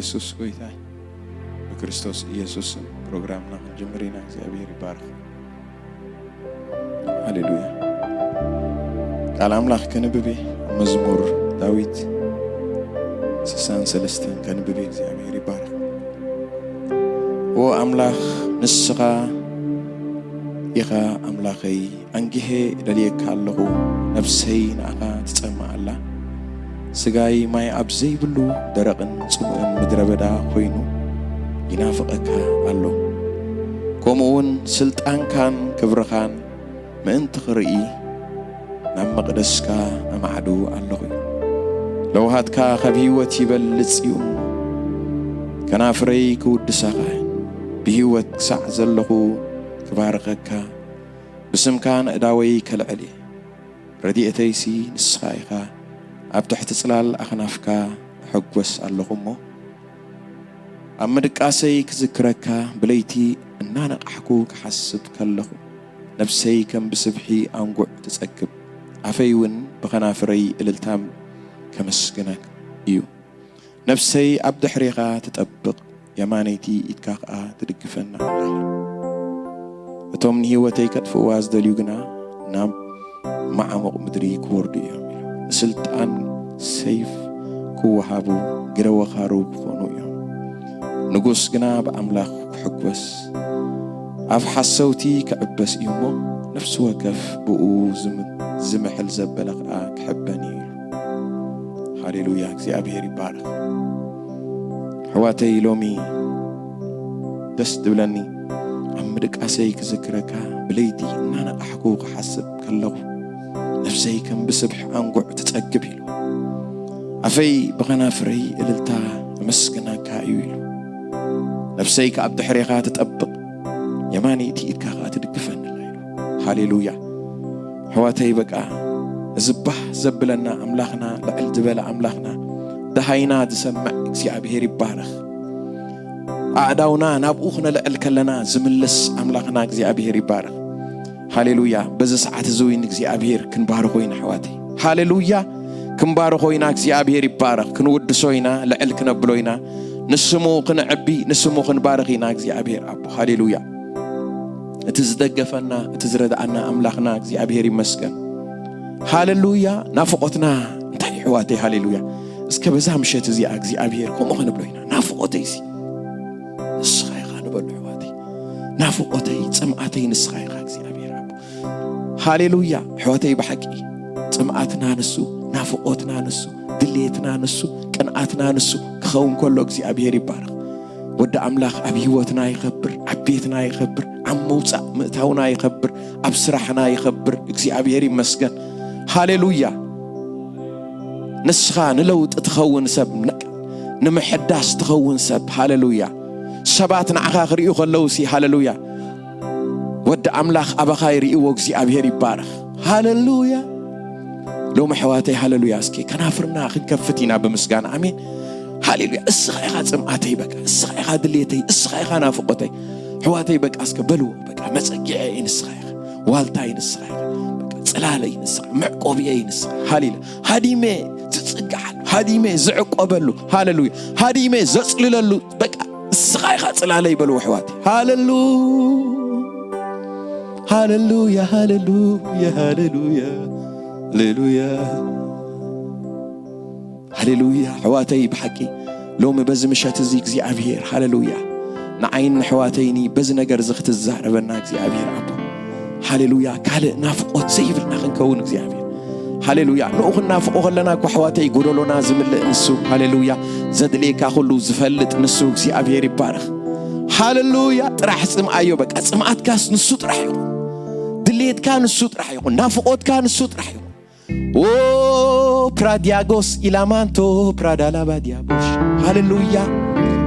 የሱስ ጎይታ እዩ። ብክርስቶስ ኢየሱስ ስም ፕሮግራምና ክንጅምር ኢና። እግዚኣብሔር ይባርኽ። ሃሌሉያ። ቃል ኣምላኽ ከንብብ እየ። መዝሙር ዳዊት ስሳን ሰለስተን ከንብብ እየ። እግዚኣብሔር ይባረኽ። ኦ ኣምላኽ፣ ንስኻ ኢኻ ኣምላኸይ፣ ኣንጊሄ እደልየካ ኣለኹ። ነፍሰይ ንኣኻ ትጸምእ ኣላ። ስጋይ ማይ ኣብ ዘይብሉ ደረቕን ጽሙእን ምድረ በዳ ኮይኑ ይናፍቐካ ኣሎ። ከምኡውን ስልጣንካን ክብርኻን ምእንቲ ክርኢ ናብ መቕደስካ ኣማዕዱ ኣለኹ። ለውሃትካ ካብ ህይወት ይበልጽ እዩ። ከናፍረይ ክውድሳኻ፣ ብህይወት ክሳዕ ዘለኹ ክባርኸካ፣ ብስምካ ንእዳወይ ከልዕል እየ። ረድኤተይሲ ንስኻ ኢኻ። ኣብ ትሕቲ ጽላል ኣኽናፍካ እሕጎስ ኣለኹ እሞ፣ ኣብ ምድቃሰይ ክዝክረካ፣ ብለይቲ እናነቓሕኩ ክሓስብ ከለኹ፣ ነፍሰይ ከም ብስብሒ ኣንጉዕ ትጸግብ፣ ኣፈይ እውን ብኸናፍረይ እልልታ ከመስግነክ እዩ። ነፍሰይ ኣብ ድሕሬኻ ትጠብቕ፣ የማነይቲ ኢድካ ኸኣ ትድግፈና ኣላ። እቶም ንህይወተይ ከጥፍእዋ ዝደልዩ ግና ናብ መዓሙቕ ምድሪ ክወርዱ እዮም ኢሉ። ንስልጣን ሰይፍ ክወሃቡ፣ ግደ ወኻሩ ክኾኑ እዮም። ንጉስ ግና ብኣምላኽ ክሕጎስ፣ ኣብ ሓሰውቲ ክዕበስ እዩ እሞ፣ ነፍሲ ወከፍ ብኡ ዝም-፣ ዝምሕል ዘበለ ኸኣ ክሕበን እዩ ኢሉ። ሃሌሉያ፣ እግዚኣብሔር ይባረኽ። ኣሕዋተይ፣ ሎሚ ደስ ዝብለኒ፣ ኣብ ምድቃሰይ ክዝክረካ፣ ብለይቲ እናነቓሕኩ ክሓስብ ከለኹ፣ ነፍሰይ ከም ብስብሒ ኣንጉዕ ትጸግብ ኢሉ። ኣፈይ ብኸናፍረይ እልልታ ኣመስግነካ እዩ ኢሉ። ነፍሰይ ከኣ ኣብ ድሕሬኻ ትጠብቕ፣ የማነይቲ ኢድካ ከኣ ትድግፈኒ ኣላ ኢሉ። ሃሌሉያ። ኣሕዋተይ፣ በቃ እዚ ባህ ዘብለና ኣምላኽና፣ ልዕል ዝበለ ኣምላኽና፣ ደሃይና ዝሰምዕ እግዚኣብሔር ይባረኽ። ኣእዳውና ናብኡ ክነልዕል ከለና ዝምልስ ኣምላኽና እግዚኣብሔር ይባረኽ። ሃሌሉያ። በዚ ሰዓት እዚ እውን እግዚኣብሔር ክንባርኾ ኢና ኣሕዋተይ። ሃሌሉያ። ክንባርኾ ኢና፣ እግዚኣብሔር ይባረኽ። ክንውድሶ ኢና፣ ልዕል ክነብሎ ኢና። ንስሙ ክንዕቢ፣ ንስሙ ክንባርኽ ኢና እግዚኣብሔር ኣቦ። ሃሌሉያ። እቲ ዝደገፈና፣ እቲ ዝረድኣና ኣምላኽና እግዚኣብሔር ይመስገን። ሃሌሉያ። ናፍቖትና እንታይ ኣሕዋተይ? ሃሌሉያ። እስከ በዛ ምሸት እዚኣ እግዚኣብሔር ከምኡ ክንብሎ ኢና። ናፍቖተይሲ ንስኻ ኢኻ ንበሎ ኣሕዋተይ። ናፍቖተይ፣ ጽምኣተይ ንስኻ ኢኻ እግዚኣብሔር ኣቦ። ሃሌሉያ። ኣሕዋተይ ብሓቂ ጽምኣትና ንሱ፣ ናፍቖትና ንሱ፣ ድሌትና ንሱ፣ ቅንኣትና ንሱ ክኸውን ከሎ እግዚኣብሔር ይባረኽ። ወዲ ኣምላኽ ኣብ ህይወትና ይኸብር፣ ኣብ ቤትና ይኸብር፣ ኣብ ምውጻእ ምእታውና ይኸብር፣ ኣብ ስራሕና ይኸብር። እግዚኣብሔር ይመስገን። ሃሌሉያ። ንስኻ ንለውጢ ትኸውን ሰብ፣ ን-፣ ንምሕዳስ ትኸውን ሰብ። ሃሌሉያ። ሰባት ንዓኻ ክርእዩ ከለውሲ፣ ሃሌሉያ፣ ወዲ ኣምላኽ ኣባኻ ይርእይዎ። እግዚኣብሔር ይባረኽ። ሃሌሉያ። ሎሚ ኣሕዋተይ፣ ሃሌሉያ፣ እስኪ ከናፍርና ክንከፍት ኢና ብምስጋና። ኣሜን። ሃሌሉያ። እስኻ ኢኻ ጽምኣተይ፣ በቃ እስኻ ኢኻ ድሌተይ፣ እስኻ ኢኻ ናፍቖተይ። ኣሕዋተይ፣ በቃ እስከ በልዎ፣ በቃ መጸጊዐይ ንስኻ ኢኻ፣ ዋልታይ ንስኻ ኢኻ፣ በቃ ጽላለይ ንስኻ፣ መዕቆብየይ ንስኻ። ሃሌሉያ። ሃዲመ ዝጽግዓሉ፣ ሃዲመ ዝዕቆበሉ፣ ሃሌሉያ፣ ሃዲመ ዘጽልለሉ፣ በቃ እስኻ ኢኻ ጽላለይ በልዎ ኣሕዋተይ። ሃሌሉ-፣ ሃሌሉያ፣ ሃሌሉያ፣ ሃሌሉያ፣ ሃሌሉያ። ሃሌሉያ። ኣሕዋተይ፣ ብሓቂ ሎሚ በዚ ምሸት እዚ እግዚኣብሔር፣ ሃሌሉያ፣ ንዓይን ንኣሕዋተይኒ በዚ ነገር እዚ ክትዛረበና እግዚኣብሔር ኣቦ፣ ሃሌሉያ፣ ካልእ ናፍቖት ዘይብልና ክንከውን እግዚኣብሔር፣ ሃሌሉያ። ንኡ ክንናፍቖ ከለና እኮ ኣሕዋተይ፣ ጎደሎና ዝምልእ ንሱ፣ ሃሌሉያ፣ ዘድልየካ ኩሉ ዝፈልጥ ንሱ እግዚኣብሔር ይባረኽ። ሃሌሉያ። ጥራሕ ጽምኣዮ፣ በቃ ጽምኣትካስ ንሱ ጥራሕ ይኹን፣ ድሌትካ ንሱ ጥራሕ ይኹን፣ ናፍቖትካ ንሱ ጥራሕ ይኹን። ኦ ፕራዲያጎስ ኢላማንቶ ፕራዳላባ ዲያጎሽ። ሃሌሉያ።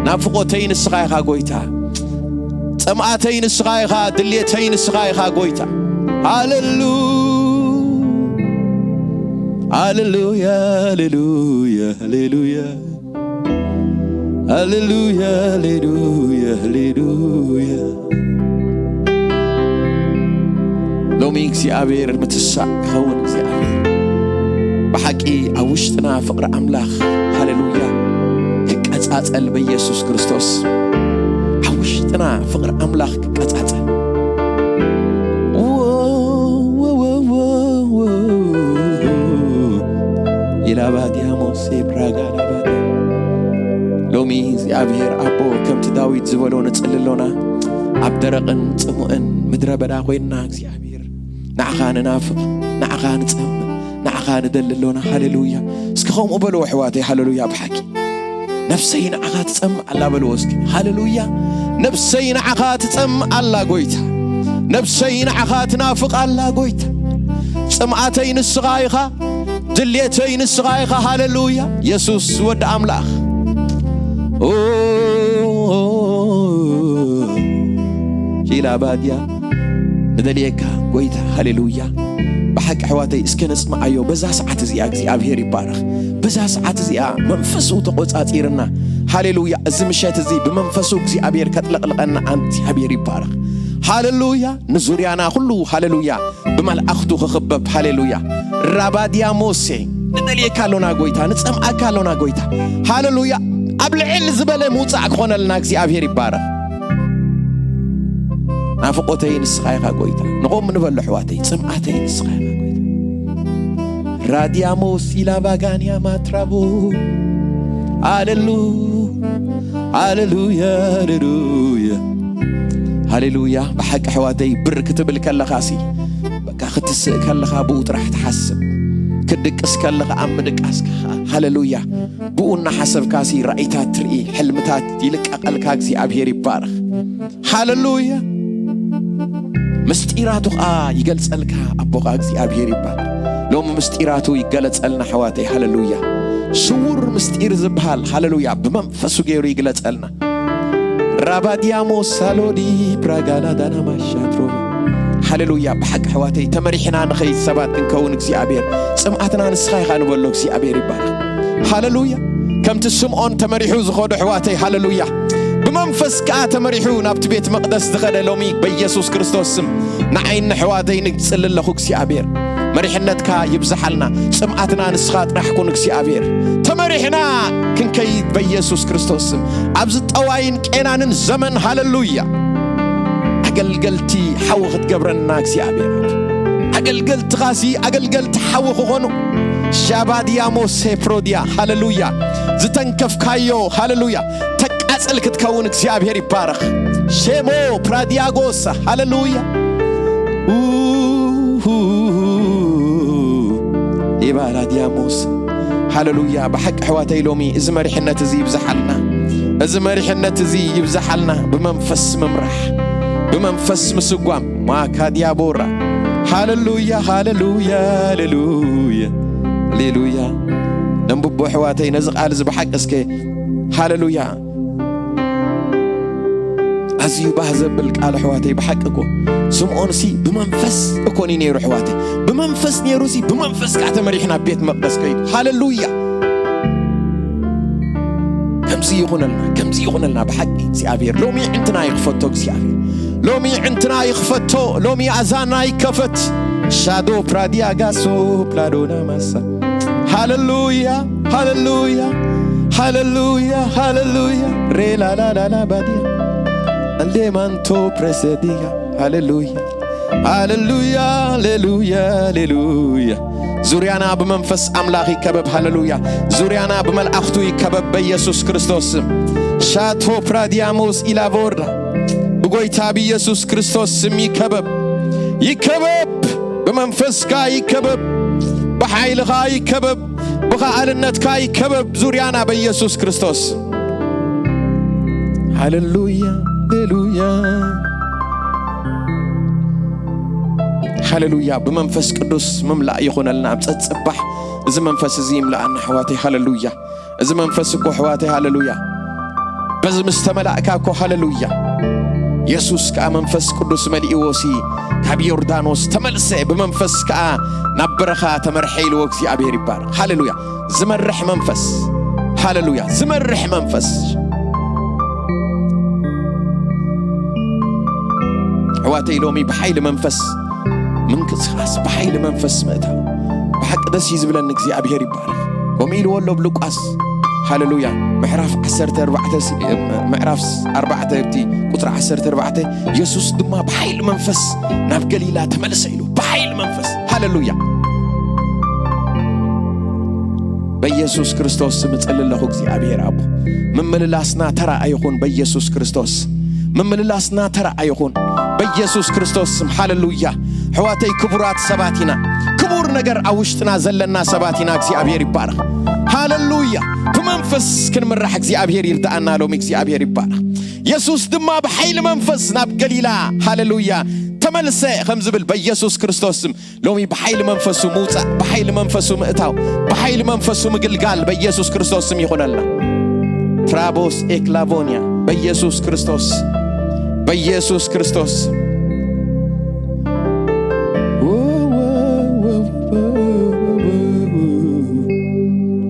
ናፍቖተይ ንስኻ ኢኻ ጎይታ፣ ጽምኣተይ ንስኻ ኢኻ፣ ድሌተይ ንስኻ ኢኻ ጎይታ። ሃሌሉ-፣ ሃሌሉያ፣ ሃሌሉያ፣ ሃሌሉያ። ሃሌሉያ፣ ሃሌሉያ፣ ሃሌሉያ። ሎሚ እግዚኣብሔር ምትሳእ ክኸውን፣ እግዚኣብሔር ብሓቂ ኣብ ውሽጥና ፍቕሪ ኣምላኽ፣ ሃሌሉያ፣ ክቀጻ ይቃጸል በኢየሱስ ክርስቶስ። ኣብ ውሽጥና ፍቕሪ ኣምላኽ ክቀጻጸል። ኢላባድያ ሞሴ ብራጋ ላባድያ። ሎሚ እግዚኣብሔር ኣቦ ከምቲ ዳዊት ዝበሎ ንጽሊ ኣሎና። ኣብ ደረቕን ጽሙእን ምድረ በዳ ኮይንና እግዚኣብሔር ንዓኻ ንናፍቕ፣ ንዓኻ ንጸምእ፣ ንዓኻ ንደሊ ኣሎና። ሃሌሉያ። እስኪ ከምኡ በልዎ ኣሕዋተይ። ሃሌሉያ። ብሓቂ ነፍሰይ ንዓኻ ትጸምእ ኣላ በልዎ እስኪ። ሃሌሉያ። ነፍሰይ ንዓኻ ትጸምእ ኣላ ጎይታ። ነፍሰይ ንዓኻ ትናፍቕ ኣላ ጎይታ። ጽምኣተይ ንስኻ ኢኻ፣ ድልየተይ ንስኻ ኢኻ። ሃሌሉያ። የሱስ ወዲ ኣምላኽ። ኦ፣ ኪላ ባድያ ንደልየካ ጎይታ። ሃሌሉያ። ብሓቂ ኣሕዋተይ እስከ ነጽምዓዮ። በዛ ሰዓት እዚኣ እግዚኣብሔር ይባረኽ። በዛ ሰዓት እዚኣ መንፈሱ ተቖጻጺርና። ሃሌሉያ። እዚ ምሸት እዚ ብመንፈሱ እግዚኣብሔር ከጥለቕልቐና እግዚኣብሔር ይባረኽ። ሃሌሉያ። ንዙርያና ኩሉ ሃሌሉያ ብመላእኽቱ ክኽበብ። ሃሌሉያ። ራባድያ ሞሴ ንደልየካ ኣሎና ጎይታ፣ ንጸምኣካ ኣሎና ጎይታ። ሃሌሉያ። ኣብ ልዕል ዝበለ ምውጻእ ክኾነልና እግዚኣብሔር ይባረኽ። ናፍቆተይ ንስኻ ኢኻ ጎይታ። ንቆም ንበሎ ኣሕዋተይ፣ ጽምኣተይ ንስኻ ኢኻ ጎይታ። ራድያሞ ሲላባጋንያ ማትራቦ። ኣለሉ፣ ኣለሉያ፣ ኣለሉያ፣ ሃሌሉያ። ብሓቂ ኣሕዋተይ ብር ክትብል ከለኻሲ፣ በቃ ክትስእ ከለኻ ብኡ ጥራሕ ትሓስብ። ክትድቅስ ከለኻ ኣብ ምድቃስካ፣ ሃሌሉያ፣ ብኡ እናሓሰብካሲ ራእይታት ትርኢ፣ ሕልምታት ይልቀቐልካ። እግዚኣብሔር ይባረኽ። ሃሌሉያ። ምስጢራቱ ኸኣ ይገልጸልካ ኣቦኻ እግዚኣብሔር ይባረኽ። ሎሚ ምስጢራቱ ይገለጸልና ኣሕዋተይ። ሃሌሉያ። ስዉር ምስጢር ዝበሃል፣ ሃሌሉያ፣ ብመንፈሱ ገይሩ ይግለጸልና። ራባዲያሞ ሳሎዲ ፕራጋላ ዳና ማሻትሮ። ሃሌሉያ። ብሓቂ ኣሕዋተይ ተመሪሕና ንኸይድ ሰባት ክንከውን እግዚኣብሔር ጽምኣትና ንስኻ ኢኻ ንበሎ። እግዚኣብሔር ይባረኽ። ሃሌሉያ። ከምቲ ስምዖን ተመሪሑ ዝኸዶ ኣሕዋተይ፣ ሃሌሉያ፣ ብመንፈስ ከኣ ተመሪሑ ናብቲ ቤት መቕደስ ዝኸደ ሎሚ በኢየሱስ ክርስቶስ ስም ንዓይን ንኣሕዋተይ ንጽሊ ኣለኹ። እግዚኣብሔር መሪሕነትካ ይብዝሓልና። ጽምኣትና ንስኻ ጥራሕ ኩን እግዚኣብሔር። ተመሪሕና ክንከይድ በኢየሱስ ክርስቶስ ስም ኣብዚ ጠዋይን ቄናንን ዘመን፣ ሃሌሉያ፣ ኣገልገልቲ ሓዊ ክትገብረና እግዚኣብሔር። ኣገልገልትኻሲ ኣገልገልቲ ሓዊ ክኾኑ። ሻባድያሞ ሴፕሮድያ፣ ሃሌሉያ፣ ዝተንከፍካዮ፣ ሃሌሉያ፣ ተቃጽል ክትከውን እግዚኣብሔር ይባረኽ። ሼሞ ፕራዲያጎሳ፣ ሃሌሉያ። ኡሁ፣ ኢባራዲያሞስ፣ ሃሌሉያ። ብሓቂ ኣሕዋተይ ሎሚ እዚ መሪሕነት እዚ ይብዝሓልና፣ እዚ መሪሕነት እዚ ይብዝሓልና። ብመንፈስ ምምራሕ፣ ብመንፈስ ምስጓም። ማካዲያቦራ፣ ሃሌሉያ፣ ሃሌሉያ፣ ሃሌሉያ፣ ሃሌሉያ። ነንብቦ ኣሕዋተይ ነዚ ቃል እዚ ብሓቂ እስከ። ሃሌሉያ። ኣዝዩ ባህ ዘብል ቃል ኣሕዋተይ፣ ብሓቂ እኮ ስምዖንሲ ብመንፈስ እኮ እዩ ነይሩ ኣሕዋተይ። ብመንፈስ ነይሩሲ ብመንፈስ ከዓ ተመሪሑ ናብ ቤት መቕደስ ከይዱ። ሃሌሉያ። ከምዚ ይኹነልና፣ ከምዚ ይኹነልና ብሓቂ እግዚኣብሔር። ሎሚ ዕንትና ይኽፈቶ እግዚኣብሔር። ሎሚ ዕንትና ይኽፈቶ፣ ሎሚ ኣዛና ይከፈት። ሻዶ ፕራዲያ ጋሶ ፕላዶና ማሳ። ሃሌሉያ፣ ሃሌሉያ፣ ሃሌሉያ፣ ሃሌሉያ። ሬላላላላ ባዲያ። እንዴ ማንቶ ፕሬሴዲያ። ሃሌሉያ፣ ሃሌሉያ፣ ሃሌሉያ፣ ሃሌሉያ። ዙርያና ብመንፈስ ኣምላኽ ይከበብ። ሃሌሉያ። ዙርያና ብመልኣኽቱ ይከበብ በኢየሱስ ክርስቶስ ስም። ሻቶ ፕራዲያሞስ ኢላቮርዳ ብጎይታ ብኢየሱስ ክርስቶስ ስም ይከበብ። ይከበብ። ብመንፈስካ ይከበብ። ብሓይልኻ ይከበብ። ብኸኣልነትካ ይከበብ ዙርያና በኢየሱስ ክርስቶስ። ሃሌሉያ፣ ሃሌሉያ፣ ሃሌሉያ። ብመንፈስ ቅዱስ ምምላእ ይኹነልና ኣብ ጸጽባሕ። እዚ መንፈስ እዚ ይምላኣና ኣሕዋተይ። ሃሌሉያ። እዚ መንፈስ እኮ ኣሕዋተይ፣ ሃሌሉያ፣ በዚ ምስ ተመላእካ እኮ፣ ሃሌሉያ፣ የሱስ ከኣ መንፈስ ቅዱስ መሊእዎሲ ካብ ዮርዳኖስ ተመልሰ፣ ብመንፈስ ከኣ ናብ በረኻ ተመርሐ ኢልዎ እግዚኣብሔር ይባረኽ። ሃሌሉያ። ዝመርሕ መንፈስ፣ ሃሌሉያ፣ ዝመርሕ መንፈስ። ኣሕዋተይ ሎሚ ብሓይሊ መንፈስ ምንቅስቓስ፣ ብሓይሊ መንፈስ ምእታው ብሓቂ ደስ እዩ ዝብለኒ። እግዚኣብሔር ይባረኽ። ከምኡ ኢልዎ ኣሎ ኣብ ሉቃስ። ሃሌሉያ። ምዕራፍ ዓሰርተ ኣርባዕተ ሲ-፣ ምዕራፍ ኣርባዕተ እቲ ቁጽሪ ዓሰርተ ኣርባዕተ፣ የሱስ ድማ ብሓይሊ መንፈስ ናብ ገሊላ ተመልሰ ኢሉ። ብሓይሊ መንፈስ። ሃሌሉያ። በኢየሱስ ክርስቶስ ስም እጽሊ ኣለኹ እግዚኣብሔር ኣቦ። ምምልላስና ተራ ኣይኹን በኢየሱስ ክርስቶስ። ምምልላስና ተራ ኣይኹን በኢየሱስ ክርስቶስ ስም። ሃሌሉያ። ኣሕዋተይ ክቡራት ሰባት ኢና። ክቡር ነገር ኣብ ውሽጥና ዘለና ሰባት ኢና። እግዚኣብሔር ይባረኽ። ሃሌሉያ። ብመንፈስ ክንምራሕ እግዚኣብሔር ይርዳኣና። ሎሚ እግዚኣብሔር ይባረኽ። የሱስ ድማ ብሓይሊ መንፈስ ናብ ገሊላ፣ ሃሌሉያ፣ ተመልሰ ከም ዝብል በኢየሱስ ክርስቶስ ስም ሎሚ ብሓይሊ መንፈሱ ምውጻእ፣ ብሓይሊ መንፈሱ ምእታው፣ ብሓይሊ መንፈሱ ምግልጋል በኢየሱስ ክርስቶስ ስም ይኹነልና። ትራቦስ ኤክላቮንያ በኢየሱስ ክርስቶስ፣ በኢየሱስ ክርስቶስ።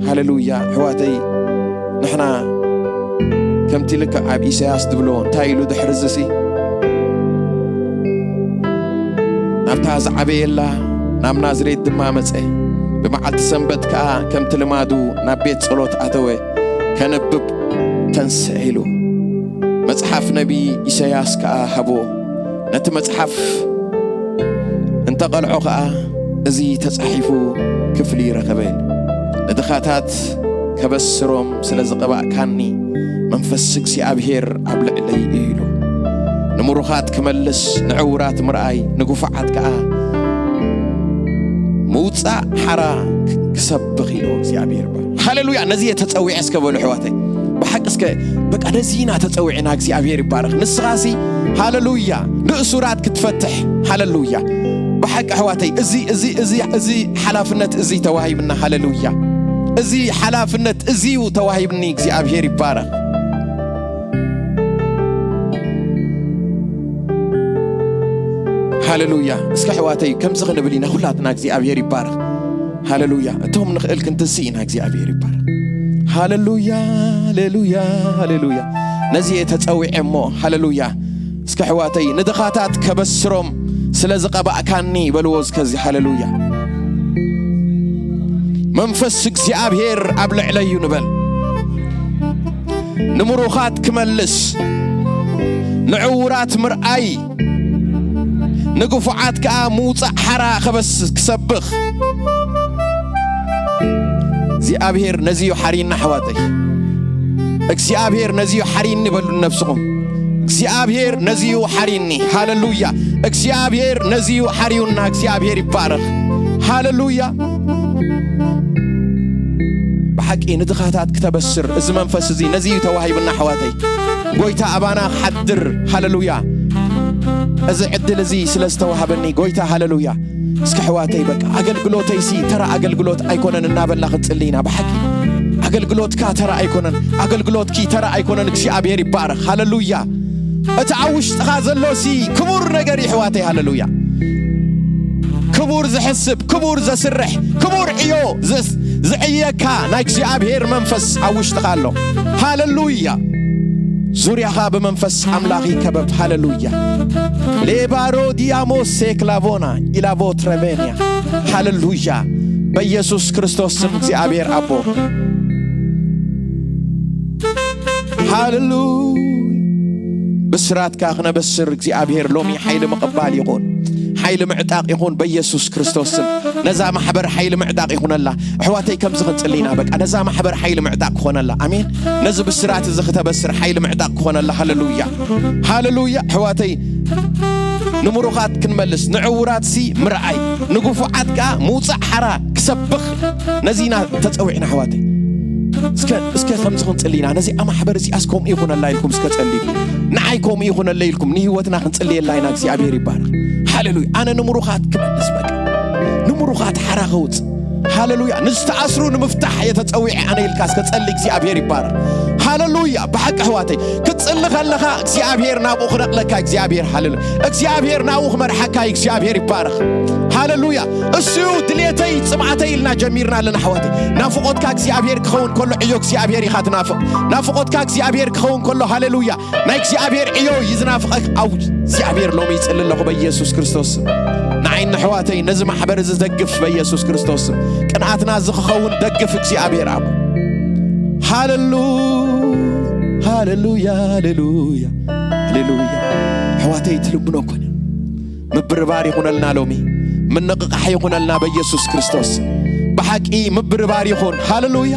ሃሌሉያ። ኣሕዋተይ፣ ንሕና ከምቲ ልክዕ ኣብ ኢሳያስ ዝብሎ እንታይ ኢሉ ድሕሪ እዚሲ? ናብታ ዝዓበየላ ናብ ናዝሬት ድማ መጸ። ብመዓልቲ ሰንበት ከኣ ከምቲ ልማዱ ናብ ቤት ጸሎት ኣተወ። ከንብብ ተንስእ ኢሉ። መጽሓፍ ነቢ ኢሳያስ ከኣ ሃቦ። ነቲ መጽሓፍ እንተ ቐልዖ ኸኣ፣ እዚ ተጻሒፉ ክፍሊ ረኸበ። ንድኻታት ከበስሮም ስለ ዝቐባእካኒ፣ መንፈስ እግዚኣብሔር ኣብ ልዕለይ እዩ ኢሉ። ንምሩኻት ክመልስ፣ ንዕውራት ምርኣይ፣ ንግፉዓት ከኣ ምውጻእ ሓራ ክሰብኽ ኢሉ እግዚኣብሔር። ሃሌሉያ። ነዚ እየ ተጸዊዐ እስከ በሉ ኣሕዋተይ። ብሓቂ እስከ በቃ ነዚ ኢና ተጸዊዕና። እግዚኣብሔር ይባረኽ። ንስኻሲ ሃሌሉያ ንእሱራት ክትፈትሕ። ሃሌሉያ። ብሓቂ ኣሕዋተይ እዚ፣ እዚ፣ እዚ፣ እዚ ሓላፍነት እዚ ተዋሂብና። ሃሌሉያ። እዚ ሓላፍነት እዚ እዩ ተዋሂብኒ። እግዚኣብሔር ይባረኽ። ሃሌሉያ። እስከ ኣሕዋተይ ከምዚ ክንብል ኢና ኩላትና። እግዚኣብሔር ይባረኽ። ሃሌሉያ። እቶም ንኽእል ክንትንስእ ኢና። እግዚኣብሔር ይባረኽ። ሃሌሉያ፣ ሃሌሉያ፣ ሃሌሉያ። ነዚ እየ ተጸዊዐ እሞ፣ ሃሌሉያ። እስከ ኣሕዋተይ ንድኻታት ከበስሮም ስለ ዝቐባእካኒ በልዎ እስከዚ። ሃሌሉያ። መንፈስ እግዚኣብሔር ኣብ ልዕለይ እዩ ንበል። ንምሩኻት ክመልስ፣ ንዕዉራት ምርኣይ፣ ንግፉዓት ከኣ ምውጻእ ሓራ ክበስ-፣ ክሰብኽ። እግዚኣብሔር ነዚ እዩ ሓርዩና ኣሕዋተይ። እግዚኣብሔር ነዚ እዩ ሓርዩኒ በሉ ንነብስኹም። እግዚኣብሔር ነዚ እዩ ሓርዩኒ። ሃሌሉያ። እግዚኣብሔር ነዚ እዩ ሓርዩና። እግዚኣብሔር ይባረኽ። ሃሌሉያ። ብሓቂ ንድኻታት ክተበስር እዚ መንፈስ እዚ ነዚ እዩ ተዋሂብና ኣሕዋተይ። ጎይታ ኣባና ክሓድር። ሃሌሉያ። እዚ ዕድል እዚ ስለ ዝተዋህበኒ ጎይታ ሃሌሉያ። እስከ ኣሕዋተይ በቃ ኣገልግሎተይሲ ተራ ኣገልግሎት ኣይኮነን እናበልና ክንጽሊ ኢና። ብሓቂ ኣገልግሎትካ ተራ ኣይኮነን፣ ኣገልግሎትኪ ተራ ኣይኮነን። እግዚኣብሔር ይባረኽ። ሃሌሉያ። እቲ ኣብ ውሽጥኻ ዘሎሲ ክቡር ነገር እዩ ኣሕዋተይ። ሃሌሉያ። ክቡር ዝሕስብ፣ ክቡር ዘስርሕ፣ ክቡር ዕዮ ዘስ-፣ ዝዕየካ ናይ እግዚኣብሔር መንፈስ ኣብ ውሽጥኻ ኣሎ። ሃሌሉያ። ዙርያኻ ብመንፈስ ኣምላኽ ይከበብ። ሃሌሉያ። ሌባሮ ዲያሞ ሴክላቮና ኢላቮ ትረቬንያ። ሃሌሉያ። በኢየሱስ ክርስቶስ ስም እግዚኣብሔር ኣቦ። ሃሌሉያ። ብስራትካ ክነበስር እግዚኣብሔር ሎሚ ሓይሊ ምቕባል ይኹን፣ ሓይሊ ምዕጣቕ ይኹን በኢየሱስ ክርስቶስ ስም። ነዛ ማሕበር ሓይሊ ምዕጣቕ ይኹነላ። ኣሕዋተይ ከምዚ ክንጽሊ ኢና በቃ። ነዛ ማሕበር ሓይሊ ምዕጣቕ ክኾነላ። ኣሜን። ነዚ ብስራት እዚ ክተበስር ሓይሊ ምዕጣቕ ክኾነላ። ሃሌሉያ። ሃሌሉያ። ኣሕዋተይ ንምሩኻት ክንመልስ፣ ንዕውራትሲ ምርኣይ፣ ንግፉዓት ከኣ ምውጻእ ሓራ ክሰብኽ ነዚ ኢና ተጸዊዕና ኣሕዋተይ። እስከ፣ እስከ ከምዚ ክንጽሊ ኢና። ነዚ ኣብ ማሕበር እዚኣስ ከምኡ ይኹነላ ኢልኩም እስከ ጸልዩ። ንዓይ ከምኡ ይኹነለ ኢልኩም ንህይወትና ክንጽልየላ ኢና። እግዚኣብሔር ይባረኽ። ሃሌሉያ። ኣነ ንምሩኻት ክመልስ በቃ። ንምሩኻት ሓራ ከውጽእ። ሃሌሉያ። ንዝተኣስሩ ንምፍታሕ እየ ተጸዊዐ ኣነ ኢልካ እስከ ጸሊ። እግዚኣብሔር ይባረኽ። ሃሌሉያ። ብሓቂ ኣሕዋተይ ክትጽሊ ከለኻ እግዚኣብሔር ናብኡ ክነቕለካ። እግዚኣብሔር ሃሌሉያ። እግዚኣብሔር ናብኡ ክመርሓካ። እግዚኣብሔር ይባረኽ። ሃሌሉያ። እሱ እዩ ድሌተይ ጽምኣተይ ኢልና ጀሚርና ኣለና ኣሕዋተይ። ናፍቖትካ እግዚኣብሔር ክኸውን ከሎ ዕዮ እግዚኣብሔር ኢኻ ትናፍቕ። ናፍቖትካ እግዚኣብሔር ክኸውን ከሎ ሃሌሉያ ናይ እግዚኣብሔር ዕዮ እዩ ዝናፍቐክ። ኣብ እግዚኣብሔር ሎሚ ይጽሊ ኣለኹ በኢየሱስ ክርስቶስ ስም። ንዓይ ንኣሕዋተይ ነዚ ማሕበር እዚ ዝደግፍ በኢየሱስ ክርስቶስ ስም። ቅንኣትና እዚ ክኸውን ደግፍ እግዚኣብሔር ኣቦ። ሃሌሉ-፣ ሃሌሉያ፣ ሃሌሉያ፣ ሃሌሉያ። ኣሕዋተይ፣ ትልምኖ ኮነ። ምብርባር ይኹነልና ሎሚ። ምንቕቓሕ ይኹነልና በኢየሱስ ክርስቶስ። ብሓቂ ምብርባር ይኹን። ሃሌሉያ፣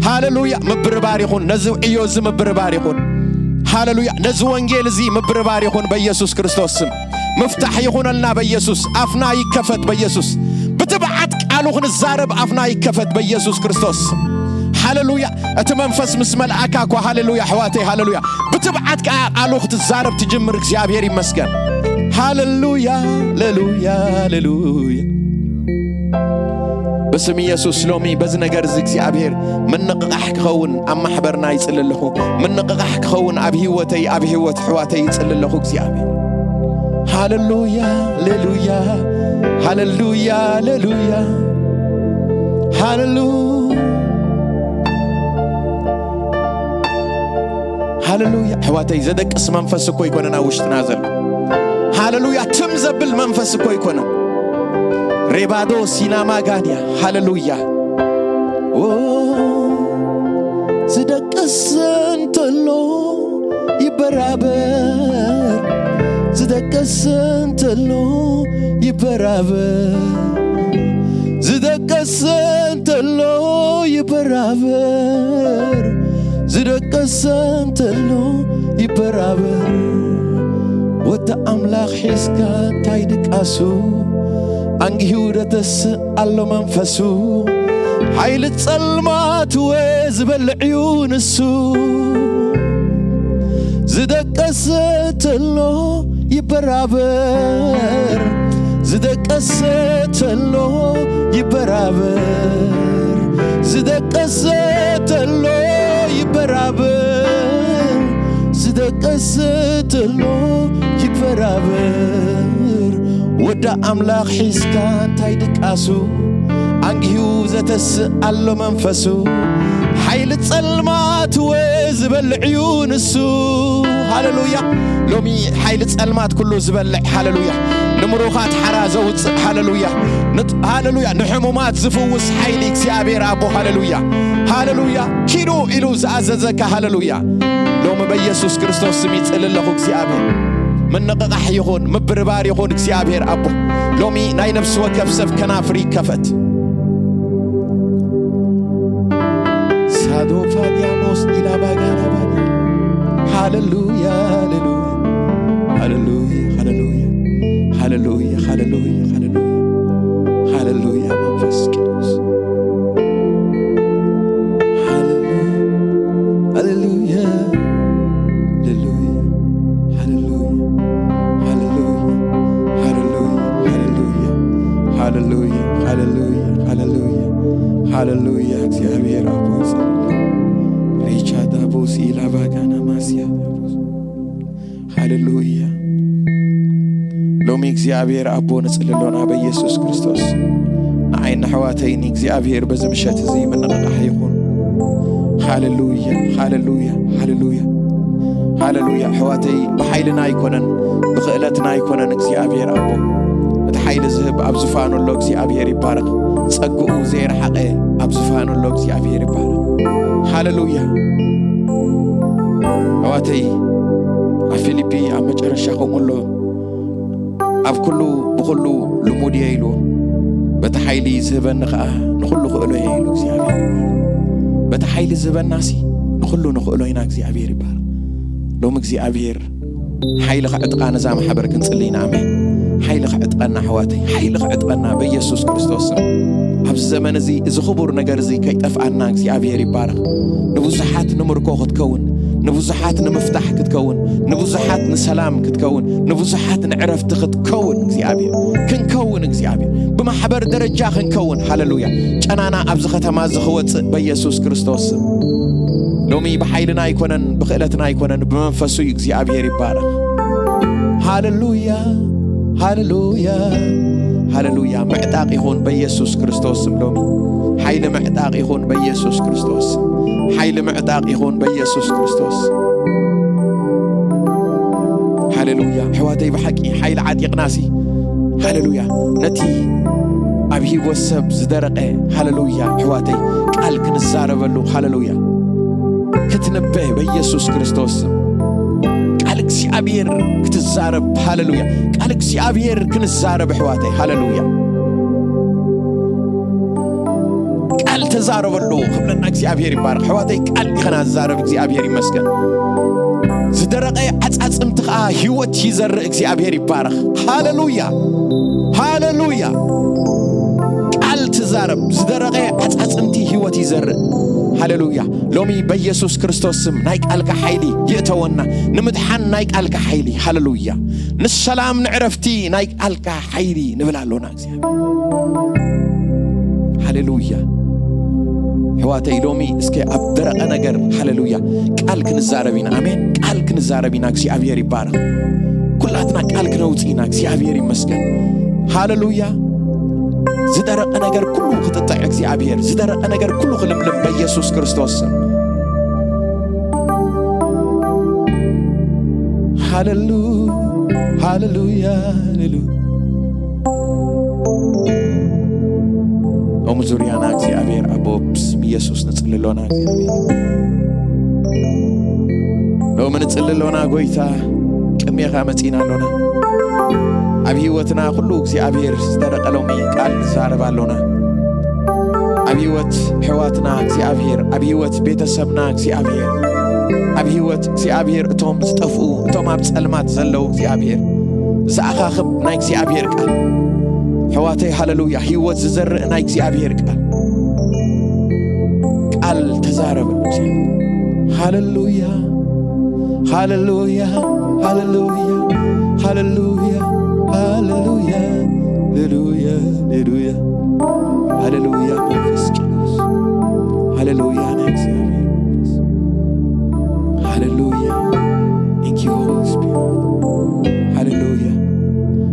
ሃሌሉያ። ምብርባር ይኹን። ነዚ ዕዮ እዚ ምብርባር ይኹን። ሃሌሉያ። ነዚ ወንጌል እዚ ምብርባር ይኹን በኢየሱስ ክርስቶስ ስም። ምፍታሕ ይኹነልና በኢየሱስ። ኣፍና ይከፈት በኢየሱስ። ብትብዓት ቃሉ ክንዛረብ ኣፍና ይከፈት በኢየሱስ ክርስቶስ። ሃሌሉያ። እቲ መንፈስ ምስ መልኣካ እኳ፣ ሃሌሉያ ኣሕዋተይ፣ ሃሌሉያ። ብትብዓት ከኣ ቃሉ ክትዛረብ ትጅምር። እግዚኣብሔር ይመስገን። ሃሌሉያ፣ ሃሌሉያ፣ ሃሌሉያ። በስም ኢየሱስ ሎሚ በዚ ነገር እዚ እግዚኣብሔር ምንቕቓሕ ክኸውን ኣብ ማሕበርና ይጽሊ ኣለኹ። ምንቕቓሕ ክኸውን ኣብ ህይወተይ፣ ኣብ ህይወት ኣሕዋተይ ይጽሊ ኣለኹ እግዚኣብሔር። ሃሌሉያ፣ ሃሌሉያ፣ ሃሌሉያ፣ ሃሌሉያ፣ ሃሌሉ-፣ ሃሌሉያ። ኣሕዋተይ፣ ዘደቅስ መንፈስ እኮ ኣይኮነን ኣብ ውሽጥና ዘሎ። ሃሌሉያ። ትም ዘብል መንፈስ እኮ ኣይኮነን። ሬባዶ ሲናማ ጋንያ። ሃሌሉያ። ኦ፣ ዝደቅስ እንተሎ ይበራበር፣ ዝደቅስ እንተሎ ይበራበር፣ ዝደቅስ እንተሎ ይበራበር፣ ዝደቅስ እንተሎ ይበራበር። ወዲ ኣምላኽ ሒዝካ እንታይ ድቃሱ፣ ኣንጊሁ ደተስእ ኣሎ መንፈሱ። ሓይሊ ጸልማት ወ ዝበልዕ እዩ ንሱ። ዝደቀሰ ተሎ ይበራበር፣ ዝደቀሰ ተሎ ይበራበር፣ ዝደቀሰ ተሎ ይበራበር፣ ዝደቀሰ ተሎ ይበራበር። ወዳ ኣምላኽ ሒዝካ እንታይ ድቃሱ፣ ኣንጊሁ ዘተስእ ኣሎ መንፈሱ። ሓይሊ ጸልማት ወ ዝበልዕ እዩ ንሱ። ሃሌሉያ። ሎሚ ሓይሊ ጸልማት ኩሉ ዝበልዕ፣ ሃሌሉያ። ንምሩኻት ሓራ ዘውጽእ፣ ሃሌሉያ። ንጥ-፣ ሃሌሉያ። ንሕሙማት ዝፍውስ ሓይሊ እግዚኣብሔር ኣቦ፣ ሃሌሉያ። ሃሌሉያ። ኪዱ ኢሉ ዝኣዘዘካ፣ ሃሌሉያ። ሎሚ በኢየሱስ ክርስቶስ ስም ይጽሊ ኣለኹ እግዚኣብሔር። ምንቕቓሕ ይኹን፣ ምብርባር ይኹን እግዚኣብሔር ኣቦ። ሎሚ ናይ ነፍሲ ወከፍ ሰብ ከናፍር ይከፈት። ሳዶፋ ዲያሞስ ኢላባጋናባኒ። ሃሌሉያ፣ ሃሌሉያ። ሃሌሉያ፣ ሃሌሉያ። ሃሌሉያ፣ ሃሌሉያ፣ ሃሌሉያ። ሃሌሉያ መንፈስ ቅዱስ። ሃሌሉያ፣ ሃሌሉያ። ሃሌሉያ፣ ሃሌሉያ፣ ሃሌሉያ፣ ሃሌሉያ፣ ሃሌሉያ፣ ሃሌሉያ፣ ሃሌሉያ፣ ሃሌሉያ። እግዚኣብሔር ኣቦ ይጸልል። ሬቻ ዳቦስ ኢላባጋና ማስያ ዳቦስ። ሃሌሉያ። ሎሚ እግዚኣብሔር ኣቦ ንጽሊ ኣሎና በኢየሱስ ክርስቶስ። ንዓይ ንኣሕዋተይን እግዚኣብሔር በዚ ምሸት እዚ ምንቕቓሕ ይኹን። ሃሌሉያ፣ ሃሌሉያ፣ ሃሌሉያ፣ ሃሌሉያ። ኣሕዋተይ፣ ብሓይልና ኣይኮነን፣ ብኽእለትና ኣይኮነን እግዚኣብሔር ኣቦ። እቲ ሓይሊ ዝህብ ኣብ ዝፋኑ ኣሎ እግዚኣብሔር ይባረኽ። ጸግኡ ዘይረሓቐ ኣብ ዝፋኑ ኣሎ እግዚኣብሔር ይባረኽ። ሃሌሉያ። ኣሕዋተይ፣ ኣብ ፊልፒ ኣብ መጨረሻ ከምኡ ኣሎ። ኣብ ኩሉ ብኹሉ ልሙድ እየ ኢሉ፣ በቲ ሓይሊ ዝህበኒ ኸኣ ንኹሉ ክእሎ እየ ኢሉ እግዚኣብሔር። በቲ ሓይሊ ዝህበናሲ ንኹሉ ንኽእሎ ኢና። እግዚኣብሔር ይባረኽ። ሎሚ እግዚኣብሔር ሓይሊ ከዕጥቓ ነዛ ማሕበር ክንጽሊ ኢና። ኣሜን። ሓይሊ ከዕጥቀና ኣሕዋተይ፣ ሓይሊ ከዕጥቀና በኢየሱስ ክርስቶስ ስም። ኣብዚ ዘመን እዚ፣ እዚ ክቡር ነገር እዚ ከይጠፍኣና እግዚኣብሔር ይባረኽ። ንብዙሓት ንምርኮ ክትከውን፣ ንብዙሓት ንምፍታሕ ክትከውን፣ ንብዙሓት ንሰላም ክትከውን፣ ንብዙሓት ንዕረፍቲ ክትከውን እግዚኣብሔር፣ ክንከውን እግዚኣብሔር፣ ብማሕበር ደረጃ ክንከውን። ሃሌሉያ። ጨናና ኣብዚ ከተማ እዚ ክወጽእ በኢየሱስ ክርስቶስ ስም። ሎሚ ብሓይልና ኣይኮነን፣ ብኽእለትና ኣይኮነን፣ ብመንፈሱ እዩ። እግዚኣብሔር ይባረኽ። ሃሌሉያ፣ ሃሌሉያ፣ ሃሌሉያ። ምዕጣቕ ይኹን በኢየሱስ ክርስቶስ ስም ሎሚ። ሓይሊ ምዕጣቕ ይኹን በኢየሱስ ክርስቶስ ስም። ሓይሊ ምዕጣቕ ይኹን በኢየሱስ ክርስቶስ። ሃሌሉያ። ኣሕዋተይ፣ ብሓቂ ሓይሊ ዓጢቕናሲ። ሃሌሉያ። ነቲ ኣብ ህይወት ሰብ ዝደረቐ፣ ሃሌሉያ፣ ኣሕዋተይ፣ ቃል ክንዛረበሉ። ሃሌሉያ። ክትንበ በኢየሱስ ክርስቶስ ስም። ቃል እግዚኣብሔር ክትዛረብ። ሃሌሉያ። ቃል እግዚኣብሔር ክንዛረብ ኣሕዋተይ። ሃሌሉያ። ቃል ተዛረበሉ ክብለና እግዚኣብሔር ይባረኽ። ኣሕዋተይ፣ ቃል ኢኸና ዝዛረብ። እግዚኣብሔር ይመስገን። ዝደረቐ ዓጻጽምቲ ኸዓ ህይወት ይዘርእ። እግዚኣብሔር ይባረኽ። ሃሌሉያ። ሃሌሉያ። ቃል ትዛረብ። ዝደረቐ ዓጻጽምቲ ህይወት ይዘርእ። ሃሌሉያ። ሎሚ በኢየሱስ ክርስቶስ ስም ናይ ቃልካ ሓይሊ ይእተወና። ንምድሓን ናይ ቃልካ ሓይሊ። ሃሌሉያ። ንሰላም ንዕረፍቲ ናይ ቃልካ ሓይሊ ንብል ኣሎና እግዚኣብሔር። ሃሌሉያ። ኣሕዋተይ፣ ሎሚ እስከ ኣብ ደረቐ ነገር፣ ሃሌሉያ፣ ቃል ክንዛረብ ኢና። ኣሜን። ቃል ክንዛረብ ኢና። እግዚኣብሔር ይባረኽ። ኩላትና ቃል ክነውጽእ ኢና። እግዚኣብሔር ይመስገን። ሃሌሉያ። ዝደረቐ ነገር ኩሉ ክጥጥዕ እግዚኣብሔር፣ ዝደረቐ ነገር ኩሉ ክልምልም በኢየሱስ ክርስቶስ ስም። ሃሌሉ-፣ ሃሌሉያ፣ ሃሌሉ-፣ ኦም ዙርያና እግዚኣብሔር ኣቦ፣ ብስም ኢየሱስ ንጽሊ ኣሎና እግዚኣብሔር። ሎሚ ንጽሊ ኣሎና ጎይታ፣ ቅድሜኻ መጺና ኣሎና። ኣብ ህይወትና ኩሉ እግዚኣብሔር ዝደረቐ ሎሚ ቃል ንዛረብ ኣሎና። ኣብ ህይወት ኣሕዋትና እግዚኣብሔር፣ ኣብ ህይወት ቤተሰብና እግዚኣብሔር፣ ኣብ ህይወት እግዚኣብሔር እቶም ዝጠፍኡ፣ እቶም ኣብ ጸልማት ዘለዉ እግዚኣብሔር፣ ዝኣኻኽብ ናይ እግዚኣብሔር ቃል። ኣሕዋተይ፣ ሃሌሉያ፣ ህይወት ዝዘርእ ናይ እግዚኣብሔር ቃል። ቃል ተዛረበ እግዚኣብሔር። ሃሌሉያ፣ ሃሌሉያ፣ ሃሌሉያ፣ ሃሌሉያ፣ ሃሌሉያ፣ ሃሌሉያ፣ ሃሌሉያ። ሃሌሉያ መንፈስ ቅዱስ። ሃሌሉያ ናይ እግዚኣብሔር መንፈስ። ሃሌሉያ። Thank you, Holy Spirit. ሃሌሉያ።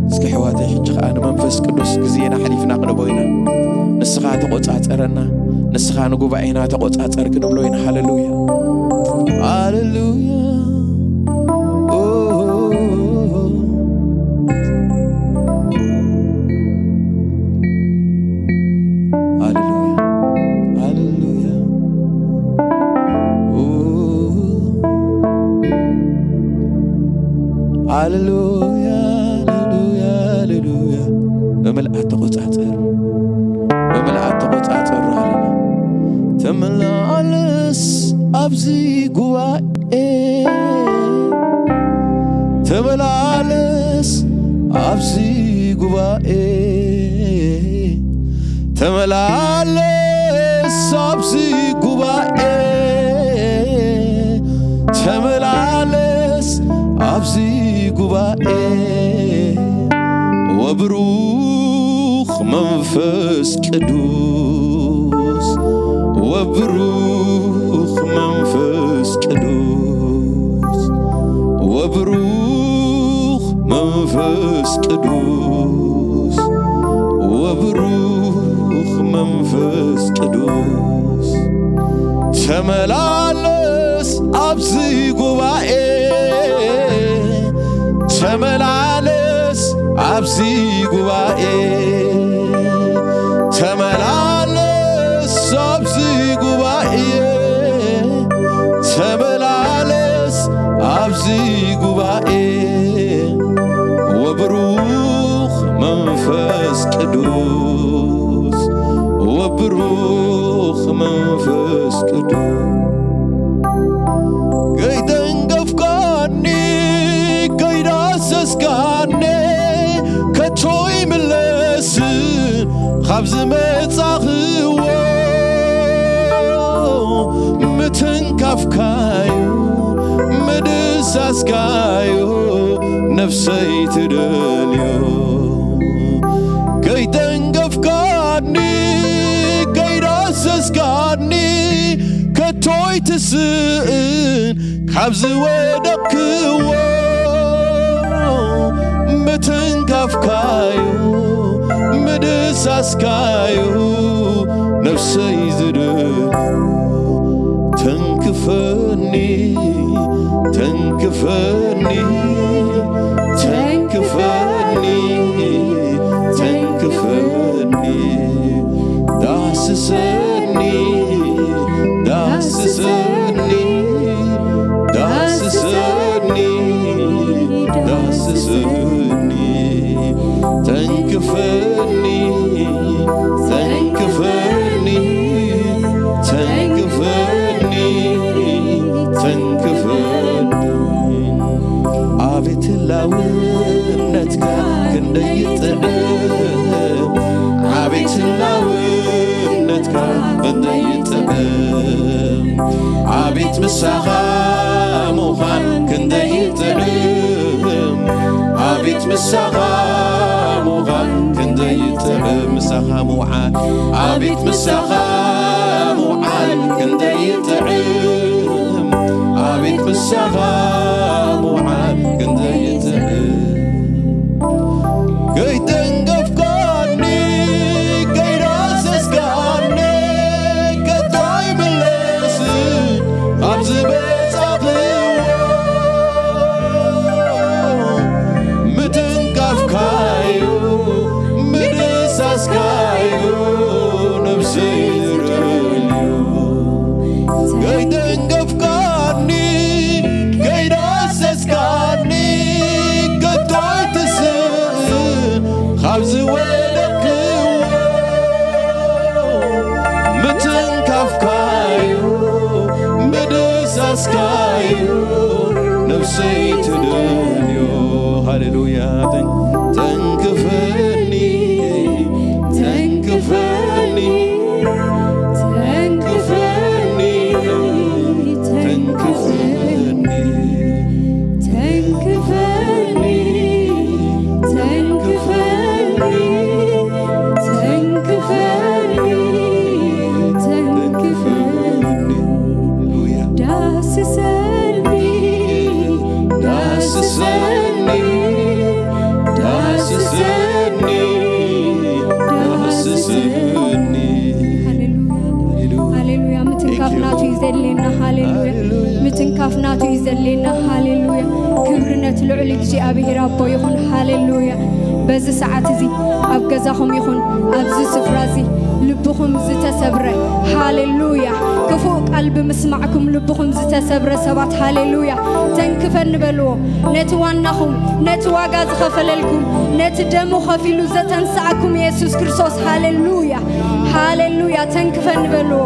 እስኪ ኣሕዋተይ፣ ሕጂ ኸዓ ንመንፈስ ቅዱስ ግዜና ሓሊፍና ክንህቦ ኢና። ንስኻ ተቖጻጸረና፣ ንስኻ ንጉባኤና ተቖጻጸር ክንብሎ ኢና። ሃሌሉያ። ሃሌሉያ። ኦ፣ ሃሌሉያ። ሃሌሉያ። ኦ፣ ሃሌሉያ፣ ሃሌሉያ፣ ሃሌሉያ። ብምልኣት ተቖጻጸር፣ ብምልኣት ተቖጻጸር። ሃሌሉያ። ተመላለስ ኣብዚ ጉባኤ፣ ተመላለስ ኣብዚ ጉባኤ፣ ተመላለስ ኣብዚ ጉባኤ፣ ተመላለስ ኣብዚ ጉባኤ። ወብሩኽ መንፈስ ቅዱስ፣ ወብሩኽ መንፈስ ቅዱስ፣ ወብሩኽ መንፈስ ቅዱስ፣ ወብሩኽ መንፈስ ቅዱስ፣ ተመላለስ ኣብዚ ጉባኤ፣ ተመላለስ ኣብዚ ጉባኤ፣ ተመላለስ ኣብዚ ጉባኤ፣ ተመላለስ ኣብዚ ጉባኤ። ወብሩኽ መንፈስ ቅዱስ፣ ወብሩኽ መንፈስ ቅዱስ። ከይተንከፍካኒ፣ ከይዳሰስካኒ፣ ከቶ ይምለስ ካብ ዝመጻኽዎ። ምትንካፍካዩ፣ ምድሳስካዩ ነፍሰይ ትደልዮ። ከይተንከፍካኒ፣ ከይዳሰስካኒ፣ ከቶ ኣይትስእን ካብ ዝወደቅክዎ። ምትንካፍካዩ፣ ምድሳስካዩ ነፍሰይ ዝደልዮ። ተንክፈኒ፣ ተንክፈኒ፣ ተንክፈኒ፣ ተንክፈኒ። ዳስሰኒ፣ ዳስሰኒ፣ ተንክፈኒ፣ ተንክፈኒ፣ ተንክፈኒ፣ ተንክፈኒ። ኣቤት ህላውነትካ ክንደይ ይጥዕም፣ ኣቤት ህላውነትካ ክንደይ ይጥዕም፣ ኣቤት ምሳኻ ምዃን ክንደይ ይጥዕም፣ ኣቤት ምሳኻ ምዃን ክንደይ ይጥዕም፣ ምሳኻ ምውዓል፣ ኣቤት ምሳኻ ምውዓል ክንደይ ይጥዕም፣ ኣቤት ምሳኻ ምውዓል ክንደይ ይጥዕም። ከይተንከፍካኒ፣ ከይዳሰስካኒ፣ ከቶ ኣይምለስን ኣብ ዝበጻሕክዎ። ምትንካፍካዩ፣ ምድሳስካዩ፣ ነብሰይ ትደልዮ። ከይተንከፍካኒ፣ ከይዳሰስካኒ፣ ከቶ ኣይትስእን ካብ ዝወደቅክዎ። ምትንካፍካዩ፣ ምድሳስካዩ፣ ነብሰይ ትደልዮ። ሃሌሉያ። ተን-፣ ተንክፈኒ፣ ተንክፈኒ፣ ተንክፈኒ፣ ተንክፈኒ፣ ተንክፈኒ፣ ተንክፈኒ፣ ተንክፈኒ፣ ተንክፈኒ። ሃሌሉያ። ዳስሰኒ፣ ዳስሰኒ፣ ዳስሰኒ፣ ዳስሰኒ። ሃሌሉያ። ሃሌሉያ። ሃሌሉያ። ምትንካፍ ናቱ እዩ ዘድልየና። ሃሌሉያ። ሃሌሉያ። ምትንካፍ ናቱ እዩ ዘድልየና። ሃሌሉያ። ክብሪ ነቲ ልዑል እግዚኣብሔር ኣቦ ይኹን። ሃሌሉያ። በዚ ሰዓት እዚ ኣብ ገዛኹም ይኹን ኣብዚ ስፍራ እዚ ልብኹም ዝተሰብረ፣ ሃሌሉያ፣ ክፉእ ቃል ብምስማዕኩም ልብኹም ዝተሰብረ ሰባት፣ ሃሌሉያ፣ ተንክፈኒ በልዎ። ነቲ ዋናኹም፣ ነቲ ዋጋ ዝኸፈለልኩም፣ ነቲ ደሙ ከፊሉ ዘተንስኣኩም የሱስ ክርስቶስ፣ ሃሌሉያ፣ ሃሌሉያ፣ ተንክፈኒ በልዎ።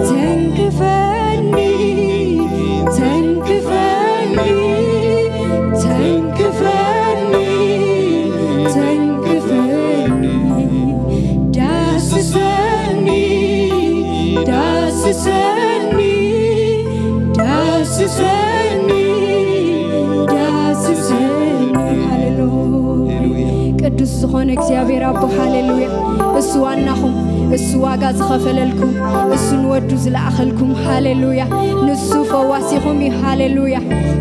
ተንክፈኒ፣ ተንክፈኒ፣ ተንክፈኒ፣ ተንክፈኒ፣ ዳስሰኒ፣ ዳስሰኒ፣ ዳስሰኒ፣ ዳስሰኒ። ሃሌሉያ። ቅዱስ ዝኾነ እግዚኣብሔር ኣቦ፣ ሃሌሉያ። እሱ ዋናኹም፣ እሱ ዋጋ ዝኸፈለልኩም፣ እሱ ንወዱ ዝለኣኸልኩም፣ ሃሌሉያ። ንሱ ፈዋሲኹም እዩ፣ ሃሌሉያ።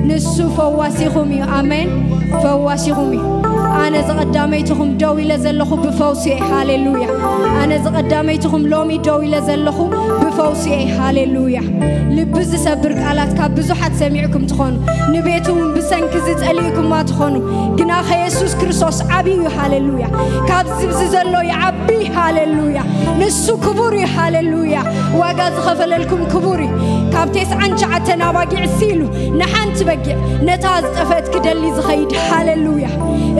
ንሱ ፈዋሲኹም እዩ፣ ኣሜን። ፈዋሲኹም እዩ። ኣነ ዝቐዳመይትኹም ደው ኢለ ዘለኹ ብፈውሲ እየ፣ ሃሌሉያ። ኣነ ዝቐዳመይትኹም ሎሚ ደው ኢለ ዘለኹ ብፈውሲ እየ፣ ሃሌሉያ። ልቢ ዝሰብር ቃላት ካብ ብዙሓት ሰሚዕኩም ትኾኑ፣ ንቤቱ እውን ብሰንኪ ዝጸሊእኩማ ትኾኑ፣ ግና ከየሱስ ክርስቶስ ዓብዩ እዩ፣ ሃሌሉያ። ካብ ዝብዚ ዘሎ ይዓቢ፣ ሃሌሉያ። ንሱ ክቡር እዩ፣ ሃሌሉያ። ዋጋ ዝኸፈለልኩም ክቡር እዩ። ካብ ተስዓን ትሽዓተን ኣባጊዕ ሲሉ ንሓንቲ በጊዕ ነታ ዝጠፈት ክደሊ ዝኸይድ፣ ሃሌሉያ።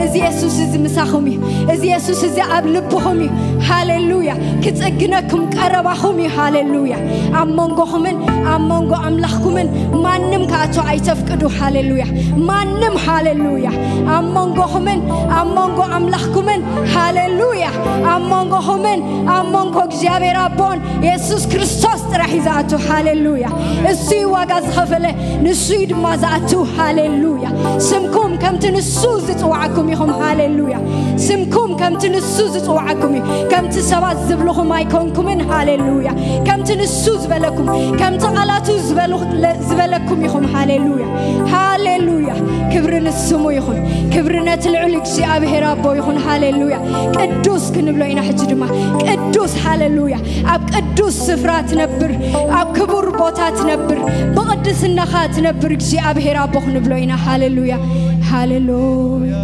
እዚ የሱስ እዚ ምሳኹም እዩ። እዚ የሱስ እዚ ኣብ ልብኹም እዩ፣ ሃሌሉያ። ክጽግነኩም ቀረባኹም እዩ፣ ሃሌሉያ። ኣብ መንጎኹምን ኣብ መንጎ ኣምላኽኩምን ማንም ክኣቱ ኣይተፍቅዱ፣ ሃሌሉያ። ማንም፣ ሃሌሉያ። ኣብ መንጎኹምን ኣብ መንጎ ኣምላኽኩምን፣ ሃሌሉያ። ኣብ መንጎኹምን ኣብ መንጎ እግዚኣብሔር ኣቦን የሱስ ክርስቶስ ጥራሕ እዩ ዝኣቱ፣ ሃሌሉያ። እሱ እዩ ዋጋ ዝኸፈለ፣ ንሱ እዩ ድማ ዝኣቱ፣ ሃሌሉያ። ስምኩም ከምቲ ንሱ ዝጽውዓኩም ኢኹም፣ ሃሌሉያ። ስምኩም ከምቲ ንሱ ዝጽውዓኩም እዩ። ከምቲ ሰባት ዝብልኹም ኣይኮንኩምን፣ ሃሌሉያ። ከምቲ ንሱ ዝበለኩም፣ ከምቲ ቃላቱ ዝበሉ-፣ ዝበለኩም ኢኹም፣ ሃሌሉያ። ሃሌሉያ። ክብሪ ንስሙ ይኹን። ክብሪ ነቲ ልዑል እግዚኣብሔር ኣቦ ይኹን፣ ሃሌሉያ። ቅዱስ ክንብሎ ኢና ሕጂ ድማ። ቅዱስ፣ ሃሌሉያ። ኣብ ቅዱስ ስፍራ ትነብር፣ ኣብ ክቡር ቦታ ትነብር፣ ብቕድስናኻ ትነብር እግዚኣብሔር ኣቦ ክንብሎ ኢና። ሃሌሉያ፣ ሃሌሉያ።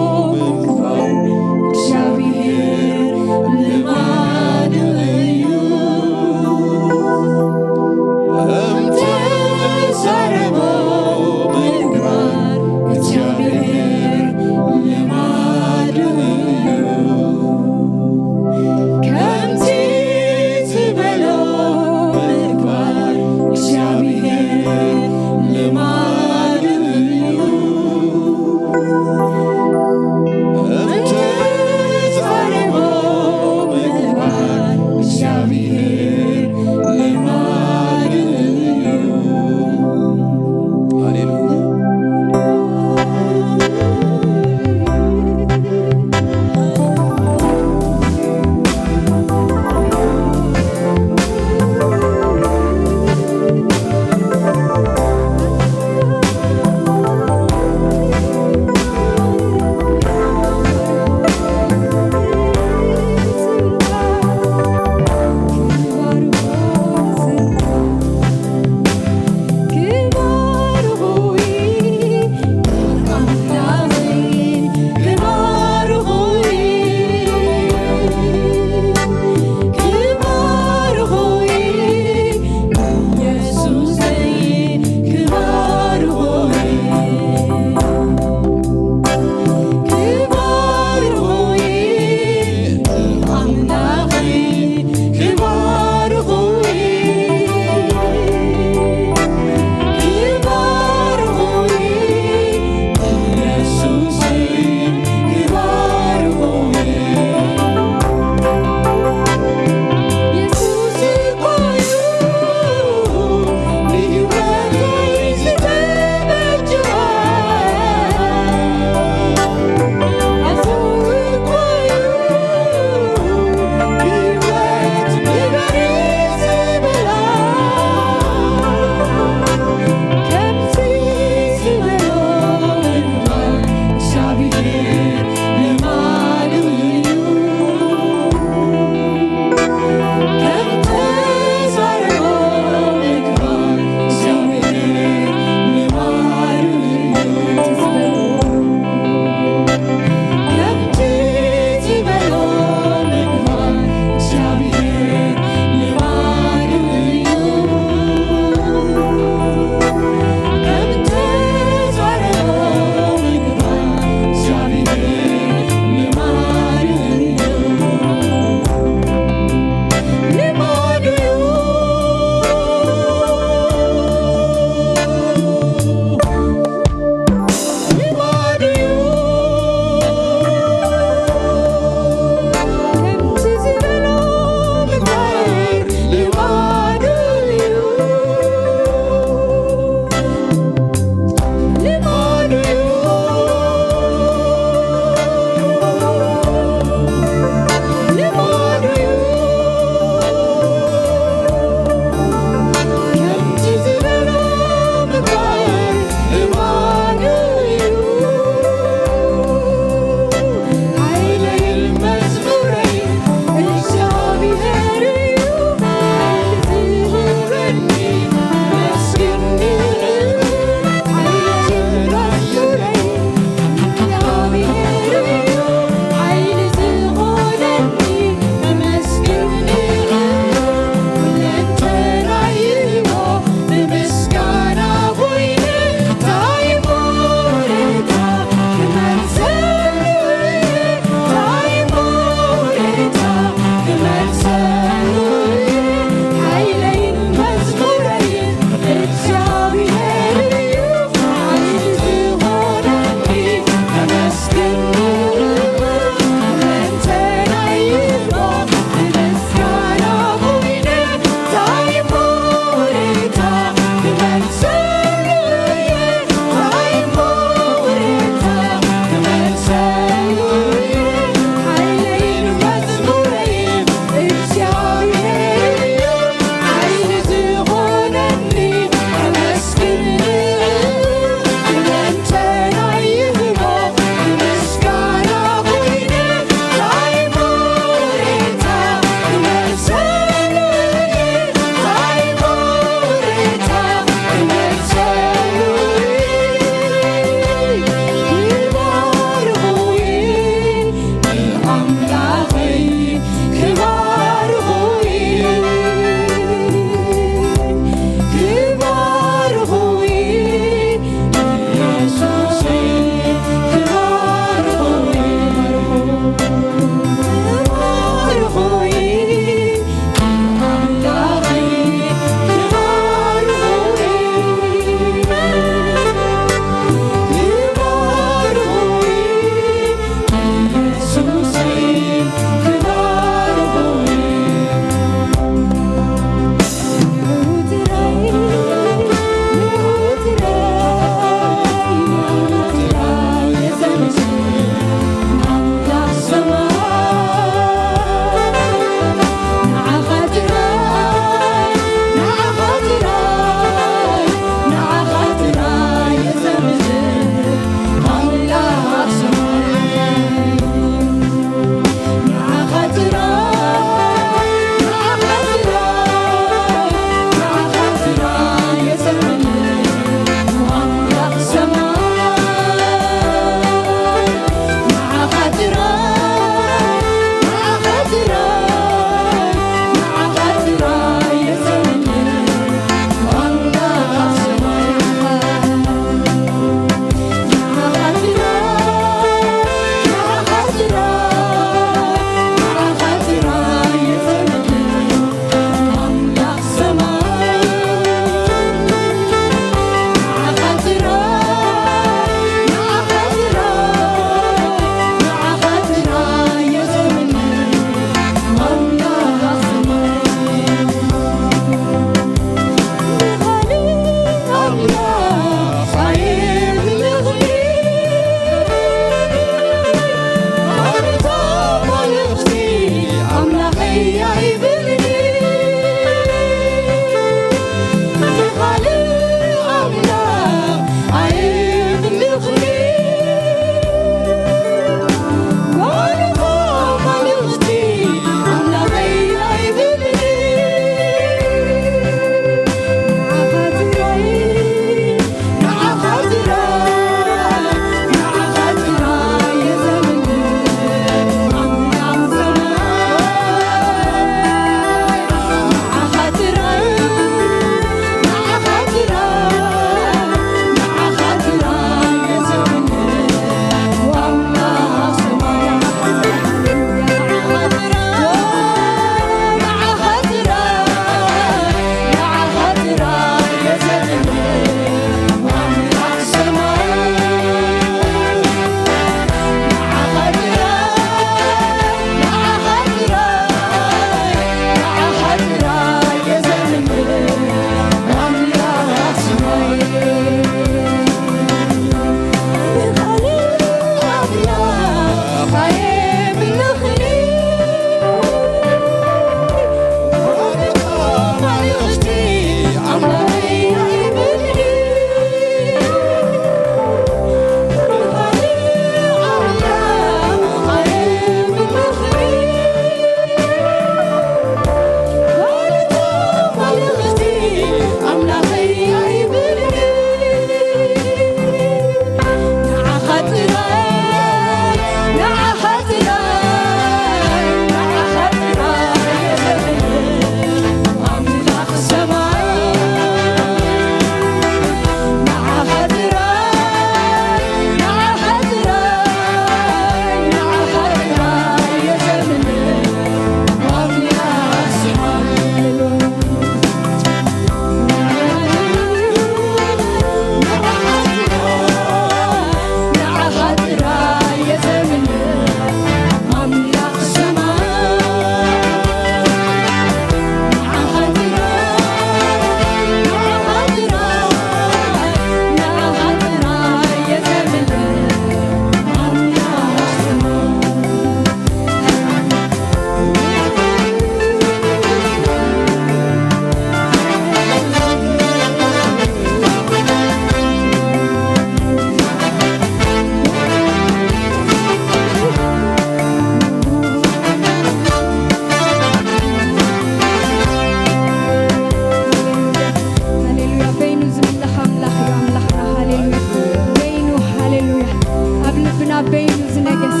በይኑ ዝነገሰ።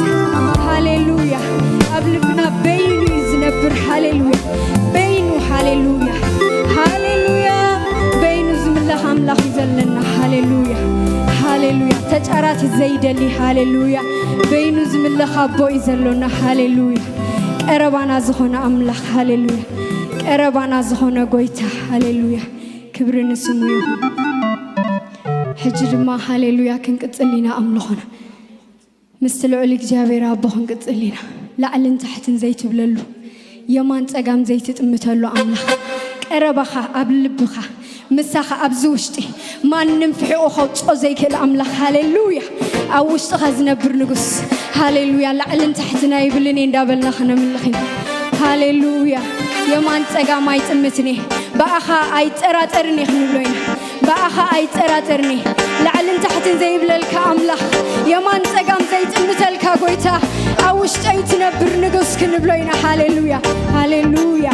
ሃሌሉያ። ኣብ ልብና በይኑ እዩ ዝነብር። ሃሌሉያ። በይኑ፣ ሃሌሉያ። ሃሌሉያ። በይኑ ዝምለኽ ኣምላኽ እዩ ዘለና። ሃሌሉያ። ሃሌሉያ። ተጫራት ዘይደሊ። ሃሌሉያ። በይኑ ዝምለኽ ኣቦ እዩ ዘሎና። ሃሌሉያ። ቀረባና ዝኾነ ኣምላኽ። ሃሌሉያ። ቀረባና ዝኾነ ጎይታ። ሃሌሉያ። ክብሪ ንስሙ ይኹን። ሕጂ ድማ ሃሌሉያ ክንቅጽል ኢና ኣምልኾና። ምስቲ ልዑል እግዚኣብሔር ኣቦ ክንቅጽል ኢና። ላዕልን ታሕትን ዘይትብለሉ፣ የማን ጸጋም ዘይትጥምተሉ ኣምላኽ፣ ቀረባኻ ኣብ ልብኻ፣ ምሳኻ ኣብዚ ውሽጢ፣ ማንም ፍሒቑ ከውጽኦ ዘይክእል ኣምላኽ። ሃሌሉያ። ኣብ ውሽጥኻ ዝነብር ንጉስ። ሃሌሉያ። ላዕልን ታሕትን ኣይብልን እየ እንዳበልና ከነምልኽ ኢና። ሃሌሉያ። የማን ጸጋም ኣይጥምትን እየ፣ ብኣኻ ኣይጠራጠርን እየ ክንብሎ ኢና። ብኣኻ ኣይጠራጠርን እየ። ላዕልን ታሕትን ዘይብለልካ ኣምላኽ፣ የማን ጸጋም ዘይጥምተልካ ጎይታ፣ ኣብ ውሽጠይ ትነብር ንጉስ ክንብሎ ኢና። ሃሌሉያ፣ ሃሌሉያ።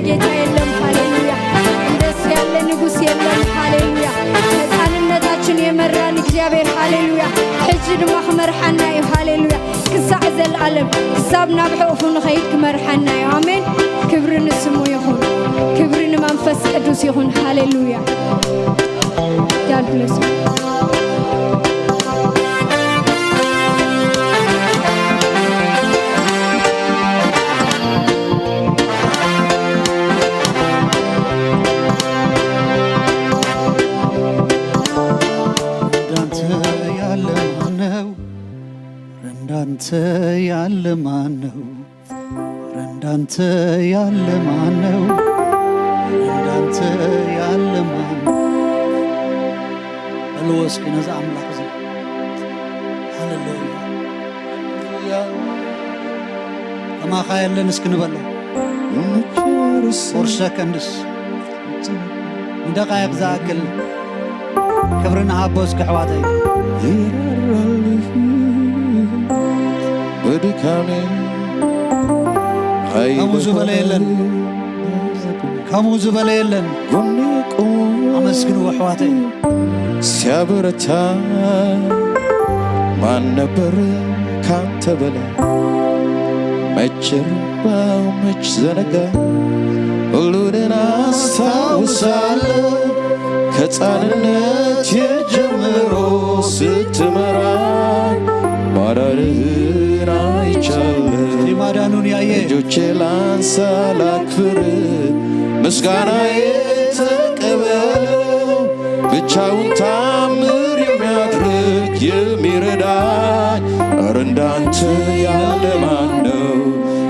ጌታ የለም። ሃሌሉያ። እንደሱ ያለ ንጉሥ የለም። ሃሌሉያ። ሕፃንነታችን የመራን እግዚአብሔር። ሃሌሉያ። ሕጂ ድማ ክመርሓና እዩ። ሃሌሉያ። ክሳዕ ዘልኣለም ክሳብ ናብ ሕቑፉ ንኸይድ ክመርሓና እዩ። ኣሜን። ክብሪ ንስሙ ይኹን። ክብሪ ንመንፈስ ቅዱስ ይኹን። ሃሌሉያ። God bless you. እንዳንተ ያለ ማነው? እንዳንተ ያለ ማነው? እንዳንተ ያለ ማነው? እንዳንተ ያለ ማነው? በልዎ እስኪ ነዚ ኣምላኽ እዚ። ሃሌሉያ። ከማኻ የለን እስኪ ንበሎ። For seconds፣ ንደቃይቕ ዝኣክል ክብሪ ንሃቦ እስኪ ኣሕዋተይ። በድካሜ ከምኡ ዝበለ የለን። ከምኡ ዝበለ የለን። ኣመስግንዎ ኣሕዋተይ። ሲያበረታ ማን ነበር ካንተ በላይ? መች ረሳው መች ዘነጋ? ሁሉን አስታውሳለሁ። ከሕፃንነቴ ጀምሮ ስትመራኝ ማዳንህን አይቻለሁ። ማዳኑን ያየ እጆቼ ላንሳ ላክብር፣ ምስጋናዬ ተቀበለው። ብቻውን ታምር የሚያደርግ የሚረዳኝ፣ ኧረ እንዳንተ ያለ ማን ነው?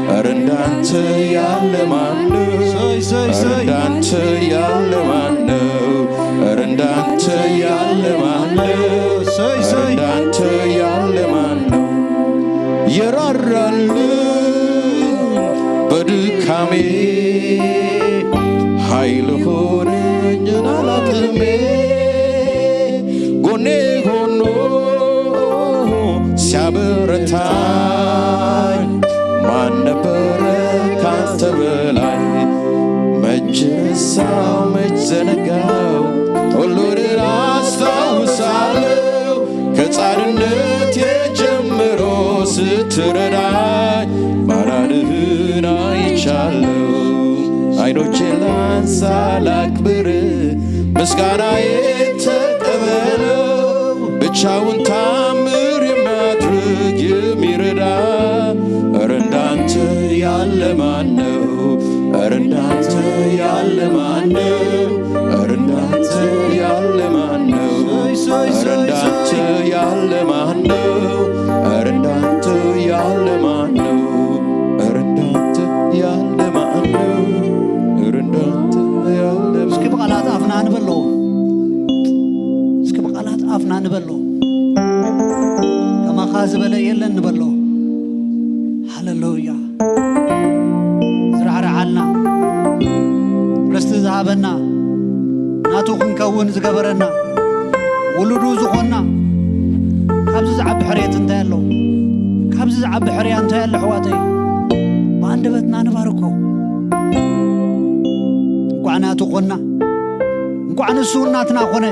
ኧረ እንዳንተ ያለ ማን ነው? ኧረ እንዳንተ ያለ ማን ነው? ኧረ እንዳንተ ያለ ማን ነው? ኧረ እንዳንተ ያለ ማን ነው? የራራልኝ በድካሜ ኃይል ሆነኝ አላቅሜ፣ ጎኔ ሆኖ ሲያበረታኝ ማን ነበረ ካንተ በላይ? መች ረሳው መች ዘነጋው፣ ሁሉን አስታውሳለሁ። ከሕፃንነቴ ጀምሮ ስትረዳኝ ማዳንህን አይቻለሁ። አይኖቼ ላንሳ ላክብር፣ ምስጋናዬ ተቀበለው። ብቻውን ታምር የሚያደርግ የሚረዳ፣ ኧረ እንዳንተ ያለ ማን ነው? ኧረ እንዳንተ ያለ ማን ነው? ኧረ እንዳንተ ያለ ማን ነው? ኧረ እንዳንተ ያለ ማን ነው? ኧረ እንዳንተ ያለ ማን ነው? ኧረ እንዳንተ ያለ ማን ነው? ኧረ እንዳንተ ያለ ማን እስኪ ብቓላት ኣፍና ንበሎ። እስኪ ብቓላት ኣፍና ንበሎ። ከማኻ ዝበለ የለን ንበሎ። ሃሌሉያ። ዝራዕርዓልና፣ ርስቲ ዝሃበና፣ ናቱ ክንከውን ዝገበረና፣ ውሉዱ ዝኾንና፣ ካብዚ ዝዓቢ ሕርየት እንታይ ኣሎ? ካብዚ ዝዓቢ ሕርያ እንታይ ኣሎ ኣሕዋተይ? ብኣንደበትና ንባርኮ። እንቋዕ ናቱ ኾንና፣ እንቋዕ ንሱ ናትና ኾነ።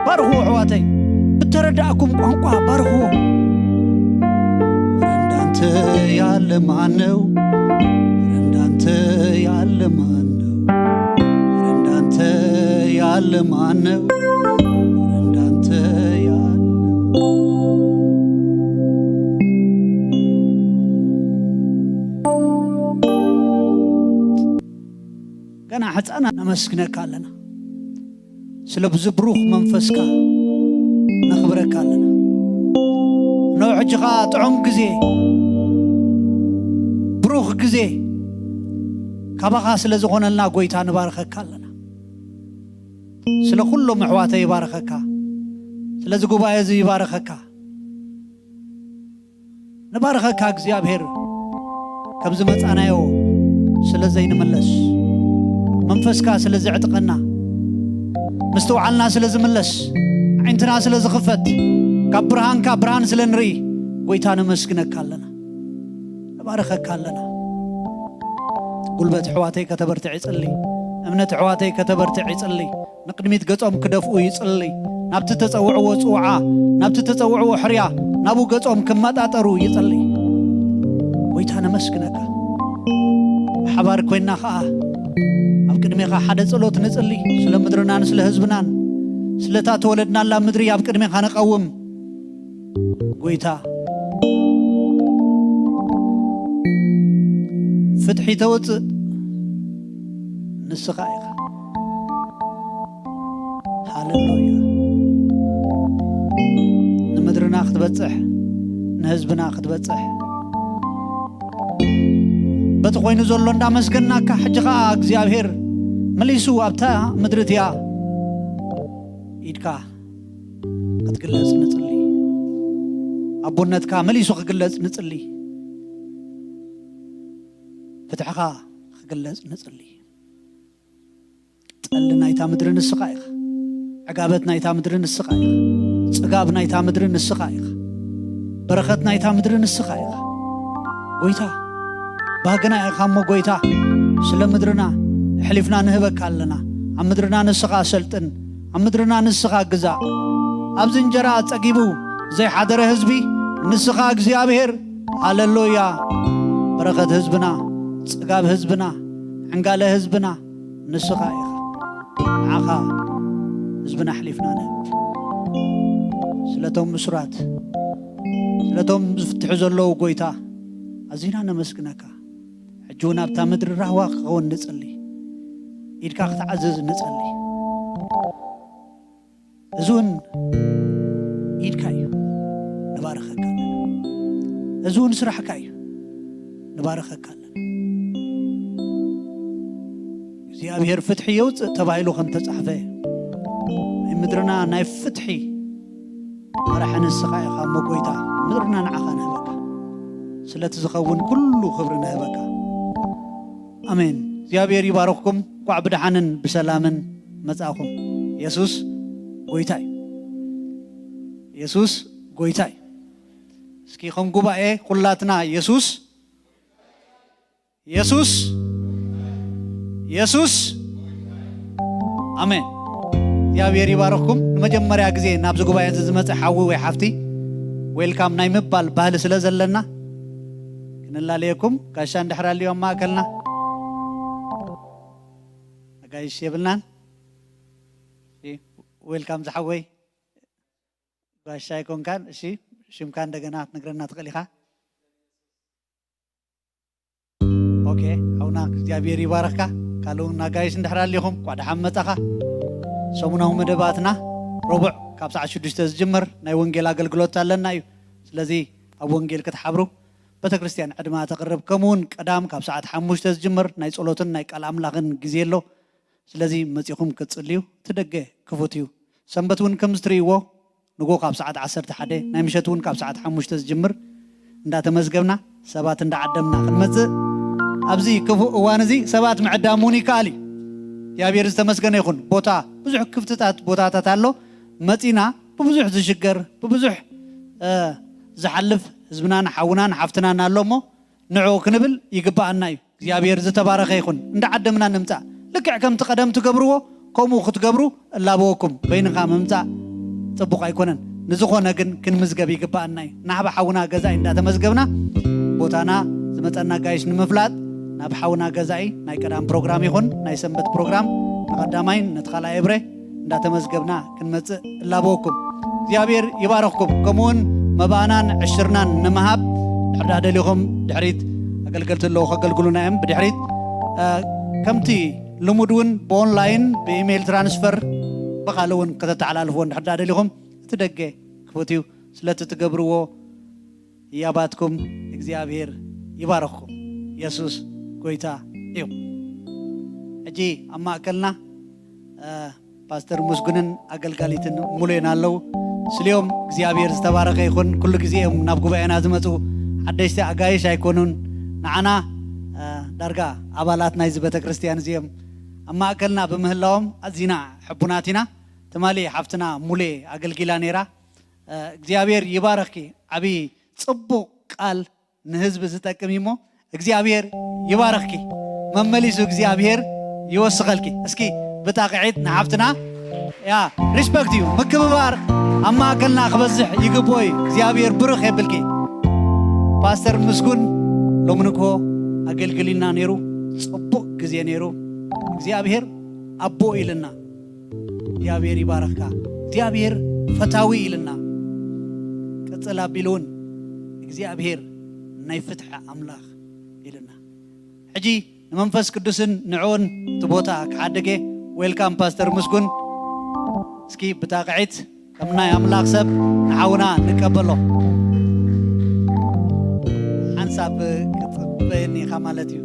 ባርኽዎ ኣሕዋተይ፣ ብተረዳእኩም ቋንቋ ባርኽዎ። እንዳንተ ያለ ማን ነው? እንዳንተ ያለ ማን ነው? እንዳንተ ያለ ማን ነው? እንዳንተ ያለ ገና ሕፃናት ነመስግነካ ኣለና። ስለ ብዚ ብሩኽ መንፈስካ ነኽብረካ ኣለና። እነሆ ሕጂ ኸኣ ጥዑም ግዜ፣ ብሩኽ ግዜ ካባኻ ስለ ዝኾነልና ጐይታ ንባርኸካ ኣለና። ስለ ኵሎም ኣሕዋተይ ይባርኸካ። ስለዚ ጉባኤ እዚ ይባርኸካ። ንባርኸካ እግዚኣብሔር፣ ከም ዝመጻናዮ ስለ ዘይንምለስ፣ መንፈስካ ስለ ዘዕጥቐና፣ ምስትውዓልና ስለ ዝምለስ፣ ኣዒንትና ስለ ዝኽፈት፣ ካብ ብርሃንካ ብርሃን ስለ ንርኢ፣ ጐይታ ነመስግነካ ኣለና፣ ንባርኸካ ኣለና። ጉልበት ኣሕዋተይ ከተበርትዕ ይጽሊ። እምነት ኣሕዋተይ ከተበርትዕ ይጽሊ። ንቕድሚት ገጾም ክደፍኡ ይጽሊ። ናብቲ ተጸውዕዎ ጽውዓ፣ ናብቲ ተጸውዕዎ ሕርያ፣ ናብኡ ገጾም ክመጣጠሩ ይጽሊ። ጎይታ ነመስግነካ። ብሓባር ኮይና ኸኣ ኣብ ቅድሜኻ ሓደ ጸሎት ንጽሊ። ስለ ምድርናን ስለ ህዝብናን፣ ስለታ ተወለድናላ ምድሪ ኣብ ቅድሜኻ ንቐውም። ጎይታ ፍትሒ ተውጽእ ንስኻ ኢኻ። ሃሌሉያ። ንምድርና ክትበጽሕ፣ ንህዝብና ክትበጽሕ፣ በቲ ኮይኑ ዘሎ እንዳመስገናካ፣ ሕጂ ኸኣ እግዚኣብሔር መሊሱ ኣብታ ምድሪ እቲኣ ኢድካ ክትግለጽ ንጽሊ። ኣቦነትካ መሊሱ ክግለጽ ንጽሊ። ፍትሕኻ ክግለጽ ንጽሊ። ጠሊ ናይታ ምድሪ ንስኻ ኢኻ። ዕጋበት ናይታ ምድሪ ንስኻ ኢኻ። ጽጋብ ናይታ ምድሪ ንስኻ ኢኻ። በረኸት ናይታ ምድሪ ንስኻ ኢኻ። ጎይታ፣ ባህግና ኢኻ እሞ ጎይታ፣ ስለ ምድርና ኣሕሊፍና ንህበካ ኣለና። ኣብ ምድርና ንስኻ ሰልጥን፣ ኣብ ምድርና ንስኻ ግዛእ። ኣብዚ እንጀራ ጸጊቡ ዘይሓደረ ህዝቢ ንስኻ እግዚኣብሔር። ሃሌሉያ። በረኸት ህዝብና፣ ጽጋብ ህዝብና፣ ዕንጋለ ህዝብና ንስኻ ኢኻ። ንዓኻ ህዝብና ኣሕሊፍና ንህብ። ስለቶም እሱራት፣ ስለቶም ዝፍትሑ ዘለዉ ጎይታ፣ ኣዚና ነመስግነካ። ሕጂ እውን ኣብታ ምድሪ ራህዋ ክኸውን ንጽሊ። ኢድካ ክትዓዝዝ ንጸሊ። እዚ እውን ኢድካ እዩ። ንባርኸካ ኣለና። እዚ እውን ስራሕካ እዩ። ንባርኸካ ኣለና። እግዚኣብሔር ፍትሒ የውፅእ ተባሂሉ ከም ተጻሕፈ፣ ናይ ምድርና ናይ ፍትሒ መራሒ ንስኻ ኢኻ እሞ ጎይታ፣ ምድርና ንዓኻ ንህበካ። ስለቲ ዝኸውን ኩሉ ክብሪ ንህበካ። ኣሜን። እግዚኣብሔር ይባርኽኩም። እንኳዕ ብደሓንን ብሰላምን መጻእኹም። የሱስ ጎይታ እዩ። የሱስ ጎይታ እዩ። እስኪ ከም ጉባኤ ኩላትና የሱስ፣ የሱስ፣ የሱስ። ኣሜን። እግዚኣብሔር ይባርኽኩም። ንመጀመርያ ግዜ ናብዚ ጉባኤ እዚ ዝመጸ ሓዊ ወይ ሓፍቲ፣ ዌልካም ናይ ምባል ባህሊ ስለ ዘለና፣ ክንላለየኩም። ጋሻ እንድሕር ኣልዩ ኣብ ማእከልና፣ ኣጋይሽ የብልናን። እሺ፣ ዌልካም ዝሓወይ። ጋሻ ኣይኮንካን። እሺ፣ ሽምካ እንደገና ክትነግረና ትኽእል ኢኻ። ኦኬ፣ ሓውና እግዚኣብሔር ይባረኽካ። ካልእ እውን ኣጋይሽ እንድሕር ኣሊኹም፣ እንኳዕ ደሓን መጻኻ። ሰሙናዊ መደባትና ረቡዕ ካብ ሰዓት ሽዱሽተ ዝጅምር ናይ ወንጌል ኣገልግሎት ኣለና እዩ። ስለዚ ኣብ ወንጌል ክትሓብሩ ቤተ ክርስቲያን ዕድማ ተቕርብ። ከምኡ እውን ቀዳም ካብ ሰዓት ሓሙሽተ ዝጅምር ናይ ጸሎትን ናይ ቃል ኣምላኽን ግዜ ኣሎ። ስለዚ መጺኹም ክትጽልዩ፣ እቲ ደገ ክፉት እዩ። ሰንበት እውን ከምዚ ትርእይዎ፣ ንጎ ካብ ሰዓት ዓሰርተ ሓደ፣ ናይ ምሸት እውን ካብ ሰዓት ሓሙሽተ ዝጅምር እንዳተመዝገብና፣ ሰባት እንዳዓደምና ክንመጽእ፣ ኣብዚ ክፉእ እዋን እዚ ሰባት ምዕዳም እውን ይከኣል እዩ። እግዚኣብሔር ዝተመስገነ ይኹን። ቦታ፣ ብዙሕ ክፍትታት ቦታታት ኣሎ። መጺና ብብዙሕ ዝሽገር፣ ብብዙሕ፣ እ፣ ዝሓልፍ ህዝብናን ሓውናን ሓፍትናን ኣሎ እሞ፣ ንዕኡ ክንብል ይግብኣና እዩ። እግዚኣብሔር ዝተባረኸ ይኹን። እንዳዓደምና ንምጻእ። ልክዕ ከምቲ ቀደም ትገብርዎ፣ ከምኡ ክትገብሩ እላበወኩም። በይንኻ ምምጻእ ጽቡቕ ኣይኮነን። ንዝኾነ ግን ክንምዝገብ ይግብኣና እዩ። ናህባ ሓውና ገዛኢ እንዳተመዝገብና፣ ቦታና ዝመጸና ጋይሽ ንምፍላጥ፣ ናብ ሓውና ገዛኢ ናይ ቀዳም ፕሮግራም ይኹን ናይ ሰንበት ፕሮግራም፣ ንቐዳማይን ነቲ ካልኣይ እብረ እንዳተመዝገብና ክንመጽእ እላበወኩም። እግዚኣብሔር ይባረኽኩም። ከምኡውን መባእናን ዕሽርናን ንምሃብ ድሕር ደኣ ደሊኹም፣ ድሕሪት ኣገልገልቲ ኣለዉ ከገልግሉና እዮም። ብድሕሪት፣ እ፣ ከምቲ ልሙድ እውን ብኦንላይን ብኢሜይል ትራንስፈር ብኻልእ እውን ከተተሓላልፍዎ እንድሕር ደኣ ደሊኹም፣ እቲ ደገ ክፉት እዩ። ስለቲ ትገብርዎ ህያባትኩም እግዚኣብሔር ይባረኽኩም። የሱስ ጎይታ እዩ። ሕጂ ኣብ ማእከልና፣ እ፣ ፓስተር ምስጉንን ኣገልጋሊትን ሙሉየን ኣለዉ። ስልዮም እግዚኣብሔር ዝተባረኸ ይኹን። ኩሉ ግዜ እዮም ናብ ጉባኤና ዝመጹ። ሓደሽቲ ኣጋይሽ ኣይኮኑን። ንዓና፣ እ፣ ዳርጋ ኣባላት ናይዚ ቤተ ክርስቲያን እዚ እዮም። ኣብ ማእከልና ብምህላዎም ኣዚና ሕቡናት ኢና። ትማሊ ሓፍትና ሙሌ ኣገልጊላ ነይራ። እ፣ እግዚኣብሔር ይባረኽኪ። ዓቢ ጽቡቕ ቃል ንህዝቢ ዝጠቅም እዩ እሞ እግዚኣብሔር ይባረኽኪ። መመሊሱ እግዚኣብሔር ይወስኸልኪ። እስኪ ብጣቕዒት ንሓፍትና ያ ሪስፐክት እዩ ምክብባር ኣብ ማእከልና ክበዝሕ ይግብኦ እዩ። እግዚኣብሔር ብሩኽ የብልኪ። ፓስተር ምስጉን ሎሚ ንግሆ ኣገልግልና ነይሩ፣ ጽቡቕ ግዜ ነይሩ። እግዚኣብሔር ኣቦ ኢልና እግዚኣብሔር ይባረኽካ። እግዚኣብሔር ፈታዊ ኢልና ቅጽል ኣቢሉ እውን እግዚኣብሔር ናይ ፍትሒ ኣምላኽ ኢልና። ሕጂ ንመንፈስ ቅዱስን ንዕኡን እቲ ቦታ ክሓድገ። ዌልካም ፓስተር ምስጉን። እስኪ ብጣቕዒት ከም ናይ ኣምላኽ ሰብ ንሓውና ንቀበሎ። ሓንሳብ ክጽበየኒ ኢኻ ማለት እዩ።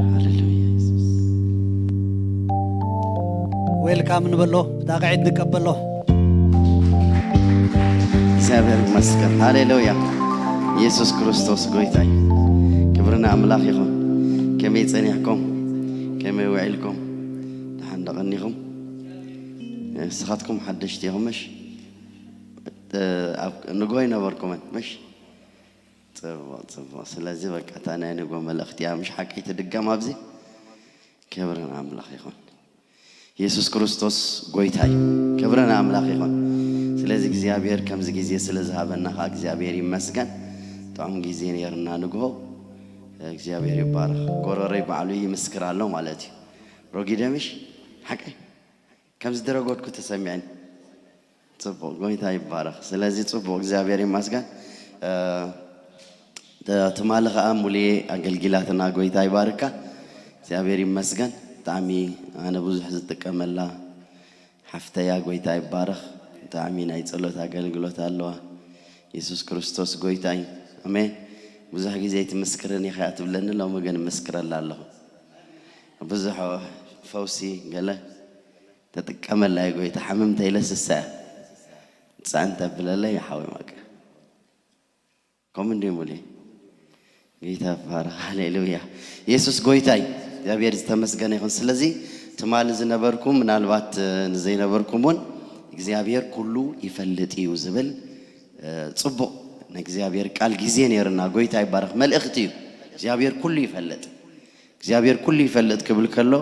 ሃሌሉያ የሱስ። ዌልካም ንበሎ፣ ብጣቕዒት ንቀበሎ። እግዚኣብሔር ይመስገን። ሃሌሉያ። ኢየሱስ ክርስቶስ ጎይታ እዩ። ክብሪ ንኣምላኽ ይኹን። ከመይ ጸኒሕኩም? ከመይ ውዒልኩም? ደሓን ዶ ቀኒኹም? ንስኻትኩም ሓደሽቲ ኢኹም ምሽ? እ፣ ኣብ ንግሆ ኣይነበርኩምን ምሽ? ጽቡቕ፣ ጽቡቕ። ስለዚ በቃ እታ ናይ ንግሆ መልእኽቲ እያ ምሽ ሓቀይ ትድገም ኣብዚ? ክብሪ ንኣምላኽ ይኹን። ኢየሱስ ክርስቶስ ጎይታ እዩ። ክብሪ ንኣምላኽ ይኹን። ስለዚ እግዚኣብሔር ከምዚ ግዜ ስለ ዝሃበና ኸዓ እግዚኣብሔር ይመስገን። ጥዑም ግዜ ነይርና ንግሆ። እግዚኣብሔር ይባረኽ። ጎረረይ ባዕሉ ይምስክር ኣሎ ማለት እዩ። ሮጊደ ምሽ ሓቀይ ከም ዝደረጎድኩ ተሰሚዐኒ። ጽቡቕ፣ ጎይታ ይባረኽ። ስለዚ ጽቡቕ፣ እግዚኣብሔር ይመስገን። እ፣ ተ-፣ ትማሊ ኸኣ ሙሉየ ኣገልጊላትና፣ ጎይታ ይባርካ። እግዚኣብሔር ይመስገን። ብጣዕሚ ኣነ ብዙሕ ዝጥቀመላ ሓፍተያ፣ ጎይታ ይባረኽ። ብጣዕሚ ናይ ጸሎት ኣገልግሎት ኣለዋ። የሱስ ክርስቶስ ጎይታ እዩ። ኣሜን። ብዙሕ ግዜ ኣይትምስክርን ኢኻ እያ ትብለኒ፣ ሎሚ ግን እምስክረላ ኣለኹ። ብዙሕ ፈውሲ ገለ ተጥቀመላ እዩ ጎይታ። ሓምም ተይለስሳ እያ። ጻንተ ብለለይ ሓወይ ማቀ። ከምኡ እንዲዩ ሙሌ። ጌታ ይባረኽ። ሃሌሉያ። ኢየሱስ ጎይታ እዩ። እግዚኣብሔር ዝተመስገነ ይኹን። ስለዚ ትማሊ ዝነበርኩም፣ ምናልባት፣ እ፣ ንዘይነበርኩም እውን እግዚኣብሔር ኩሉ ይፈልጥ እዩ ዝብል፣ እ፣ ጽቡቕ ናይ እግዚኣብሔር ቃል ግዜ ነይርና። ጎይታ ይባረኽ። መልእኽቲ እዩ። እግዚኣብሔር ኩሉ ይፈልጥ። እግዚኣብሔር ኩሉ ይፈልጥ ክብል ከሎ፣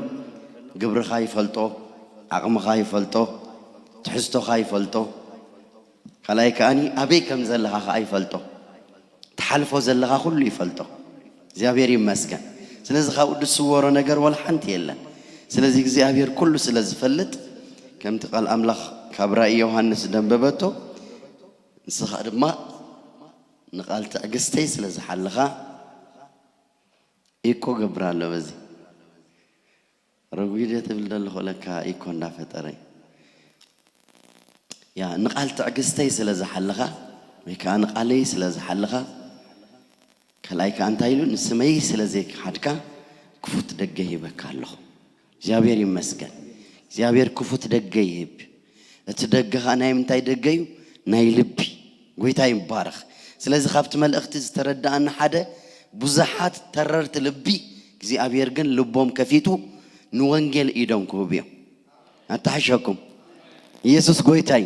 ግብርኻ ይፈልጦ፣ ዓቕምኻ ይፈልጦ፣ ትሕዝቶኻ ይፈልጦ፣ ካልኣይ ከኣኒ ኣበይ ከም ዘለኻ ኸኣ ይፈልጦ። ትሓልፎ ዘለኻ ኩሉ ይፈልጦ። እግዚኣብሔር ይመስገን። ስለዚ ካብኡ ዝስወሮ ነገር ወላ ሓንቲ የለን። ስለዚ እግዚኣብሔር ኩሉ ስለ ዝፈልጥ፣ ከምቲ ቃል ኣምላኽ ካብ ራእይ ዮሃንስ ደንበበቶ፣ ንስኻ ድማ ንቓል ትዕግስተይ ስለ ዝሓለኻ፣ ኢኮ ገብር ኣሎ በዚ። ረጒደ ትብል ዘለኹ ለካ ኢኮ እንዳፈጠረ። ያ፣ ንቓል ትዕግስተይ ስለ ዝሓለኻ፣ ወይ ከኣ ንቓለይ ስለ ዝሓለኻ፣ ካልኣይ ከኣ እንታይ ኢሉ? ንስመይ ስለ ዘይከሓድካ ክፉት ደገ ሂበካ ኣለኹ። እግዚኣብሔር ይመስገን። እግዚኣብሔር ክፉት ደገ ይህብ። እቲ ደገ ኸኣ ናይ ምንታይ ደገ እዩ? ናይ ልቢ። ጎይታ ይባረኽ። ስለዚ ካብቲ መልእኽቲ ዝተረዳኣና ሓደ፣ ብዙሓት ተረርቲ ልቢ፣ እግዚኣብሔር ግን ልቦም ከፊቱ ንወንጌል ኢዶም ክህቡ እዮም። ኣተሓሸኩም። ኢየሱስ ጎይታ እዩ።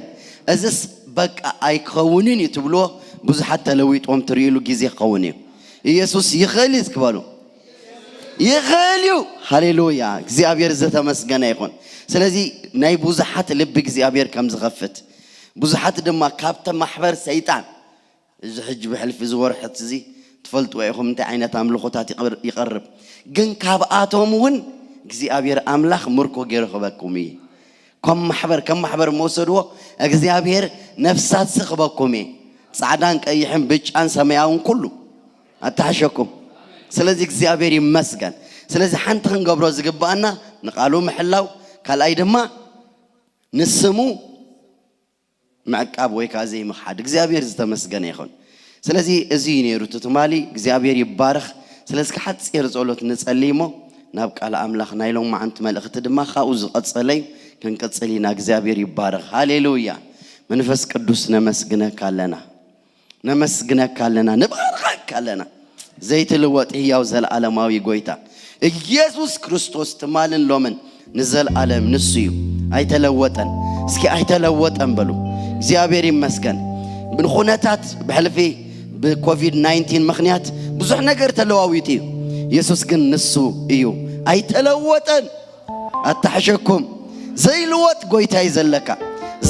እዝስ በቃ ኣይክኸውንን እዩ ትብልዎ፣ ብዙሓት ተለዊጦም ትርእይሉ ግዜ ክኸውን እዩ። ኢየሱስ ይኽእል እዩ ክበሉ። ይኽእል እዩ። ሃሌሉያ። እግዚኣብሔር ዝተመስገነ ይኹን። ስለዚ ናይ ብዙሓት ልቢ እግዚኣብሔር ከም ዝኸፍት፣ ብዙሓት ድማ ካብቲ ማሕበር ሰይጣን፣ እዚ ሕጂ ብሕልፊ እዚ ወርሒ እዚ ትፈልጥዎ ኢኹም እንታይ ዓይነት ኣምልኾታት ይቕር-፣ ይቐርብ። ግን ካብኣቶም እውን እግዚኣብሔር ኣምላኽ ምርኮ ገይሩ ክበኩም እዩ። ከም ማሕበር፣ ከም ማሕበር መውሰድዎ እግዚኣብሔር ነፍሳት ዝኽበኩም እዩ። ጻዕዳን ቀይሕን ብጫን ሰማያውን ኩሉ ኣተሓሸኩም። ስለዚ እግዚኣብሔር ይመስገን። ስለዚ ሓንቲ ክንገብሮ ዝግብኣና ንቓሉ ምሕላው፣ ካልኣይ ድማ ንስሙ ምዕቃብ ወይ ከኣ ዘይምኽሓድ። እግዚኣብሔር ዝተመስገነ ይኹን። ስለዚ እዚ እዩ ነይሩ እቲ ትማሊ። እግዚኣብሔር ይባረኽ። ስለዚ ሓጺር ጸሎት ንጸልይ እሞ ናብ ቃል ኣምላኽ ናይ ሎማዓንቲ መልእኽቲ ድማ ካብኡ ዝቐጸለ እዩ። ክንቅጽል ኢና። እግዚኣብሔር ይባረኽ። ሃሌሉያ። መንፈስ ቅዱስ ነመስግነካ ኣለና። ነመስግነካ ኣለና። ንባርኸካ ኣለና። ዘይትልወጥ ህያው ዘለዓለማዊ ጎይታ ኢየሱስ ክርስቶስ ትማልን ሎምን ንዘለዓለም ንሱ እዩ። ኣይተለወጠን። እስኪ ኣይተለወጠን በሉ። እግዚኣብሔር ይመስገን። ብንኹነታት ብሕልፊ ብኮቪድ ናይንቲን ምኽንያት ብዙሕ ነገር ተለዋዊጡ እዩ። የሱስ ግን ንሱ እዩ፣ ኣይተለወጠን። ኣታሕሸኩም ዘይልወጥ ጎይታ እዩ ዘለካ።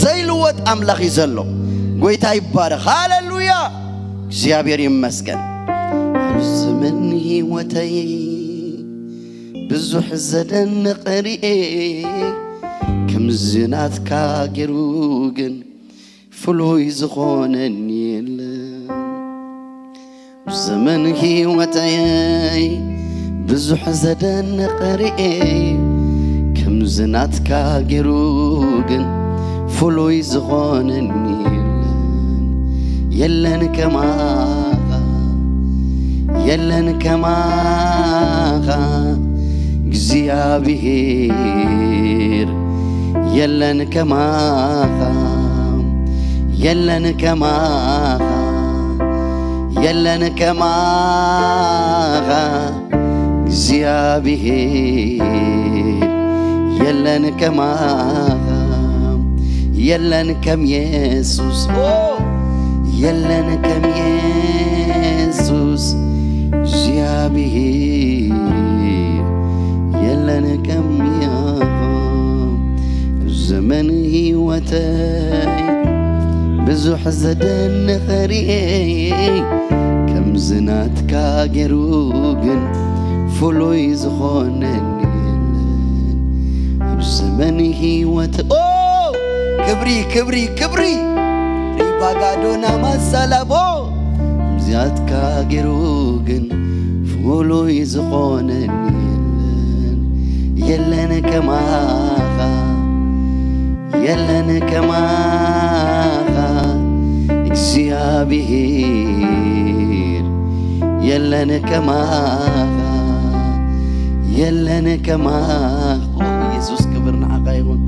ዘይልወጥ ኣምላኽ እዩ ዘሎ። ጎይታ ይባረኽ። ሃሌሉያ! እግዚኣብሔር ይመስገን። ኣብ ዘመን ህይወተይ ብዙሕ ዘደንቕ ርኤ፣ ከምዚ ናትካ ገይሩ ግን ፍሉይ ዝኾነኒ የለን። ኣብ ዘመን ህይወተይ ብዙሕ ዘደንቕ ርኤ፣ ከምዚ ናትካ ገይሩ ግን ፍሉይ ዝኾነኒ የለን። የለን ከማኻ፣ የለን ከማኻ እግዚኣብሔር፣ የለን ከማኻ፣ የለን ከማኻ፣ የለን ከማኻ እግዚኣብሔር፣ የለን ከማኻ፣ የለን ከም የሱስ፣ ኦ፣ የለን ከም የሱስ እግዚኣብሔር፣ የለን ከም ያሆ። ዘመን ህይወተይ ብዙሕ ዘደንቕ ርኤ፣ ከምዚ ናትካ ገይሩ ግን ፍሉይ ዝኾነኒ የለን። ኣብ ዘመን ህይወት፣ ኦ፣ ክብሪ፣ ክብሪ፣ ክብሪ። ሪባጋዶና ማሳላቦ፣ ከምዚ ናትካ ገይሩ ግን ፍሉይ ዝኾነኒ የለን። የለን ከማኻ፣ የለን ከማኻ እግዚኣብሔር፣ የለን ከማኻ፣ የለን ከማኻ። ኦ፣ የሱስ ክብር ንዓኻ ይኹን።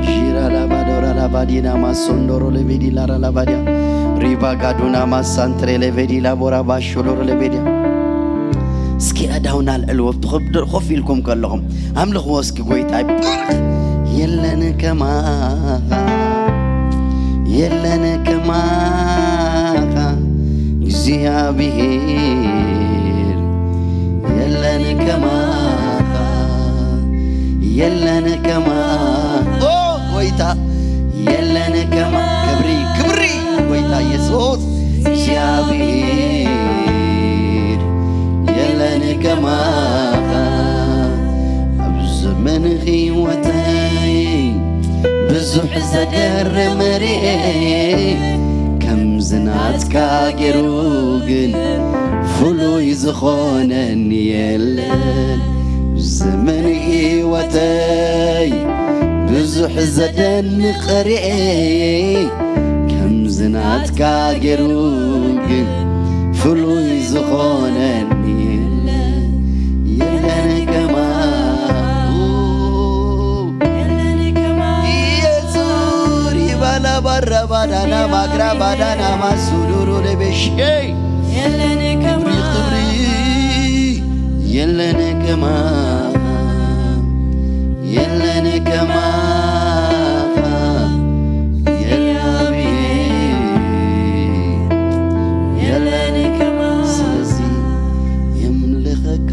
ዢራ ላባዶራ ላባዲና ማሶንዶሮ ለቤዲ ላራ ላባዲያ ሪባ ጋዱና ማሳንትሬ ለቤዲ ላቦራ ባሾዶሮ ለቤዲያ። እስኪ ኣእዳውና ኣልዕልዎ፣ ብትኸብዶ ኮፍ ኢልኩም ከለኹም ኣምልኽዎ እስኪ ጎይታ ይባረኽ። የለን ከማኻ፣ የለን ከማኻ እግዚኣብሔር፣ የለን ከማኻ፣ የለን ከማኻ። ኦ ጎይታ፣ የለን ከማ-፣ ክብሪ፣ ክብሪ ጎይታ የሱስ እግዚኣብሔር፣ የለን ከማኻ። ኣብ ዘመን ህይወተይ ብዙሕ ዘገርም ርኤ፣ ከምዚ ናትካ ገይሩ ግን ፍሉይ ዝኾነኒ የለን። ዘመን ህይወተይ ብዙሕ ዘደንቕ ርኤ፣ ከምዚ ናትካ ገይሩ ግን ፍሉይ ዝኾነኒ የለን። የለን ከማኡ፣ የለን ከማኡ። ኢየሱስ ሪባላ ባራ ባዳና ማግራ ባዳና ማሱዱሩ ለቤሼ። የለን ክብሪ፣ ከማኻ። ክብሪ። የለን ከማኻ፣ የለን ከማኻ፣ የለን፣ የለን ከማኻ። ስለዚ የምልኸካ፣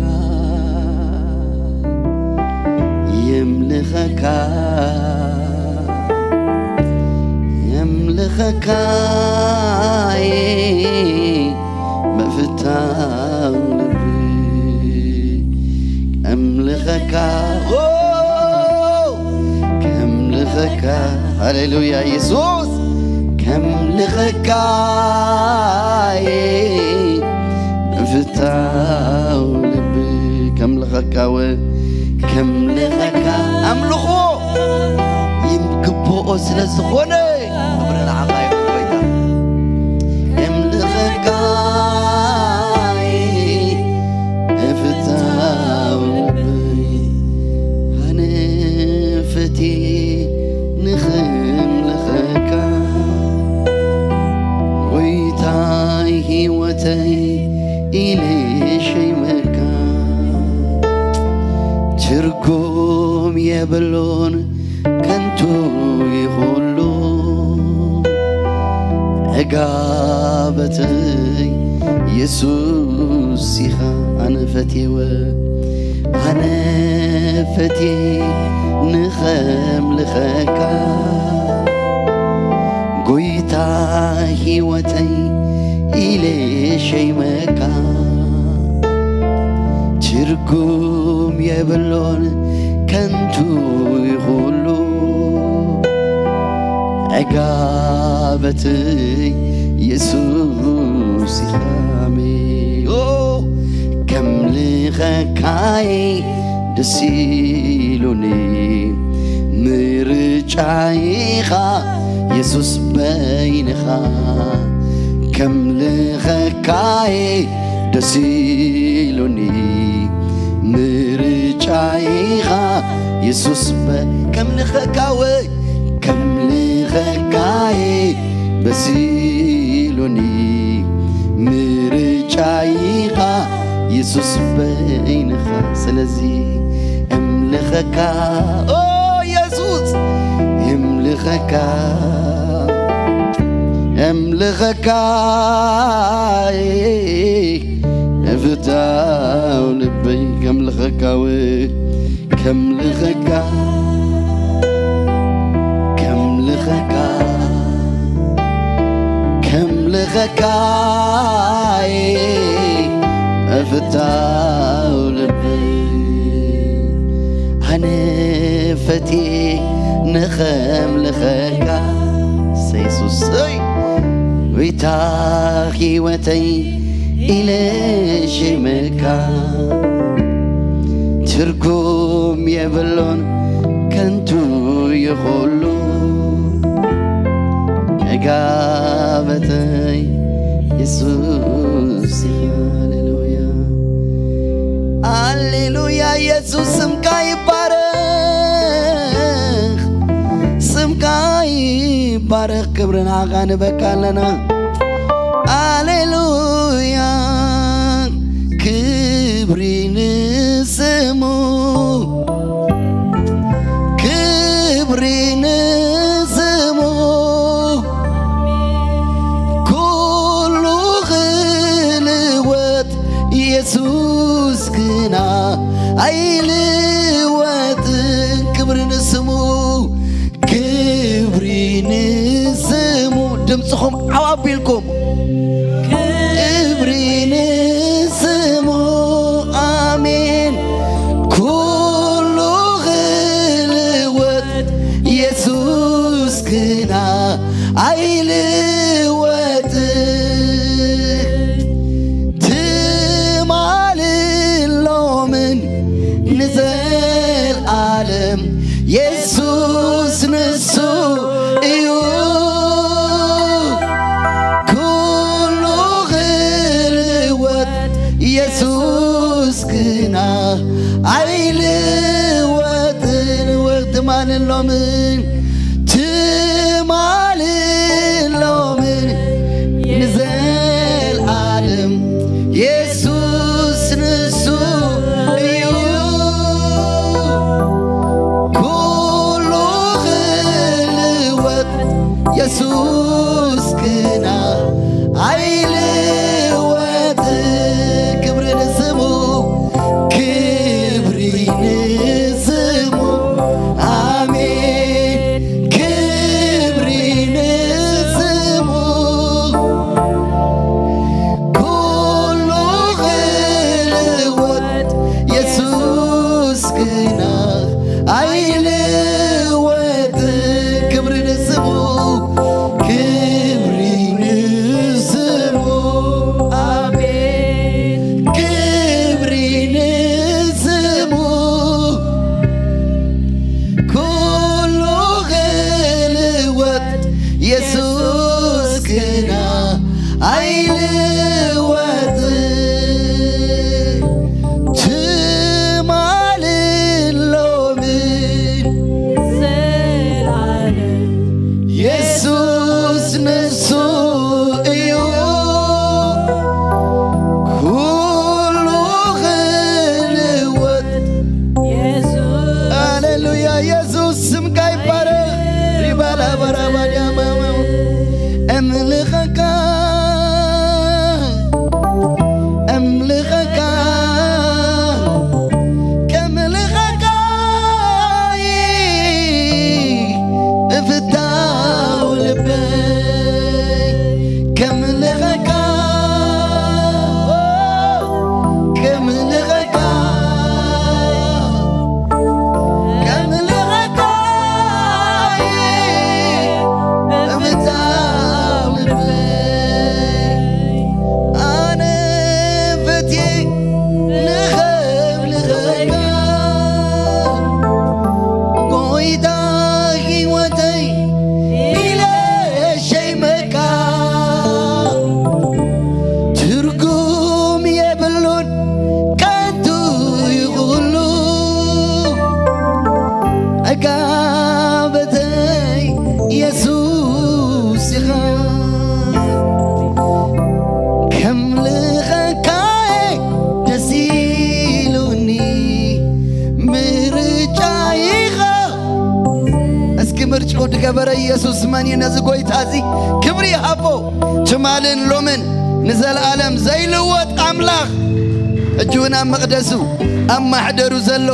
የምልኸካ፣ የምልኸካ፣ ምፍታው ልቢ ከምልኸካ፣ ኦ፣ ከምልኸካ፣ ሃሌሉያ፣ የሱስ ከምልኸካ፣ ምፍታው ልቢ ከምልኸካ፣ ወ-፣ ከምልኸካ፣ ኣምልኾ ይግብኦ ስለ ዝኾነ፣ ክብሪ ንዓኻ ይኹን ጎይታ። የምልኸካ እፍታው ልበይ፣ ኣነ ፈትየ ንኽምልኸካ፣ ጎይታይ ህይወተይ ኢለ ሸይመካ። ትርጉም የብሉን ከንቱ ጋበተይ የሱስ ኢኻ ኣነ ፈትየወ ኣነ ፈትየ ንኸምልኸካ ጎይታ ህይወተይ ኢለ ሸይመካ ትርጉም የብሎን ከንቱ ይኹሉ ዕጋበተይ የሱስ ኢኻ ኣሜን ከምልኸካይ ደስ ኢሉኒ ምርጫይኻ የሱስ በይንኻ ከምልኸካይ ደስ ኢሉኒ ምርጫይኻ የሱስ በ ከምልኸካ ወይ ከምልኸካይ ደስ ኢሉኒ ምርጫይኻ የሱስ በይንኻ ስለዚ እምልኸካ ኦ የሱስ እምልኸካ እምልኸካ እፍታው ልበይ ከምልኸካ ወይ ከምልኸካ ከምልኸካ ከምልኸካ እፍታው ልበይ ኣነ ፈትየ ንኸምልኸካ የሱስ ይ ጎይታ ህይወተይ ኢለ ሽመካ ትርጉም የብሉን ከንቱ ይኹሉ ዕጋበተይ የሱስ ሃሌሉያ ሃሌሉያ የሱስ ስምካ ይባረኽ ስምካ ይባረኽ ክብርና ቃንበካ ኣለና ሃሌሉያ ክብሪ ንስሙ ክብሪ ንስሙ ኩሉ ክልወጥ የሱስ ግና ኣይልወጥን ክብሪ ንስሙ ክብሪ ንስሙ ድምፅኹም ዓው ኣቢልኩም ክብሪ ንስሙ ኣሜን ኩሉ ክልወጥ የሱስ ግና ኣይልወጥን ትማልን ሎምን ንዘልኣለም የሱስ ንሱ እዩ ኩሉ ክልወጥ የሱስ ግና ኣይልወጥን ትማልን ሎምን ትማልን ሎምን ንዘልኣለም የሱስ ንሱ እዩ ኩሉ ክልወጥ የሱስ ግና ኣይልወጥ ክብሪ ንስሙ ክብሪ ንስሙ ኣሜን ክብሪ ንስሙ ኩሉ ክልወጥ የሱስ ግና ኣይልወጥ ክብሪ ንስሙ ክብሪ ንስሙ ኣሜን ክብሪ ንስሙ ኩሉ ክልወጥ የሱስ ግና ኣይልወጥ ትማልን ሎምን ዘላለም የሱስ ንሱ እዩ ኩሉ ክልወጥ የሱስ ሃሌሉያ የሱስ ስምካ ይባረክ ሪባላ በራባዲያማ እምልኸካ ኢየሱስ መን እዩ? ነዚ ጎይታ እዚ ክብሪ ይሃቦ። ትማልን ሎምን ንዘለኣለም ዘይልወጥ ኣምላኽ፣ ሕጂ እውን ኣብ መቕደሱ ኣብ ማሕደሩ ዘሎ፣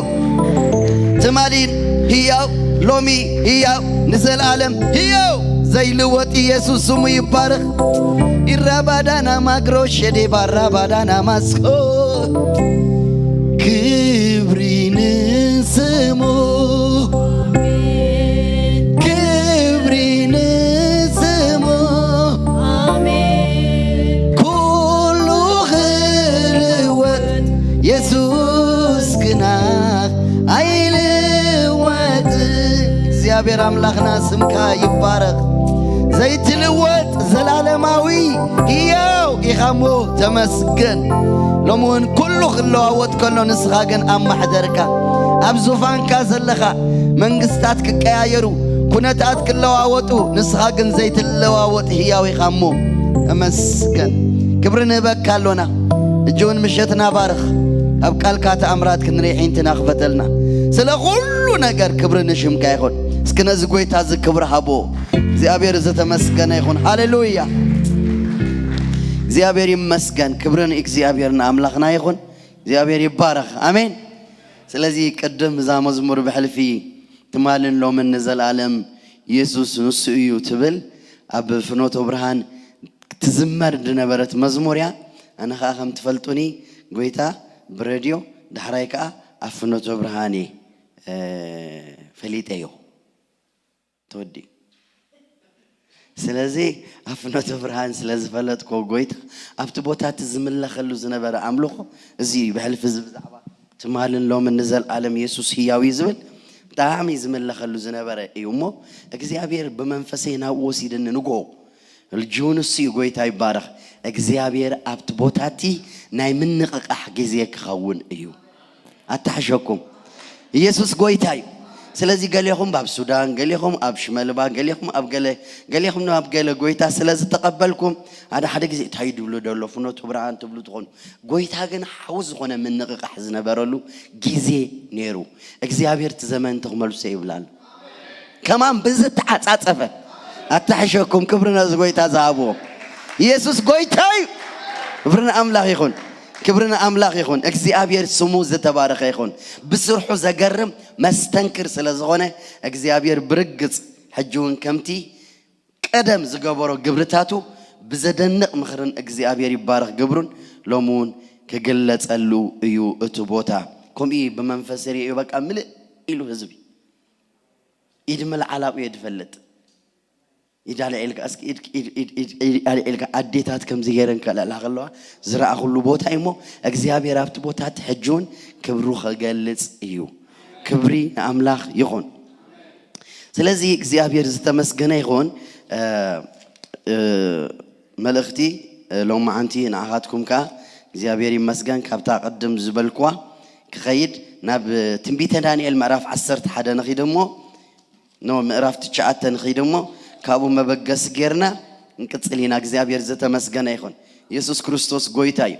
ትማሊ ህያው፣ ሎሚ ህያው፣ ንዘለኣለም ህያው ዘይልወጥ ኢየሱስ ስሙ ይባረኽ። ኢራባዳና ማግሮ ሸዴ ባራባዳና ማስኮ ክብሪ ንስሙ፣ ክብሪ ንስሙ። ኩሉ ክልወጥ የሱስ ግና ኣይልወጥ። እግዚኣብሔር ኣምላኽና ስምካ ይባረኽ። ዘይትልወጥ ዘላለማዊ ህያው ኢኻ እሞ ተመስገን። ሎሚ እውን ኩሉ ክለዋወጥ ከሎ ንስኻ ግን ኣብ ማሕደርካ ኣብ ዙፋንካ ዘለኻ፣ መንግስታት ክቀያየሩ፣ ኩነታት ክለዋወጡ፣ ንስኻ ግን ዘይትለዋወጥ ህያው ኢኻ እሞ ተመስገን። ክብሪ ንህበካ ኣሎና። እጂ እውን ምሸትና ባርኽ። ኣብ ቃልካ ተኣምራት ክንርኢ ዒንትና ክፈተልና። ስለ ኩሉ ነገር ክብሪ ንሽምካ ይኹን። እስኪ ነዚ ጎይታ እዚ ክብሪ ሃቦ። እግዚኣብሔር ዝተመስገነ ይኹን። ሃሌሉያ። እግዚኣብሔር ይመስገን። ክብሪ ንእግዚኣብሔር ንኣምላኽና ይኹን። እግዚኣብሔር ይባረኽ። ኣሜን። ስለዚ ቅድም እዛ መዝሙር ብሕልፊ ትማልን ሎምን ንዘለኣለም ኢየሱስ ንሱ እዩ ትብል ኣብ ፍኖተ ብርሃን ትዝመር ዝነበረት መዝሙር እያ። ኣነ ኸዓ ከም ትፈልጡኒ ጎይታ ብረድዮ ዳሕራይ ከኣ ኣብ ፍኖተ ብርሃን እየ፣ እ፣ ፈሊጠዮ። ተወዲኡ። ስለዚ ኣብ ፍኖተ ብርሃን ስለ ዝፈለጥኮ ጎይታ ኣብቲ ቦታ እቲ ዝምለኸሉ ዝነበረ ኣምልኾ እዚ እዩ። ብሕልፊ እዚ ብዛዕባ ትማልን ሎምን ንዘለኣለም ኢየሱስ ህያው እዩ ዝብል ብጣዕሚ ዝምለኸሉ ዝነበረ እዩ እሞ እግዚኣብሔር ብመንፈሰይ ናብኡ ወሲድኒ ንግሆ ልጅውን እሱ እዩ ጎይታ ይባረኽ። እግዚኣብሔር ኣብቲ ቦታ እቲ ናይ ምንቕቓሕ ግዜ ክኸውን እዩ። ኣታሕሸኩም። ኢየሱስ ጎይታ እዩ። ስለዚ ገሌኹም ኣብ ሱዳን፣ ገሌኹም ኣብ ሽመልባ፣ ገሌኹም ኣብ ገለ፣ ገሌኹም ኣብ ገለ ጎይታ ስለ ዝተቐበልኩም፣ ሓደ ሓደ ግዜ እንታይ ድብሉ ደሎ ፍኖተ ብርሃን ትብሉ ትኾኑ። ጎይታ ግን ሓዊ ዝኾነ ምንቕቓሕ ዝነበረሉ ግዜ ነይሩ። እግዚኣብሔር እቲ ዘመን ተኽመልሶ ይብላል። ከማን ብዝተዓጻጸፈ ኣታሕሸኩም ክብሪ ነዚ ጎይታ ዝሃብዎ ኢየሱስ ጎይታ እዩ። ክብሪ ንኣምላኽ ይኹን። ክብሪ ንኣምላኽ ይኹን። እግዚኣብሔር ስሙ ዝተባረኸ ይኹን። ብስርሑ ዘገርም መስተንክር ስለ ዝኾነ እግዚኣብሔር ብርግጽ ሕጂ እውን ከምቲ ቀደም ዝገበሮ ግብርታቱ ብዘደንቕ ምኽርን እግዚኣብሔር ይባረኽ ግብሩን ሎሚ እውን ክግለጸሉ እዩ እቲ ቦታ። ከምኡ እዩ ብመንፈስ ርእዩ በቃ ምልእ ኢሉ ህዝቢ። ኢድ ምልዓል ኣብኡ እየ ዝፈልጥ። ኢድ ኣልዒልካ፣ እስኪ ኢድ፣ ኢድ፣ ኢድ፣ ኢድ፣ ኢድ ኣልዒልካ፣ ኣዴታት ከምዚ ገይረን ከልዕላ ከለዋ ዝረኣኹሉ ቦታ እዩ እሞ፣ እግዚኣብሔር ኣብቲ ቦታ እቲ ሕጂ እውን ክብሩ ክገልጽ እዩ። ክብሪ ንኣምላኽ ይኹን። ስለዚ እግዚኣብሔር ዝተመስገነ ይኹን። እ፣ እ፣ መልእኽቲ፣ እ፣ ሎማዓንቲ ንዓኻትኩም ከኣ እግዚኣብሔር ይመስገን። ካብታ ቅድም ዝበልኩዋ ክኸይድ ናብ ትንቢተ ዳንኤል ምዕራፍ ዓሰርተ ሓደ ንኺድ እሞ፣ ኖ ምዕራፍ ትሽዓተ ንኺድ እሞ፣ ካብኡ መበገሲ ጌርና እንቅጽል ኢና። እግዚኣብሔር ዝተመስገነ ይኹን። ኢየሱስ ክርስቶስ ጎይታ እዩ።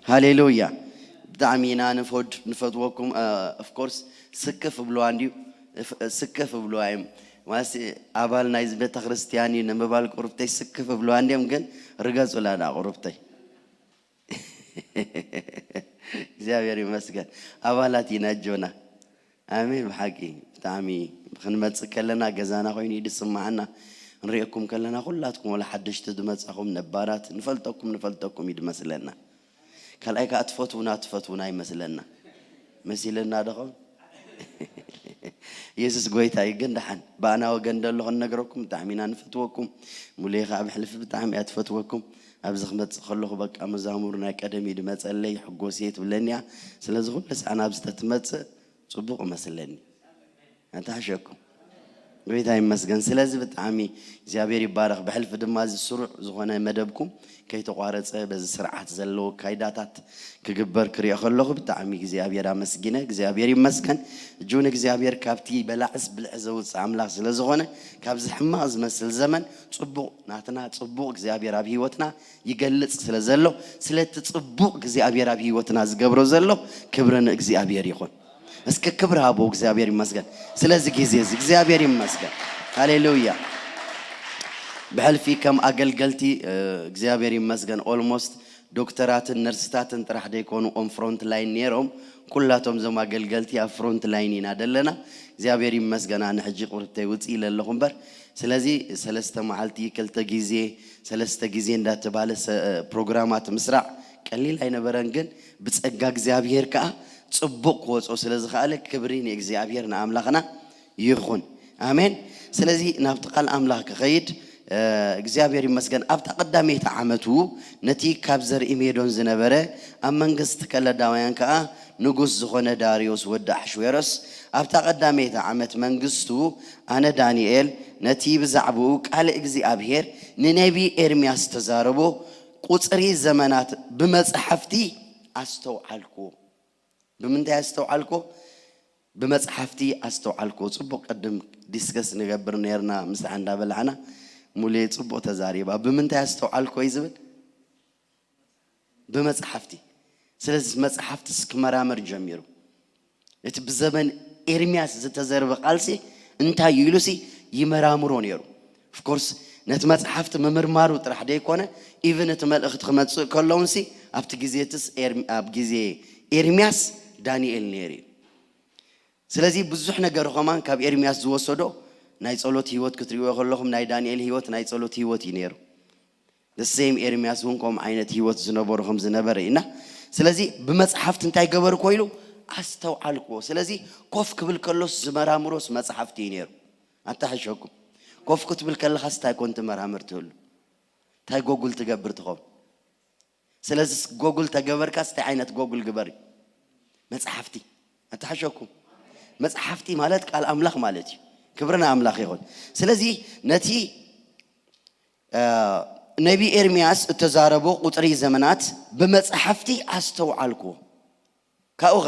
ሃሌሉያ። ብጣዕሚ ኢና ንፈድ-፣ ንፈትወኩም። እ፣ ኦፍ ኮርስ ስክፍ ብለዋ እንድዩ። እፍ-፣ ስክፍ ብለዋ እዮም። ማለት ኣባል ናይዚ ቤተ ክርስቲያን እዩ ንምባል ቁርብተይ ስክፍ ብለዋ እንድዮም፣ ግን ርገጹላ ደኣ ቁርብተይ። እግዚኣብሔር ይመስገን። ኣባላት ኢና ኣጆና። ኣሜን። ብሓቂ ብጣዕሚ ክንመጽእ ከለና ገዛና ኮይኑ እዩ ዝስምዓና። ንሪኤኩም ከለና ኩላትኩም ወላ ሓደሽቲ ዝመጻኹም ነባራት ንፈልጠኩም፣ ንፈልጠኩም እዩ ዝመስለና። ካልኣይ ከኣ ትፈትውና፣ ትፈትውና ይመስለና። መሲለና ዶ ኸውን? ኢየሱስ ጎይታ እዩ። ግን ደሓን ብኣና ወገን ደሎ ክንነግረኩም ብጣዕሚ ኢና ንፈትወኩም። ሙሉየ ከኣ ብሕልፊ ብጣዕሚ እያ ትፈትወኩም። ኣብዚ ክመጽእ ከለኹ በቃ መዛሙር ናይ ቀደም እዩ ዝመጸለይ፣ ሕጎስ እየ ትብለኒ እያ። ስለዚ ኩሉ ሰዓት ኣብዚ ተትመጽእ ጽቡቕ እመስለኒ። ኣንታ ሓሸኩም። ጎይታ ይመስገን። ስለዚ ብጣዕሚ እግዚኣብሔር ይባረኽ። ብሕልፊ ድማ እዚ ስሩዕ ዝኾነ መደብኩም ከይተቋረጸ በዚ ስርዓት ዘለዎ ካይዳታት ክግበር ክሪኦ ከለኹ ብጣዕሚ እግዚኣብሔር ኣመስጊነ። እግዚኣብሔር ይመስገን። እጁን እግዚኣብሔር ካብቲ በላዕስ ብልዕ ዘውፅእ ኣምላኽ ስለ ዝኾነ ካብዚ ሕማቕ ዝመስል ዘመን ጽቡቕ ናትና ጽቡቕ እግዚኣብሔር ኣብ ህይወትና ይገልጽ ስለ ዘሎ ስለቲ ጽቡቕ እግዚኣብሔር ኣብ ህይወትና ዝገብሮ ዘሎ ክብሪ ንእግዚኣብሔር ይኹን። እስኪ ክብሪ ሃቦ እግዚኣብሔር ይመስገን። ስለዚ ግዜ እዚ እግዚኣብሔር ይመስገን። ሃሌሉያ። ብሕልፊ ከም ኣገልገልቲ እግዚኣብሔር ይመስገን ኦልሞስት ዶክተራትን ነርስታትን ጥራሕ ደይኮኑ ኦን ፍሮንት ላይን ነይሮም። ኩላቶም እዞም ኣገልገልቲ ኣብ ፍሮንት ላይን ኢና ደለና። እግዚኣብሔር ይመስገን ኣነ ሕጂ ቁርብተይ ውፅእ ኢለ ኣለኹ እምበር። ስለዚ ሰለስተ መዓልቲ ክልተ ግዜ ሰለስተ ግዜ እንዳተባለ ፕሮግራማት ምስራዕ ቀሊል ኣይነበረን። ግን ብፀጋ እግዚኣብሔር ከዓ ፅቡቕ ክወፅኦ ስለዝኸኣለ ክብሪ ንእግዚኣብሔር ንኣምላኽና ይኹን። ኣሜን። ስለዚ ናብቲ ቃል ኣምላኽ ክኸይድ እግዚኣብሔር ይመስገን ኣብታ ቀዳመይቲ ዓመቱ ነቲ ካብ ዘርኢ ሜዶን ዝነበረ ኣብ መንግስቲ ከለዳውያን ከዓ ንጉስ ዝኾነ ዳርዮስ ወዲ ኣሕሽዌሮስ ኣብታ ቀዳመይቲ ዓመት መንግስቱ ኣነ ዳንኤል ነቲ ብዛዕባኡ ቃል እግዚኣብሔር ንነቢ ኤርምያስ ተዛረቦ ቁፅሪ ዘመናት ብመፅሓፍቲ ኣስተውዓልኩ። ብምንታይ ኣስተውዓልኮ? ብመፅሓፍቲ ኣስተውዓልኮ። ፅቡቕ ቅድም ዲስከስ ንገብር ነርና ምሳሕ እንዳበላዕና ሙሌ ፅቡቕ ተዛሪባ። ብምንታይ ኣስተውዓልኮ እዩ ዝብል? ብመፅሓፍቲ። ስለዚ መፅሓፍቲ ክመራመር ጀሚሩ። እቲ ብዘበን ኤርምያስ ዝተዘርበ ቃልሲ እንታይ እዩ ኢሉሲ ይመራምሮ ነይሩ። ኦፍኮርስ ነቲ መፅሓፍቲ ምምርማሩ ጥራሕ ደይኮነ ኢቭን እቲ መልእኽቲ ክመፅእ ከለውንሲ ኣብቲ ግዜትስ ኣብ ግዜ ኤርምያስ ዳንኤል ነይሩ እዩ። ስለዚ ብዙሕ ነገር ኸማን ካብ ኤርምያስ ዝወሰዶ ናይ ጸሎት ህይወት ክትሪእዎ ከለኹም ናይ ዳንኤል ህይወት ናይ ጸሎት ህይወት እዩ ነይሩ። ሴም ኤርምያስ እውን ከምኡ ዓይነት ህይወት ዝነበሩ ከም ዝነበረ ኢና። ስለዚ ብመፅሓፍቲ እንታይ ገበርኮ ኢሉ ኣስተውዓልክዎ። ስለዚ ኮፍ ክብል ከሎስ ዝመራምሮስ መፅሓፍቲ እዩ ነይሩ። ኣታሕሸኩም ኮፍ ክትብል ከለኻስ እንታይ ኮን ትመራምር ትህሉ እንታይ ጎጉል ትገብር ትኸውን። ስለዚ ጎጉል ተገበርካ ስታይ ዓይነት ጎጉል ግበር መፅሓፍቲ ኣታሓሸኩም መፅሓፍቲ ማለት ቃል ኣምላኽ ማለት እዩ። ክብርና ኣምላኽ ይኹን። ስለዚ ነቲ ነቢ ኤርምያስ እተዛረቦ ቁፅሪ ዘመናት ብመፅሓፍቲ ኣስተውዓልኩዎ። ካብኡኸ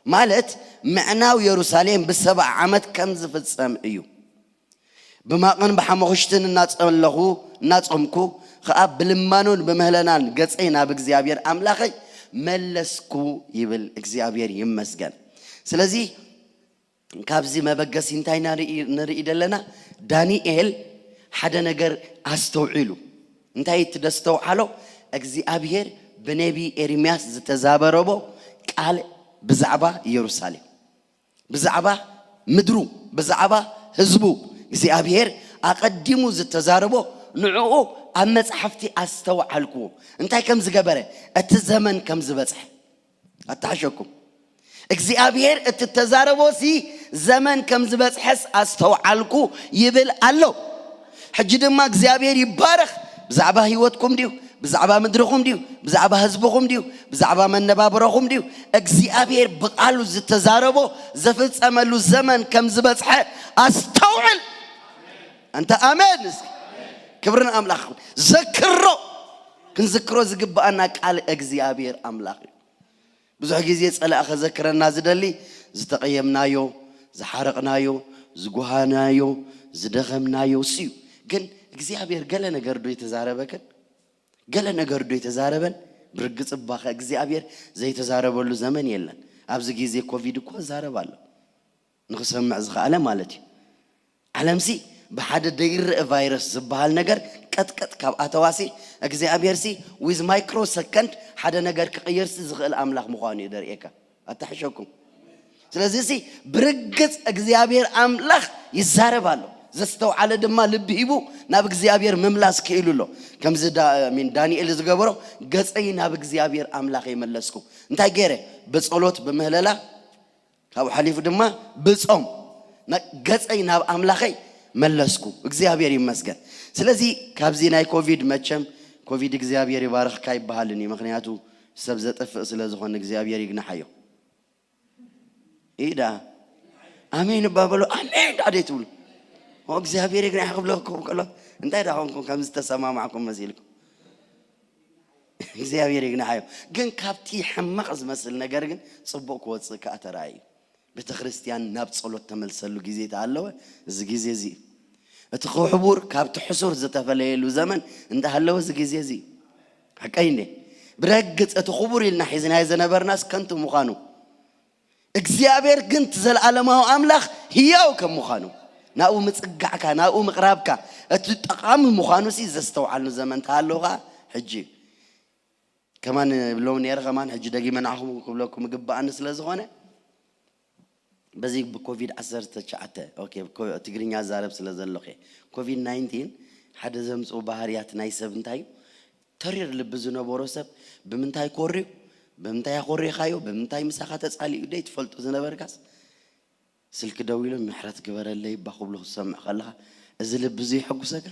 ማለት ምዕናው የሩሳሌም ብሰብዓ ዓመት ከም ዝፍጸም እዩ። ብማቕን ብሓመኹሽትን እናጸለኹ እናጾምኩ ኸኣ ብልማኖን ብምህለናን ገጸይ ናብ እግዚኣብሔር ኣምላኸይ መለስኩ ይብል። እግዚኣብሔር ይመስገን። ስለዚ ካብዚ መበገሲ እንታይ ኢና ንርኢ ዘለና? ዳንኤል ሓደ ነገር ኣስተውዒሉ። እንታይ እቲ ደስተውዓሎ? እግዚኣብሔር ብነቢ ኤርምያስ ዝተዛበረቦ ቃል ብዛዕባ ኢየሩሳሌም፣ ብዛዕባ ምድሩ፣ ብዛዕባ ህዝቡ እግዚኣብሔር ኣቐዲሙ ዝተዛረቦ ንዕኡ ኣብ መጽሓፍቲ ኣስተውዓልክዎ። እንታይ ከም ዝገበረ፣ እቲ ዘመን ከም ዝበጽሐ ኣታሓሸኩም እግዚኣብሔር እቲ ተዛረቦ ሲ ዘመን ከም ዝበጽሐስ ኣስተውዓልኩ ይብል ኣሎ። ሕጂ ድማ እግዚኣብሔር ይባረኽ። ብዛዕባ ህይወትኩም ድዩ? ብዛዕባ ምድርኹም ድዩ? ብዛዕባ ህዝብኹም ድዩ? ብዛዕባ መነባብሮኹም ድዩ? እግዚኣብሔር ብቓሉ ዝተዛረቦ ዘፍጸመሉ ዘመን ከም ዝበጽሐ ኣስተውዕል። ኣንተ ኣሜን እስኪ። ክብርን ኣምላኽ ዘክሮ ክንዝክሮ ዝግብኣና ቃል እግዚኣብሔር ኣምላኽ እዩ። ብዙሕ ግዜ ጸላእ ከዘክረና ዝደሊ ዝተቐየምናዮ፣ ዝሓረቕናዮ፣ ዝጓሃናዮ፣ ዝደኸምናዮ እሱ እዩ። ግን እግዚኣብሔር ገለ ነገር ዶ ይተዛረበክን? ገለ ነገር ዶ ይተዛረበን? ብርግጽ እባኸ እግዚኣብሔር ዘይተዛረበሉ ዘመን የለን። ኣብዚ ግዜ ኮቪድ እኮ እዛረብ ኣሎ። ንኽሰምዕ ዝኸኣለ ማለት እዩ። ዓለምሲ ብሓደ ደይረእ ቫይረስ ዝበሃል ነገር ቀጥቀጥ ካብ ኣተዋሲ እግዚኣብሔርሲ ዊዝ ማይክሮ ሰከንድ ሓደ ነገር ክቕየርሲ ዝኽእል ኣምላኽ ምዃኑ እዩ ደርእየካ። ኣታሕሸኩም። ስለዚ ሲ ብርግጽ እግዚኣብሔር ኣምላኽ ይዛረብ ኣሎ። ዘስተውዓለ ድማ ልቢ ሂቡ ናብ እግዚኣብሔር ምምላስ ክኢሉ ኣሎ። ከምዚ ዳንኤል ዝገበሮ ገጸይ ናብ እግዚኣብሔር ኣምላኽ የመለስኩ። እንታይ ገይረ? ብጸሎት ብምህለላ ካብኡ ሓሊፉ ድማ ብጾም ገጸይ ናብ ኣምላኸይ መለስኩ። እግዚኣብሔር ይመስገን። ስለዚ ካብዚ ናይ ኮቪድ መቸም ኮቪድ እግዚኣብሔር ይባርኽካ ይበሃልን እዩ። ምክንያቱ ሰብ ዘጥፍእ ስለ ዝኾነ እግዚኣብሔር ይግናሓዮ። ኢዳ ኣሜን እባ በሎ። ኣሜን ዳ ደይ ትብሉ እግዚኣብሔር ይግናሕ ክብለኩም ከሎ እንታይ ዳ ኮንኩም ከምዚ ተሰማማዕኩም መሲልኩም እግዚኣብሔር ይግናሓዮ። ግን ካብቲ ሕማቕ ዝመስል ነገር ግን ጽቡቕ ክወጽእ ከኣ ተራእዩ። ቤተ ክርስቲያን ናብ ጸሎት ተመልሰሉ ግዜ ተሃለወ እዚ ግዜ እዚ እዩ። እቲ ክሕቡር ካብቲ ሕሱር ዝተፈለየሉ ዘመን እንተሃለወ እዚ ግዜ እዚ እዩ። ሓቀይ እንዴ? ብረግጽ እቲ ክቡር ኢልና ሒዝናዮ ዝነበርናስ ከንቱ ምዃኑ እግዚኣብሔር ግን እቲ ዘለዓለማዊ ኣምላኽ ህያው ከም ምዃኑ ናብኡ ምጽጋዕካ፣ ናብኡ ምቕራብካ፣ እቲ ጠቓሚ ምዃኑ ሲ ዘስተውዓልኑ ዘመን እንተሃለዉ ኸዓ ሕጂ እዩ። ከማን ብሎም ነይረ፣ ከማን ሕጂ ደጊመ ንዓኹም ክብለኩም ግባኣኒ ስለ ዝኾነ፣ በዚ ብኮቪድ ዓሰርተ ትሽዓተ፣ ኦኬ፣ ኮ-፣ ትግርኛ ዛረብ ስለ ዘለኹ እየ። ኮቪድ ናይንቲን ሓደ ዘምጽኡ ባህርያት ናይ ሰብ እንታይ እዩ? ተሪር ልቢ ዝነበሮ ሰብ ብምንታይ ኮርዩ? ብምንታይ ኣኾሪኻዮ? ብምንታይ ምሳኻ ተጻሊኡ? ደይ ትፈልጦ ዝነበርካስ ስልኪ ደዊሎም፣ "ምሕረት ግበረለይ እባ" ክብሉ ክትሰምዕ ከለኻ፣ እዚ ልቢ እዚ የሐጉሰካ?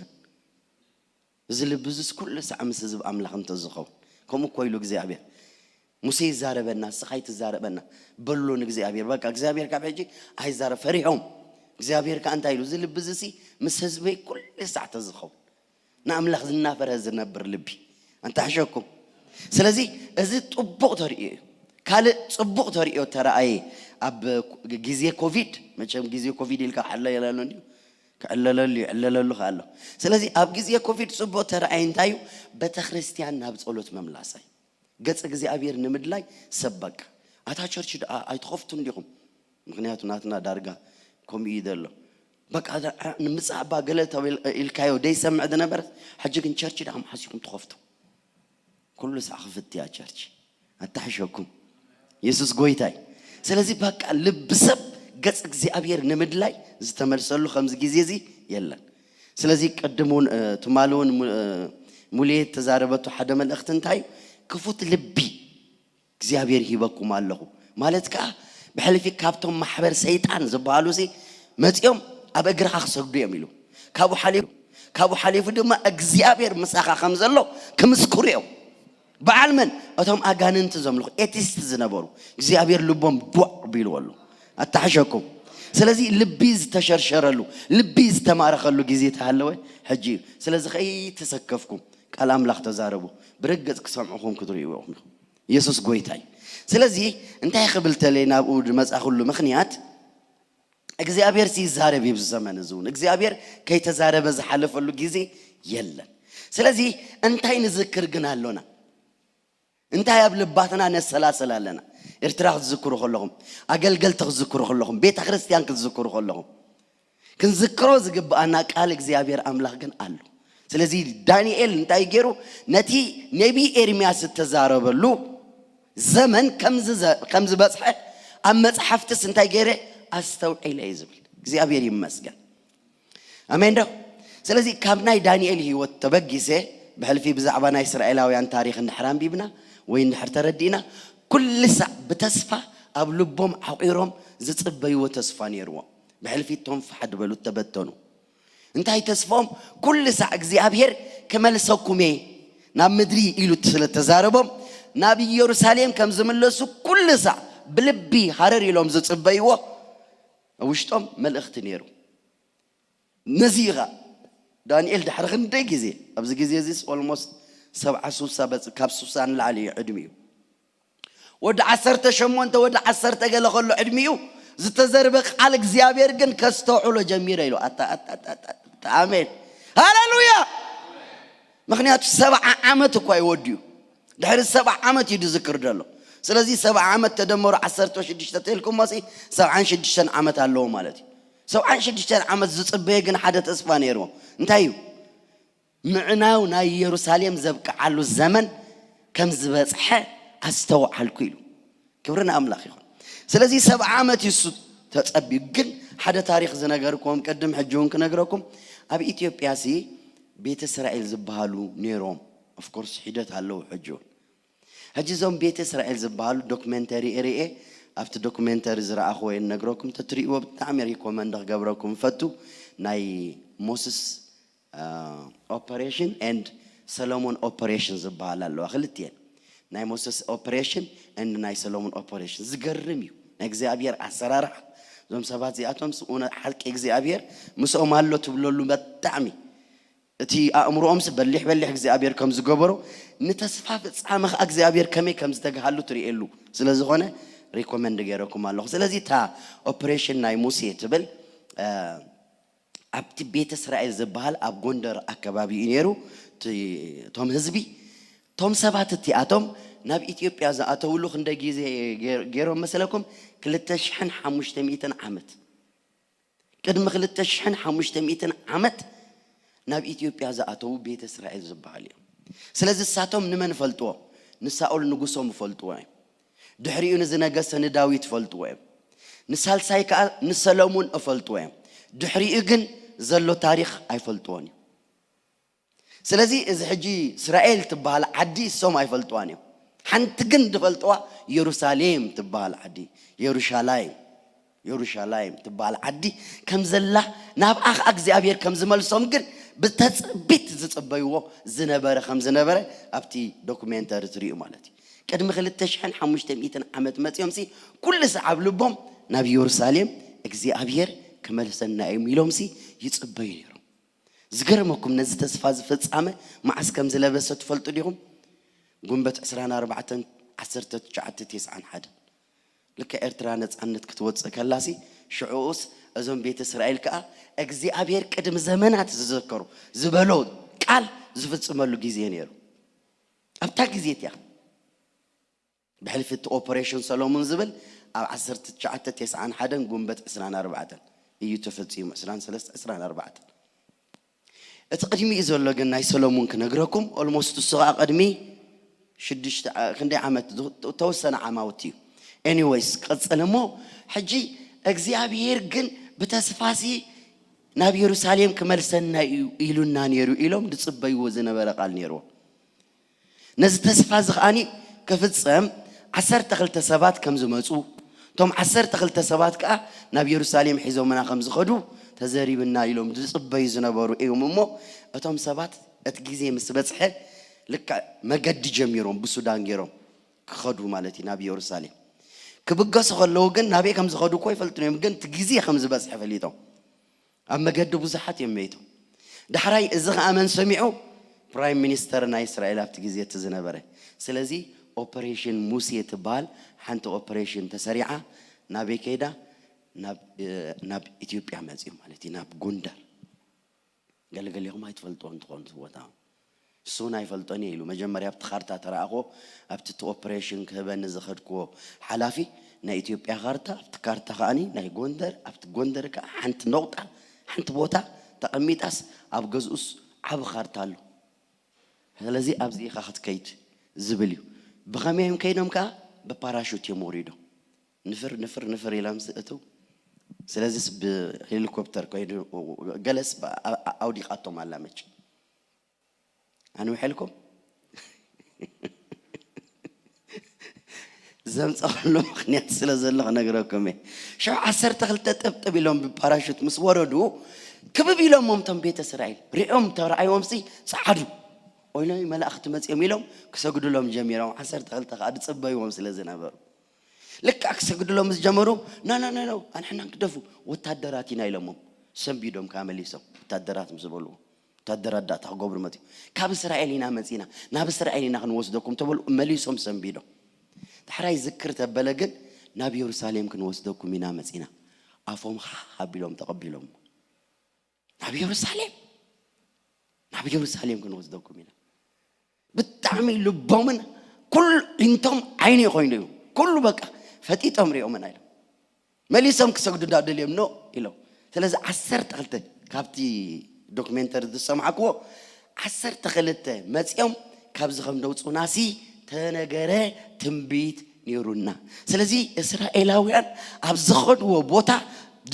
እዚ ልቢ እዚስ ኩሉ ሳዕ ምስ ህዝቢ ኣምላኽ እንተዝኸውን? ከምኡ እኮ ኢሉ እግዚኣብሔር። ሙሴ ይዛረበና፣ እስኻ ኣይትዛረበና በሎ ንእግዚኣብሔር። በቃ እግዚኣብሔር ካብ ሕጂ ኣይዛረብ፣ ፈሪሖም። እግዚኣብሔር ከኣ እንታይ ኢሉ? እዚ ልቢ እዚሲ ምስ ህዝበይ ኩሉ ሳዕ ተዝኸውን። ንኣምላኽ ዝናፈረ ዝነብር ልቢ። ኣንታ ሕሸኩም። ስለዚ እዚ ጥቡቕ ተርእዮ እዩ። ካልእ ጽቡቕ ተርእዮ ተረኣየ ኣብ ግዜ ኮቪድ፣ መቸም ግዜ ኮቪድ ኢልካ ክዕለል የለን እንድዩ፣ ክዕለለሉ ይዕለለሉ ከኣ ኣሎ። ስለዚ ኣብ ግዜ ኮቪድ ጽቡቕ ተረኣየ እንታይ እዩ? ቤተክርስትያን ናብ ጸሎት ምምላሳ እዩ። ገጽ እግዚኣብሔር ንምድላይ ሰብ በቃ ኣታ ቸርች ደኣ ኣይትኸፍቱን ዲኹም? ምኽንያቱ ናትና ዳርጋ ከምኡ እዩ ዘሎ። በቃ ዳ-፣ ንምጻእ እባ ገለ ተብል-፣ ኢልካዮ ደይሰምዕ ዝነበረ፣ ሕጂ ግን ቸርች ደኣ መዓስ ኢኹም ትኸፍቱ? ኩሉ ሳዕ ክፍት እያ ቸርች። ኣታሕሸኩም። የሱስ ጎይታ እዩ። ስለዚ በቃ ልቢ ሰብ ገጽ እግዚኣብሔር ንምድላይ ዝተመልሰሉ ከምዚ ግዜ እዚ የለን። ስለዚ ቅድም እውን፣ እ፣ ትማሊ እውን ሙ-፣ እ፣ ሙሉየ ተዛረበቱ ሓደ መልእኽቲ እንታይ እዩ? ክፉት ልቢ እግዚኣብሔር ሂበኩም ኣለኹ ማለት ከኣ ብሕልፊ ካብቶም ማሕበር ሰይጣን ዝበሃሉ ሲ መጺኦም ኣብ እግርኻ ክሰግዱ እዮም ኢሉ። ካብኡ ሓሊፉ፣ ካብኡ ሓሊፉ ድማ እግዚኣብሔር ምሳኻ ከም ዘሎ ክምስክሩ እዮም። በዓል መን? እቶም ኣጋንንቲ ዘምልኹ ኤቲስት ዝነበሩ እግዚኣብሔር ልቦም ቧዕ ቢልዎ ኣሎ። ኣታሕሸኩም። ስለዚ ልቢ ዝተሸርሸረሉ፣ ልቢ ዝተማረኸሉ ግዜ ተሃለወ ሕጂ እዩ። ስለዚ ከይተሰከፍኩም ቃል ኣምላኽ ተዛረቡ። ብርግጽ ክሰምዑኹም ክትርእይዎም ኢኹም። የሱስ ጎይታ እዩ። ስለዚ እንታይ ክብል ተለይ ናብኡ ዝመጻኹሉ ምኽንያት እግዚኣብሔር ሲ ይዛረብ እዩ። ኣብዚ ዘመን እዚ እውን እግዚኣብሔር ከይተዛረበ ዝሓለፈሉ ግዜ የለን። ስለዚ እንታይ ንዝክር ግን ኣሎና? እንታይ ኣብ ልባትና ነሰላስል ኣለና? ኤርትራ ክትዝክሩ ከለኹም፣ ኣገልገልቲ ክትዝክሩ ከለኹም፣ ቤተ ክርስቲያን ክትዝክሩ ከለኹም፣ ክንዝክሮ ዝግብኣና ቃል እግዚኣብሔር ኣምላኽ ግን ኣሎ። ስለዚ ዳንኤል እንታይ ገይሩ? ነቲ ነቢ ኤርምያስ እተዛረበሉ ዘመን ከም ዝዘ-፣ ከም ዝበጽሐ ኣብ መጽሓፍትስ እንታይ ገይረ? ኣስተውዒለ እዩ ዝብል። እግዚኣብሔር ይመስገን። ኣሜን ዶ? ስለዚ ካብ ናይ ዳንኤል ህይወት ተበጊሰ፣ ብሕልፊ ብዛዕባ ናይ እስራኤላውያን ታሪኽ እንድሕር ኣንቢብና ወይ እንድሕር ተረዲእና፣ ኩሉ ሳዕ ብተስፋ ኣብ ልቦም ዓቑሮም ዝጽበይዎ ተስፋ ነይርዎም። ብሕልፊ እቶም ፋሕ ዝበሉ ተበተኑ። እንታይ ተስፋኦም? ኩሉ ሳዕ እግዚኣብሔር ክመልሰኩም እየ ናብ ምድሪ ኢሉ ስለ ተዛረቦም፣ ናብ ኢየሩሳሌም ከም ዝምለሱ ኩሉ ሳዕ ብልቢ ሃረር ኢሎም ዝጽበይዎ ኣብ ውሽጦም መልእኽቲ ነይሩ። ነዚ ኢኻ ዳንኤል ድሕሪ ክንደይ ግዜ፣ ኣብዚ ግዜ እዚስ ኦልሞስት ሰብዓ ሱሳ በጽ-፣ ካብ ሱሳ ንላዕሊ እዩ ዕድሚኡ። ወዲ ዓሰርተ ሸሞንተ፣ ወዲ ዓሰርተ ገለ ከሎ ዕድሚኡ ዝተዘርበ ቃል እግዚኣብሔር ግን ከስተውዕሎ ጀሚረ ኢሉ። ኣታ፣ ኣታ፣ ኣታ፣ ኣታ፣ ኣታ፣ ኣሜን። ሃሌሉያ። ምኽንያቱ ሰብዓ ዓመት እኳ እዩ ወዲኡ። ድሕሪ ሰብዓ ዓመት እዩ ዝዝክር ዘሎ። ስለዚ ሰብዓ ዓመት ተደመሩ ዓሰርተ ሽዱሽተ ተልኩሞሲ ሰብዓን ሽዱሽተን ዓመት ኣለዎ ማለት እዩ። ሰብዓን ሽዱሽተን ዓመት ዝጽበየ ግን ሓደ ተስፋ ነይርዎ። እንታይ እዩ? ምዕናው ናይ ኢየሩሳሌም ዘብቅዓሉ ዘመን ከም ዝበጽሐ ኣስተውዓልኩ ኢሉ። ክብሪ ንኣምላኽ ይኹን። ስለዚ ሰብዓ ዓመት እዩ እሱ ተጸቢዩ። ግን ሓደ ታሪኽ ዝነገርኩም ቅድም ሕጂ እውን ክነግረኩም፣ ኣብ ኢትዮጵያ ሲ ቤተ እስራኤል ዝበሃሉ ነይሮም። ኦፍኮርስ ሒደት ኣለዉ ሕጂ እውን። ሕጂ እዞም ቤተ እስራኤል ዝበሃሉ ዶክመንተሪ ርኤ፣ ኣብቲ ዶክመንተሪ ዝረኣኽዎ እየ ንነግረኩም፣ ተትርእይዎ ብጣዕሚ ሪኮመንድ ክገብረኩም ፈቱ። ናይ ሞስስ ኦፐሬሽን ኤንድ ሰሎሞን ኦፐሬሽን ዝበሃላ ኣለዋ፣ ክልቲኤን። ናይ ሞሰስ ኦፐሬሽን ኤንድ ናይ ሰሎሞን ኦፐሬሽን። ዝገርም እዩ ናይ እግዚኣብሔር ኣሰራርሓ። እዞም ሰባት እዚኣቶም ስ-፣ እውነት ሓቂ እግዚኣብሔር ምስኦም ኣሎ ትብለሉ። ብጣዕሚ እቲ ኣእምሮኦምስ በሊሕ በሊሕ እግዚኣብሔር ከም ዝገበሮ፣ ንተስፋ ፍጻመ ኸዓ እግዚኣብሔር ከመይ ከም ዝተግሃሉ ትርእየሉ ስለ ዝኾነ ሪኮመንድ ገይረኩም ኣለኹ። ስለዚ እታ ኦፐሬሽን ናይ ሙሴ ትብል፣ እ፣ ኣብቲ ቤተ እስራኤል ዝበሃል ኣብ ጎንደር ኣከባቢ እዩ ነይሩ። እቲ፣ እቶም ህዝቢ፣ እቶም ሰባት እቲኣቶም ናብ ኢትዮጵያ ዝኣተውሉ ክንደይ ግዜ ገይር-፣ ገይሮም መሰለኩም? ክልተ ሽሕን ሓሙሽተ ሚእትን ዓመት። ቅድሚ ክልተ ሽሕን ሓሙሽተ ሚእትን ዓመት ናብ ኢትዮጵያ ዝኣተዉ ቤተ እስራኤል ዝበሃሉ እዮም። ስለዚ እሳቶም ንመን ፈልጥዎ? ንሳኦል ንጉሶም ይፈልጥዎ እዮም። ድሕሪኡ ንዝነገሰ ንዳዊት ይፈልጥዎ እዮም። ንሳልሳይ ከኣ ንሰለሙን እፈልጥዎ እዮም። ድሕሪኡ ግን ዘሎ ታሪኽ ኣይፈልጥዎን እዩ። ስለዚ እዚ ሕጂ እስራኤል ትበሃል ዓዲ እሶም ኣይፈልጥዋን እዮም። ሓንቲ ግን ዝፈልጥዋ የሩሳሌም ትበሃል ዓዲ፣ የሩሻላይም፣ የሩሻላይም ትበሃል ዓዲ ከም ዘላ፣ ናብኣ ኸኣ እግዚኣብሔር ከም ዝመልሶም ግን ብተጽቢት ዝጽበይዎ ዝነበረ ከም ዝነበረ ኣብቲ ዶኩሜንተሪ ትርእዩ ማለት እዩ። ቅድሚ ክልተ ሽሕን ሓሙሽተ ሚእትን ዓመት መጺኦምሲ ኩሉ ሰዓብ ልቦም ናብ የሩሳሌም እግዚኣብሔር ክመልሰና እዮም ኢሎምሲ ይጽበዩ ነይሮም። ዝገርመኩም ነዚ ተስፋ ዝፍጻመ መዓስ ከም ዝለበሰ ትፈልጡ ዲኹም? ጉንበት ዕስራን ኣርባዕተን ዓሰርተ ትሽዓተ ተስዓን ሓደን። ልክዕ ኤርትራ ነጻነት ክትወጽእ ከላሲ ሽዑኡስ እዞም ቤተ እስራኤል ከኣ እግዚኣብሔር ቅድሚ ዘመናት ዝዘከሩ ዝበሎ ቃል ዝፍጽመሉ ግዜ ነይሩ። ኣብታ ግዜ እቲኣ ብሕልፊ እቲ ኦፐሬሽን ሰሎሙን ዝብል ኣብ ዓሰርተ ትሽዓተ ተስዓን ሓደን ጉንበት ዕስራን ኣርባዕተን እዩ ተፈጺሙ። ዕስራን ሰለስተ ዕስራን ኣርባዕተን። እቲ ቅድሚኡ ዘሎ ግን ናይ ሰሎሙን ክነግረኩም፣ ኦልሞስት እሱ ኸዓ ቅድሚ ሽዱሽተ ዓ- ክንደይ ዓመት ዝ- ተወሰነ ዓማውቲ እዩ። ኤኒዌይስ ቀጽል እሞ ሕጂ እግዚኣብሔር ግን ብተስፋሲ ናብ የሩሳሌም ክመልሰና እዩ ኢሉና ነይሩ ኢሎም ዝጽበይዎ ዝነበረ ቃል ነይርዎ። ነዚ ተስፋ እዚ ከኣኒ ክፍጸም ዓሰርተ ክልተ ሰባት ከም ዝመጹ፣ እቶም ዓሰርተ ክልተ ሰባት ከኣ ናብ የሩሳሌም ሒዞምና ከም ዝኸዱ ተዘሪብና ኢሎም ዝጽበዩ ዝነበሩ እዮም። እሞ እቶም ሰባት እቲ ግዜ ምስ በጽሐ ልክዕ መገዲ ጀሚሮም ብሱዳን ገይሮም ክኸዱ ማለት እዩ ናብ የሩሳሌም። ክብገሱ ከለዉ ግን ናበይ ከም ዝኸዱ እኮ ይፈልጡ እዮም፣ ግን እቲ ግዜ ከም ዝበጽሐ ፈሊጦም ኣብ መገዲ ብዙሓት እዮም መይቶም። ዳሕራይ እዚ ኸኣ መን ሰሚዑ? ፕራይም ሚኒስተር ናይ እስራኤል ኣብቲ ግዜ እቲ ዝነበረ። ስለዚ ኦፐሬሽን ሙሴ ትበሃል ሓንቲ ኦፐሬሽን ተሰሪዓ ናበይ ከይዳ? ናብ ናብ ኢትዮጵያ መጺኡ ማለት እዩ፣ ናብ ጎንደር። ገለገሊኹም ኣይትፈልጥዎ እንትኾኑ እቲ ቦታ እሱ እውን ኣይፈልጦን እየ ኢሉ። መጀመርያ ኣብቲ ካርታ ተረኣኽዎ፣ ኣብቲ እቲ ኦፕሬሽን ክህበኒ ዝኸድክዎ ሓላፊ ናይ ኢትዮጵያ ካርታ፣ ኣብቲ ካርታ ከኣኒ ናይ ጎንደር፣ ኣብቲ ጎንደር ከኣ ሓንቲ ነቑጣ ሓንቲ ቦታ ተቐሚጣስ ኣብ ገዝኡስ ዓቢ ካርታ ኣሎ። ስለዚ ኣብዚ ኢኻ ክትከይድ ዝብል እዩ። ብኸመይ እዮም ከይዶም ከኣ? ብፓራሹት እዮም ወሪዶም። ንፍር ንፍር ንፍር ኢሎም እትው። ስለዚስ ብሄሊኮፕተር ከይዱ ገለስ ኣውዲቓቶም ኣላ መች ኣንውሐልኩም ዘምፀኸሉ ምክንያት ስለ ዘሎ ክነግረኩም እየ። ሽዑ ዓሰርተ ክልተ ጥብጥብ ኢሎም ብፓራሹት ምስ ወረዱ ክብብ ኢሎም እቶም ቤተ እስራኤል ሪኦም ተረኣይዎም ሲ ጸዓዱ። ኦይኖይ መላእኽቲ መጺኦም ኢሎም ክሰግዱሎም ጀሚሮም። ዓሰርተ ክልተ ከዓ ዝጽበይዎም ስለ ዝነበሩ ልክዕ ክሰግዱሎም ምስ ጀመሩ ኖ ኖ ኖ ኖ ኣንሕና ግደፉ ወታደራት ኢና ኢሎሞም። ሰንቢዶም ከዓ መሊሶም ወታደራት ምስ በልዎ ወታደራት ዳእታ ክገብሩ መፅኡ ካብ እስራኤል ኢና መፂና ናብ እስራኤል ኢና ክንወስደኩም ተበሉ መሊሶም ሰንቢዶም። ዳሕራይ ዝክር ተበለ ግን ናብ የሩሳሌም ክንወስደኩም ኢና መፂና ኣፎም ሓ ኣቢሎም ተቐቢሎም ናብ የሩሳሌም ናብ የሩሳሌም ክንወስደኩም ኢና። ብጣዕሚ ልቦምን ኩሉ ኢንቶም ዓይኒ ኮይኑ እዩ ኩሉ በቃ ፈጢጦም ሪኦምና ኢሎም መሊሶም ክሰግዱ እንዳደልዮም ኖ ኢሎም። ስለዚ ዓሰርተ ክልተ ካብቲ ዶክሜንተሪ ዝሰማዕክዎ ዓሰርተ ክልተ መፂኦም ካብዚ ከም ደውፁናሲ ተነገረ ትንቢት ነይሩና። ስለዚ እስራኤላውያን ኣብ ዝኸድዎ ቦታ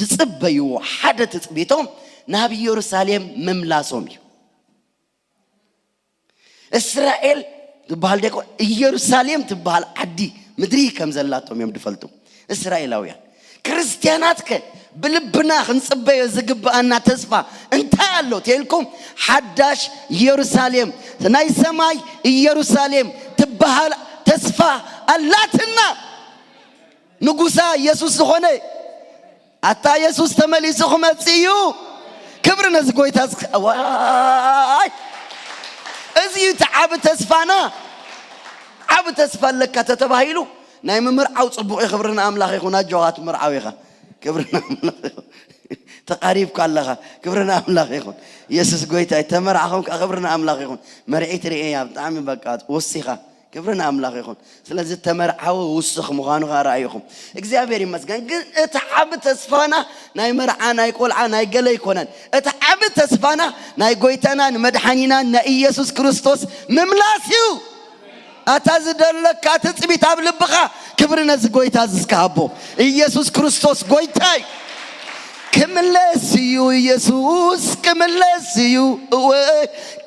ዝፅበይዎ ሓደ ትፅቢቶም ናብ ኢየሩሳሌም ምምላሶም እዩ። እስራኤል ትበሃል ደቆ ኢየሩሳሌም ትበሃል ዓዲ ምድሪ ከም ዘላቶም እዮም ዝፈልጡ እስራኤላውያን። ክርስትያናትከ ብልብና ክንፅበዮ ዝግብኣና ተስፋ እንታይ ኣሎ ተልኩም? ሓዳሽ ኢየሩሳሌም ናይ ሰማይ ኢየሩሳሌም ትበሃል ተስፋ ኣላትና። ንጉሳ ኢየሱስ ዝኾነ ኣታ ኢየሱስ ተመሊሱ ክመጽእ እዩ። ክብሪ ነዚ ጎይታ። ዋይ እዚ እዩ እቲ ዓብ ተስፋና። ዓብ ተስፋ ኣለካ ተተባሂሉ ናይ ምምርዓው ጽቡቕ እዩ። ክብሪ ንኣምላኽ ይኹን። ኣጆኻ ትምርዓው ኢኻ። ክብሪ ንኣምላኽ ይኹን። ተቓሪብካ ኣለኻ። ክብሪ ንኣምላኽ ይኹን። ኢየሱስ ጎይታ እዩ። ተመርዓኹም ከዓ ክብሪ ንኣምላኽ ይኹን። መርዒት ርእያ ብጣዕሚ በቃ ወሲኻ ክብሪ ንኣምላኽ ይኹን። ስለዚ ተመርዓዊ ውስኽ ምዃኑ ኸኣ ረኣይኹም። እግዚኣብሔር ይመስገን። ግን እቲ ዓቢ ተስፋና ናይ መርዓ፣ ናይ ቆልዓ፣ ናይ ገለ ኣይኮነን። እቲ ዓቢ ተስፋና ናይ ጎይታናን መድሓኒናን ናይ ኢየሱስ ክርስቶስ ምምላስ እዩ። ኣታ ዝደለካ ትጽቢት ኣብ ልብኻ፣ ክብሪ ነዚ ጎይታ እዚ እስከ ሃቦ። ኢየሱስ ክርስቶስ ጎይታ እዩ። ክምለስ እዩ ኢየሱስ፣ ክምለስ እዩ፣ እወ፣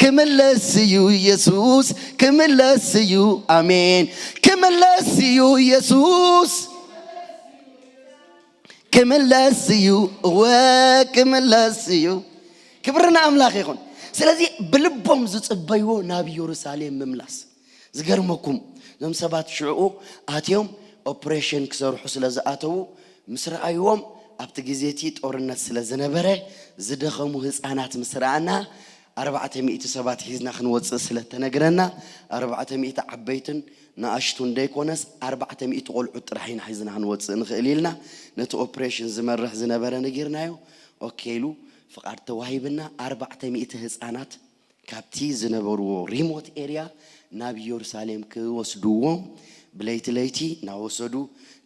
ክምለስ እዩ ኢየሱስ፣ ክምለስ እዩ። ኣሜን። ክምለስ እዩ ኢየሱስ፣ ክምለስ እዩ፣ እወ፣ ክምለስ እዩ። ክብሪ ንኣምላኽ ይኹን። ስለዚ ብልቦም ዝጽበይዎ ናብ ኢየሩሳሌም ምምላስ። ዝገርመኩም፣ እዞም ሰባት ሽዕኡ ኣትዮም ኦፕሬሽን ክሰርሑ ስለ ዝኣተዉ፣ ምስ ረኣይዎም፣ ኣብቲ ግዜ እቲ ጦርነት ስለ ዝነበረ፣ ዝደኸሙ ህጻናት ምስ ረኣና፣ ኣርባዕተ ሚእቲ ሰባት ሒዝና ክንወጽእ ስለ ተነግረና፣ ኣርባዕተ ሚእቲ ዓበይትን ንኣሽቱን ደይኮነስ፣ ኣርባዕተ ሚእቲ ቆልዑት ጥራሕ ኢና ሒዝና ክንወጽእ ንኽእል ኢልና፣ ነቲ ኦፕሬሽን ዝመርሕ ዝነበረ ነጊርናዮ። ኦኬ ኢሉ ፍቓድ ተዋሂብና፣ ኣርባዕተ ሚእቲ ህጻናት ካብቲ ዝነበርዎ ሪሞት ኤርያ ናብ ኢየሩሳሌም ክወስድዎም፣ ብለይቲ ለይቲ እናወሰዱ፣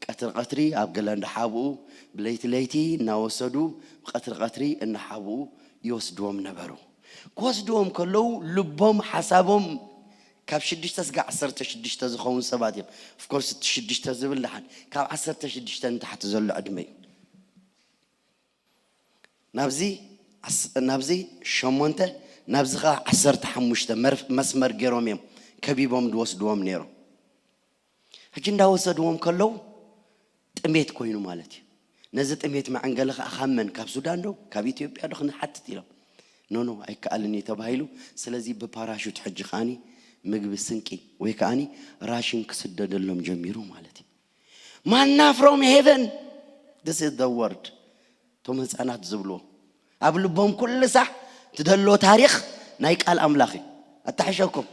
ቀትሪ ቀትሪ ኣብ ገለ እንዳሓብኡ፣ ብለይቲ ለይቲ እናወሰዱ፣ ቀትሪ ቀትሪ እናሓብኡ ይወስድዎም ነበሩ። ክወስድዎም ከለዉ፣ ልቦም፣ ሓሳቦም ካብ ሽዱሽተ ስጋዕ ዓሰርተ ሽዱሽተ ዝኸውን ሰባት እዮም። ኦፍኮርስ፣ እቲ ሽዱሽተ ዝብል ደሓን፣ ካብ ዓሰርተ ሽዱሽተ ንታሕቲ ዘሎ ዕድመ እዩ። ናብዚ ዓስ-፣ ናብዚ ሸሞንተ፣ ናብዚ ኸዓ ዓሰርተ ሓሙሽተ መር-፣ መስመር ገይሮም እዮም ከቢቦም ዝወስድዎም ነይሮም። ሕጂ እንዳወሰድዎም ከለዉ ጥሜት ኮይኑ ማለት እዩ። ነዚ ጥሜት መዐንገሊ ኸዓ ካብ መን? ካብ ሱዳን ዶ ካብ ኢትዮጵያ ዶ ክንሓትት ኢሎም። ኖ ኖ፣ ኣይከኣልን እዩ ተባሂሉ። ስለዚ ብፓራሹት ሕጂ ከዓኒ ምግቢ፣ ስንቂ ወይ ከዓኒ ራሽን ክስደደሎም ጀሚሩ ማለት እዩ። ማና from heaven, this is the word። እቶም ህፃናት ዝብልዎ ኣብ ልቦም ኩሉ ሳዕ ትደሎ ታሪኽ ናይ ቃል ኣምላኽ እዩ። ኣታሕሸኩም።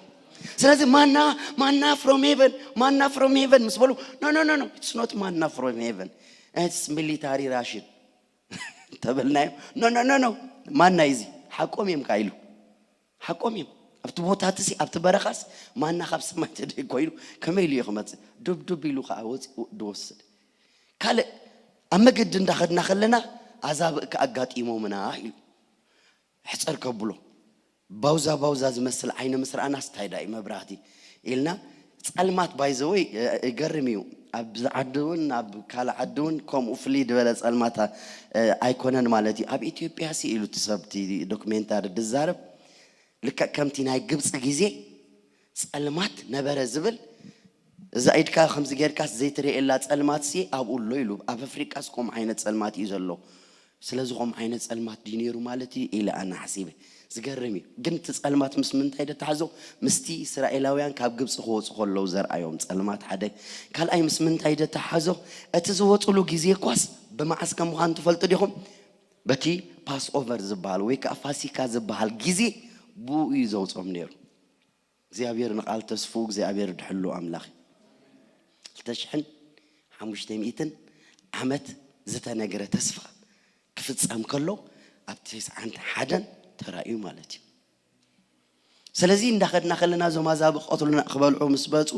ስለዚ ማና፣ ማና from heaven፣ ማና from heaven ምስ በሉ፣ no no no no, it's not manna from heaven, it's military ration ተበልናዮ። No no no no, ማና እዩ እዚ። ሓቆም እዮም ከኣ ኢሉ። ሓቆም እዮም። ኣብቲ ቦታትሲ፣ ኣብቲ በረኻስ ማና ካብ ሰማይ ተደይ ኮይኑ ከመይ ኢሉ እዩ ክመጽእ? ዱብ ዱብ ኢሉ ከኣ ወጺኡ ዝወስድ። ካልእ ኣብ መገዲ እንዳኸድና ከለና ኣዛብእ ከኣ ኣጋጢሞምና ኢሉ ሕጸር ከብሎ። ባውዛ ባውዛ ዝመስል ዓይኒ ምስ ረኣናስ እንታይ ደኣ እዩ መብራህቲ ኢልና ጸልማት። ባይ ዘ ወይ ይገርም እዩ። ኣብዚ ዓዲ እውን ኣብ ካልእ ዓዲ እውን ከምኡ ፍልይ ዝበለ ጸልማት ኣይኮነን ማለት እዩ። ኣብ ኢትዮጵያ ሲ ኢሉ እቲ ሰብ እቲ ዶክሜንታሪ ዝዛረብ ልክዕ ከምቲ ናይ ግብፂ ግዜ ጸልማት ነበረ ዝብል፣ እዛ ኢድካ ከምዚ ጌርካስ ዘይትርእየላ ጸልማትሲ ኣብኡ ኣሎ ኢሉ። ኣብ ኣፍሪቃስ ከምኡ ዓይነት ጸልማት እዩ ዘሎ። ስለዚ ከምኡ ዓይነት ጸልማት ድዩ ነይሩ ማለት እዩ ኢለ ኣነ ሓሲበ። ዝገርም እዩ። ግን እቲ ጸልማት ምስ ምንታይ ደተሓዞ? ምስቲ እስራኤላውያን ካብ ግብፂ ክወፁ ከለዉ ዘርኣዮም ጸልማት ሓደ። ካልኣይ ምስ ምንታይ ደተሓዞ? እቲ ዝወፅሉ ግዜ እኳስ ብመዓስ ከም ምዃኑ ትፈልጡ ዲኹም? በቲ ፓስ ኦቨር ዝበሃል ወይ ከዓ ፋሲካ ዝበሃል ግዜ ብኡ እዩ ዘውፅኦም ነይሩ። እግዚኣብሔር ንቃል ተስፍኡ እግዚኣብሔር ድሕሉ ኣምላኽ እዩ። ክልተ ሽሕን ሓሙሽተ ሚእትን ዓመት ዝተነግረ ተስፋ ክፍጸም ከሎ ኣብ ተስዓን ሓደን ተራእዩ ማለት እዩ። ስለዚ እንዳኸድና ከለና እዞም ኣዛብእ ክቐትሉና ክበልዑ ምስ በጹ፣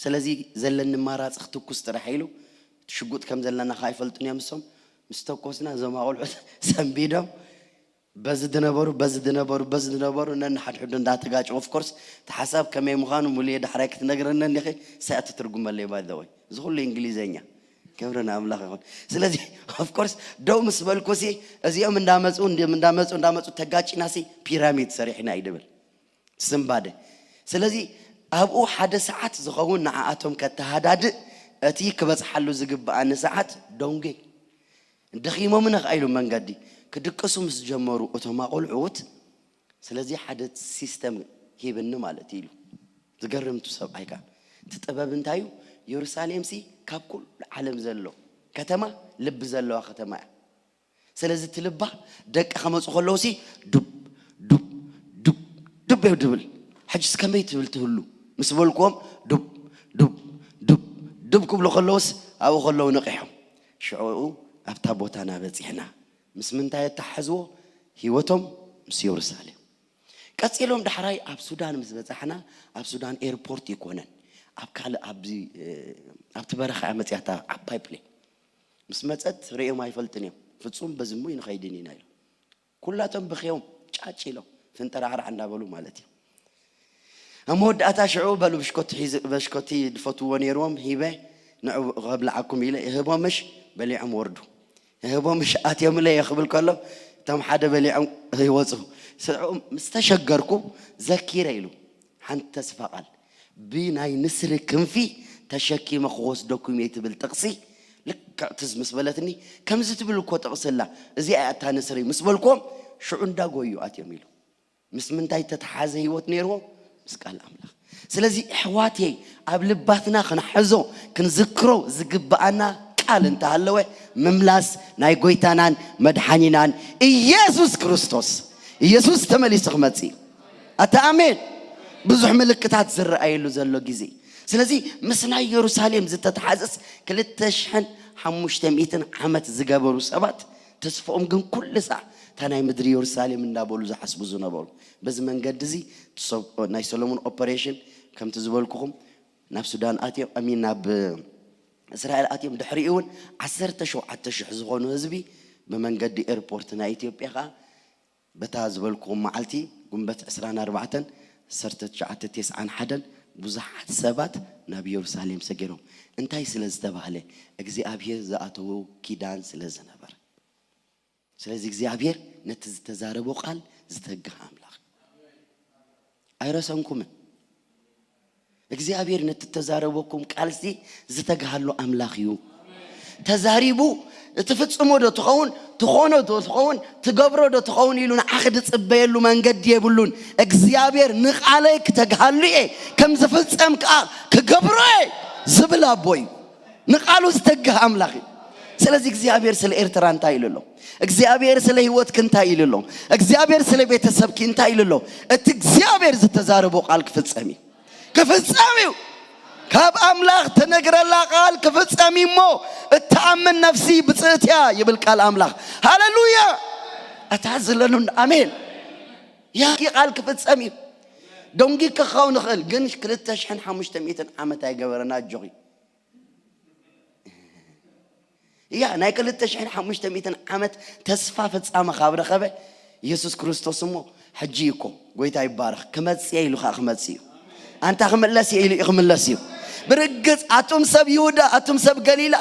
ስለዚ ዘለኒ ኣማራጺ ክትኩስ ጥራሕ ኢሉ፣ ሽጉጥ ከም ዘለና ከኣ ኣይፈልጡን እዮም እሶም። ምስ ተኮስና እዞም ኣቑልዑት ሰንቢዶም በዚ ዝነበሩ፣ በዚ ዝነበሩ፣ በዚ ዝነበሩ ነንሓድሕዱ እንዳተጋጨው። ኦፍ ኮርስ እቲ ሓሳብ ከመይ ምዃኑ ሙሉየ ዳሕራይ ክትነግረኒ እኒኺ፣ ሳያት ትትርጉመለይ ባይ ዘ ወይ። እዚ ኩሉ እንግሊዘኛ። ክብሪ ንኣምላኽ ይኹን። ስለዚ ኦፍ ኮርስ ደው ምስ በልኩሲ እዚኦም እንዳመጹ፣ እንዲም እንዳመጹ፣ እንዳመጹ ተጋጭናሲ ፒራሚድ ሰሪሕና እዩ ድብል። ስምባደ። ስለዚ ኣብኡ ሓደ ሰዓት ዝኸውን ንዓኣቶም ከተሃዳድእ እቲ ክበጽሓሉ ዝግብኣኒ ሰዓት ደንጉየ። ደኺሞምና ከኣ ኢሉ መንገዲ ክድቅሱ ምስ ጀመሩ እቶም ኣቑልዑት፣ ስለዚ ሓደ ሲስተም ሂብኒ ማለት እዩ ኢሉ። ዝገርም እቱ ሰብኣይ ከኣ። እቲ ጥበብ እንታይ እዩ? የሩሳሌምሲ ካብ ኩሉ ዓለም ዘሎ ከተማ፣ ልቢ ዘለዋ ከተማ እያ። ስለዚ እቲ ልባ ደቂ ከመጹ ከለዉሲ ዱብ፣ ዱብ፣ ዱብ፣ ዱብ እዮም ድብል። ሕጅስ ከመይ ትብል ትህሉ? ምስ በልክዎም ዱብ፣ ዱብ፣ ዱብ፣ ዱብ ክብሉ ከለዉስ ኣብኡ ከለዉ ነቒሖም። ሽዑ ኣብታ ቦታና በጺሕና። ምስ ምንታይ ኣተሓሕዝዎ? ህይወቶም ምስ የሩሳሌም። ቀጺሎም ዳሕራይ ኣብ ሱዳን ምስ በጻሕና፣ ኣብ ሱዳን ኤርፖርት ይኮነን። ኣብ ካልእ ኣብዚ ኣብቲ በረኻ እያ መፅያታ ዓባይ ፕሌን ምስ መፀት ርእዮም ኣይፈልጥን እዮም። ፍፁም በዝሙ ይንኸይድን ኢና ኢሎም። ኩላቶም ብኽዮም ጫጭ ኢሎም ፍንጠራዕራዕ እንዳበሉ ማለት እዩ። ኣብ መወዳእታ ሽዑ በሉ ብሽኮቲ ድፈትዎ ነይርዎም ሂበ ንዑ ከብልዓኩም ኢለ ይህቦምሽ በሊዖም ወርዱ። ይህቦምሽ ኣትዮም ኢለ ክብል ከሎ እቶም ሓደ በሊዖም ይወፁ። ስዑ ምስ ተሸገርኩ ዘኪረ ኢሉ ሓንቲ ተስፋ ቃል ብናይ ንስሪ ክንፊ ተሸኪመ ክወስደኩም እየ ትብል ጥቕሲ ልክዕ ትዝ ምስ በለትኒ፣ ከምዚ ትብል እኮ ጥቕሲ ኣላ፣ እዚኣ እያ እታ ንስሪ ምስ በልክዎም ሽዑ እንዳጎዩ ኣትዮም ኢሉ። ምስ ምንታይ ተተሓዘ ህይወት ነይርዎም? ምስ ቃል ኣምላኽ። ስለዚ ኣሕዋትየይ ኣብ ልባትና ክንሕዞ ክንዝክሮ ዝግብኣና ቃል እንተሃለወ ምምላስ ናይ ጎይታናን መድሓኒናን ኢየሱስ ክርስቶስ። ኢየሱስ ተመሊሱ ክመጽእ እዩ። ኣታ ኣሜን። ብዙሕ ምልክታት ዝረኣየሉ ዘሎ ግዜ። ስለዚ ምስ ናይ የሩሳሌም ዝተተሓዘስ ክልተ ሽሕን ሓሙሽተ ሚእትን ዓመት ዝገበሩ ሰባት ተስፍኦም ግን ኩሉ ሳዕ እታ ናይ ምድሪ የሩሳሌም እንዳበሉ ዝሓስቡ ዝነበሩ። በዚ መንገዲ እዚ ናይ ሰሎሞን ኦፐሬሽን ከምቲ ዝበልኩኹም ናብ ሱዳን ኣትዮም ኣሚን ናብ እስራኤል ኣትዮም ድሕሪኡ እውን ዓሰርተ ሸውዓተ ሽሕ ዝኾኑ ህዝቢ ብመንገዲ ኤርፖርት ናይ ኢትዮጵያ ከዓ በታ ዝበልኩኹም መዓልቲ ጉንበት ዕስራን ኣርባዕተን ዓሰርተ ትሽዓተ ተስዓን ሓደን ብዙሓት ሰባት ናብ ኢየሩሳሌም ሰጊሮም። እንታይ ስለ ዝተባህለ? እግዚኣብሔር ዝኣተዎ ኪዳን ስለ ዝነበረ። ስለዚ እግዚኣብሔር ነቲ ዝተዛረቦ ቃል ዝተግህ ኣምላኽ ኣይረሰንኩምን። እግዚኣብሔር ነቲ ተዛረበኩም ቃልሲ ዝተግሃሉ ኣምላኽ እዩ። ተዛሪቡ እቲ ፍጽሞ ዶ ትኸውን ትኾኖ ዶ ትኸውን ትገብሮ ዶ ትኸውን ኢሉ ንዓኺ ዝጽበየሉ መንገዲ የብሉን። እግዚኣብሔር ንቓለይ ክተግሃሉ እየ ከም ዝፍጸም ከዓ ክገብሮ እየ ዝብል ኣቦ እዩ። ንቓሉ ዝተግህ ኣምላኽ እዩ። ስለዚ እግዚኣብሔር ስለ ኤርትራ እንታይ ኢሉ ኣሎ? እግዚኣብሔር ስለ ህይወትኪ እንታይ ኢሉ ኣሎ? እግዚኣብሔር ስለ ቤተሰብኪ እንታይ ኢሉ ኣሎ? እቲ እግዚኣብሔር ዝተዛረቦ ቃል ክፍጸም እዩ። ክፍጸም እዩ። ካብ ኣምላኽ ተነግረላ ቃል ክፍጸም እዩ እሞ እትኣምን ነፍሲ ብፅእት እያ ይብል ቃል ኣምላኽ። ሃሌሉያ። ኣታ ዝለሉን ኣሜን። ያኪ ቃል ክፍጸም እዩ። ደንጊ ክኸውን ይኽእል ግን ክልተ ሽሕን ሓሙሽተ ሚእትን ዓመት ኣይገበረን ኣጆኺ። እያ ናይ ክልተ ሽሕን ሓሙሽተ ሚእትን ዓመት ተስፋ ፍጻመ ካብ ረኸበ ኢየሱስ ክርስቶስ እሞ ሕጂ እዩ እኮ ጎይታ ይባረኽ ክመጽእ ኢሉ ከዓ ክመጽእ እዩ። ኣንታ ክምለስ እየ ኢሉ እዩ ክምለስ እዩ። ብርግጽ ኣቱም ሰብ ይሁዳ ኣቱም ሰብ ገሊላ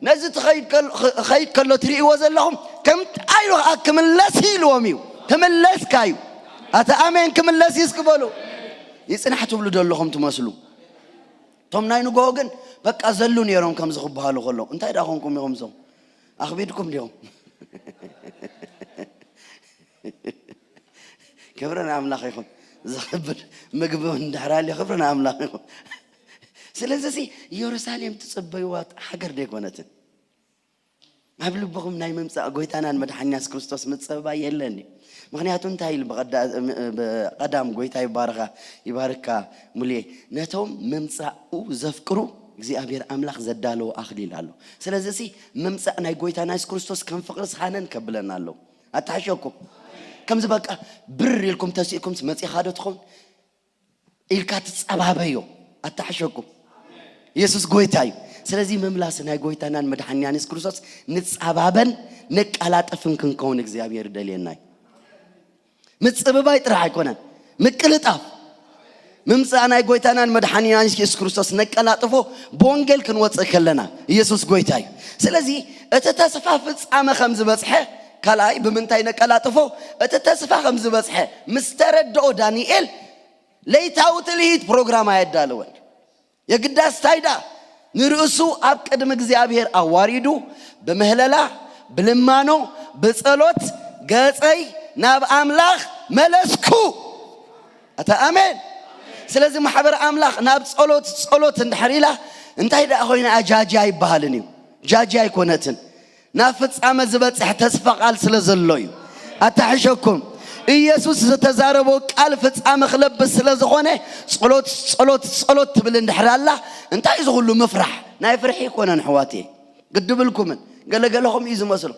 ነዚ ትኸይድ ከሎ- ክኸይድ ከሎ ትርእይዎ ዘለኹም ከምቲ ኢሉ ከዓ ክምለስ እዩ ኢልዎም እዩ። ክምለስ ካዩ ኣታ ኣሜን ክምለስ እዩ እስኪ በሉ። ይጽናሕ ትብሉ ዘለኹም ትመስሉ። እቶም ናይ ንግሆ ግን በቃ ዘሉ ነይሮም ከምዚ ክበሃሉ ከለዉ እንታይ ደኣ ኮንኩም ኢኹም እዞም ኣኽቢድኩም ድዮም? ክብሪ ንኣምላኽ ይኹን። ዘኽብድ ምግቢ እውን እንድሕር ኣልዩ ክብሪ ንኣምላኽ ይኹን። ስለዚ ሲ ኢየሩሳሌም ትጽበይዋ ሃገር ደይኮነትን። ኣብ ልብኹም ናይ ምምጻእ ጎይታናን መድሓኒና የሱስ ክርስቶስ ምጽብባይ የለን እዩ። ምኽንያቱ እንታይ ኢሉ ብቐዳ- ብቐዳም ጎይታ ይባርኻ ይባርካ ሙሉየ ነቶም ምምጻኡ ዘፍቅሩ እግዚኣብሔር ኣምላኽ ዘዳለዎ ኣኽሊል ኣሎ። ስለዚ ሲ ምምጻእ ናይ ጎይታና የሱስ ክርስቶስ ከም ፍቕሪ ዝሃነን ከብለና ኣለዎ። ኣተሓሸኩም ከምዚ በቃ ብር ኢልኩም ተሲእኩም መጺኻ ዶ ትኸውን ኢልካ ትጸባበዮ ኣተሓሸኩም። የሱስ ጎይታ እዩ። ስለዚ ምምላስ ናይ ጎይታናን መድሓኒናን የሱስ ክርስቶስ ንጸባበን ንቀላጠፍን ክንከውን እግዚኣብሔር ይደልየና እዩ። ምጽብባይ ጥራሕ ኣይኮነን ምቅልጣፍ ምምጻእ ናይ ጎይታናን መድሓኒናን የሱስ ክርስቶስ ነቀላጥፎ ብወንጌል ክንወፅእ ከለና ኢየሱስ ጎይታ እዩ። ስለዚ እቲ ተስፋ ፍጻመ ከም ዝበፅሐ ካልኣይ ብምንታይ ነቀላጥፎ እቲ ተስፋ ከም ዝበፅሐ ምስ ተረድኦ ዳንኤል ለይታዊ ትልሂት ፕሮግራም ኣየዳለወን። የግዳስ እንታይ ደኣ ንርእሱ ኣብ ቅድሚ እግዚኣብሔር ኣዋሪዱ ብምህለላ ብልማኖ ብጸሎት ገጸይ ናብ ኣምላኽ መለስኩ። ኣታ ኣሜን። ስለዚ ማሕበር ኣምላኽ ናብ ጸሎት ጸሎት እንድሕር ኢላ እንታይ ደኣ ኮይና እያ ጃጂ ኣይበሃልን እዩ። ጃጂ ኣይኮነትን። ናብ ፍጻመ ዝበጽሕ ተስፋ ቃል ስለ ዘሎ እዩ። ኣታሕሸኩም ኢየሱስ ዝተዛረቦ ቃል ፍጻመ ክለብስ ስለ ዝኾነ ጸሎት ጸሎት ጸሎት ትብል እንድሕር ኣላ እንታይ እዚ ኩሉ ምፍራሕ ናይ ፍርሒ ይኮነን ኣሕዋትየ። ግድብልኩምን ገለገለኹም እዩ ዝመስሎ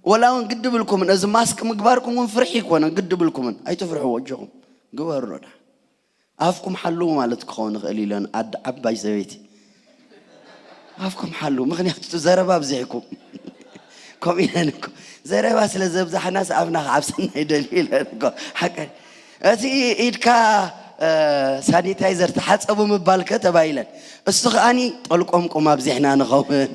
ወላ እውን ግድብልኩምን እዚ ማስክ ምግባርኩም እውን ፍርሒ ይኮነን ግድብልኩምን ኣይትፍርሕዎ እጆኹም ግበሩ ዶ ኣፍኩም ሓልዉ ማለት ክኸውን ይኽእል ኢለን ኣድ ዓባይ ሰበይቲ ኣፍኩም ሓልዉ፣ ምኽንያቱ እቲ ዘረባ ኣብዚሕኩም። ከምኡ ኢለን እኮ ዘረባ ስለ ዘብዛሕናስ ኣፍና ክዓብሰና ይደልዩ ኢለን እኮ። ሓቀ እቲ ኢድካ ሳኒታይዘር ተሓጸቡ ምባልከ ተባሂለን፣ እሱ ከኣኒ ጠልቆምቆም ኣብዚሕና ንኸውን።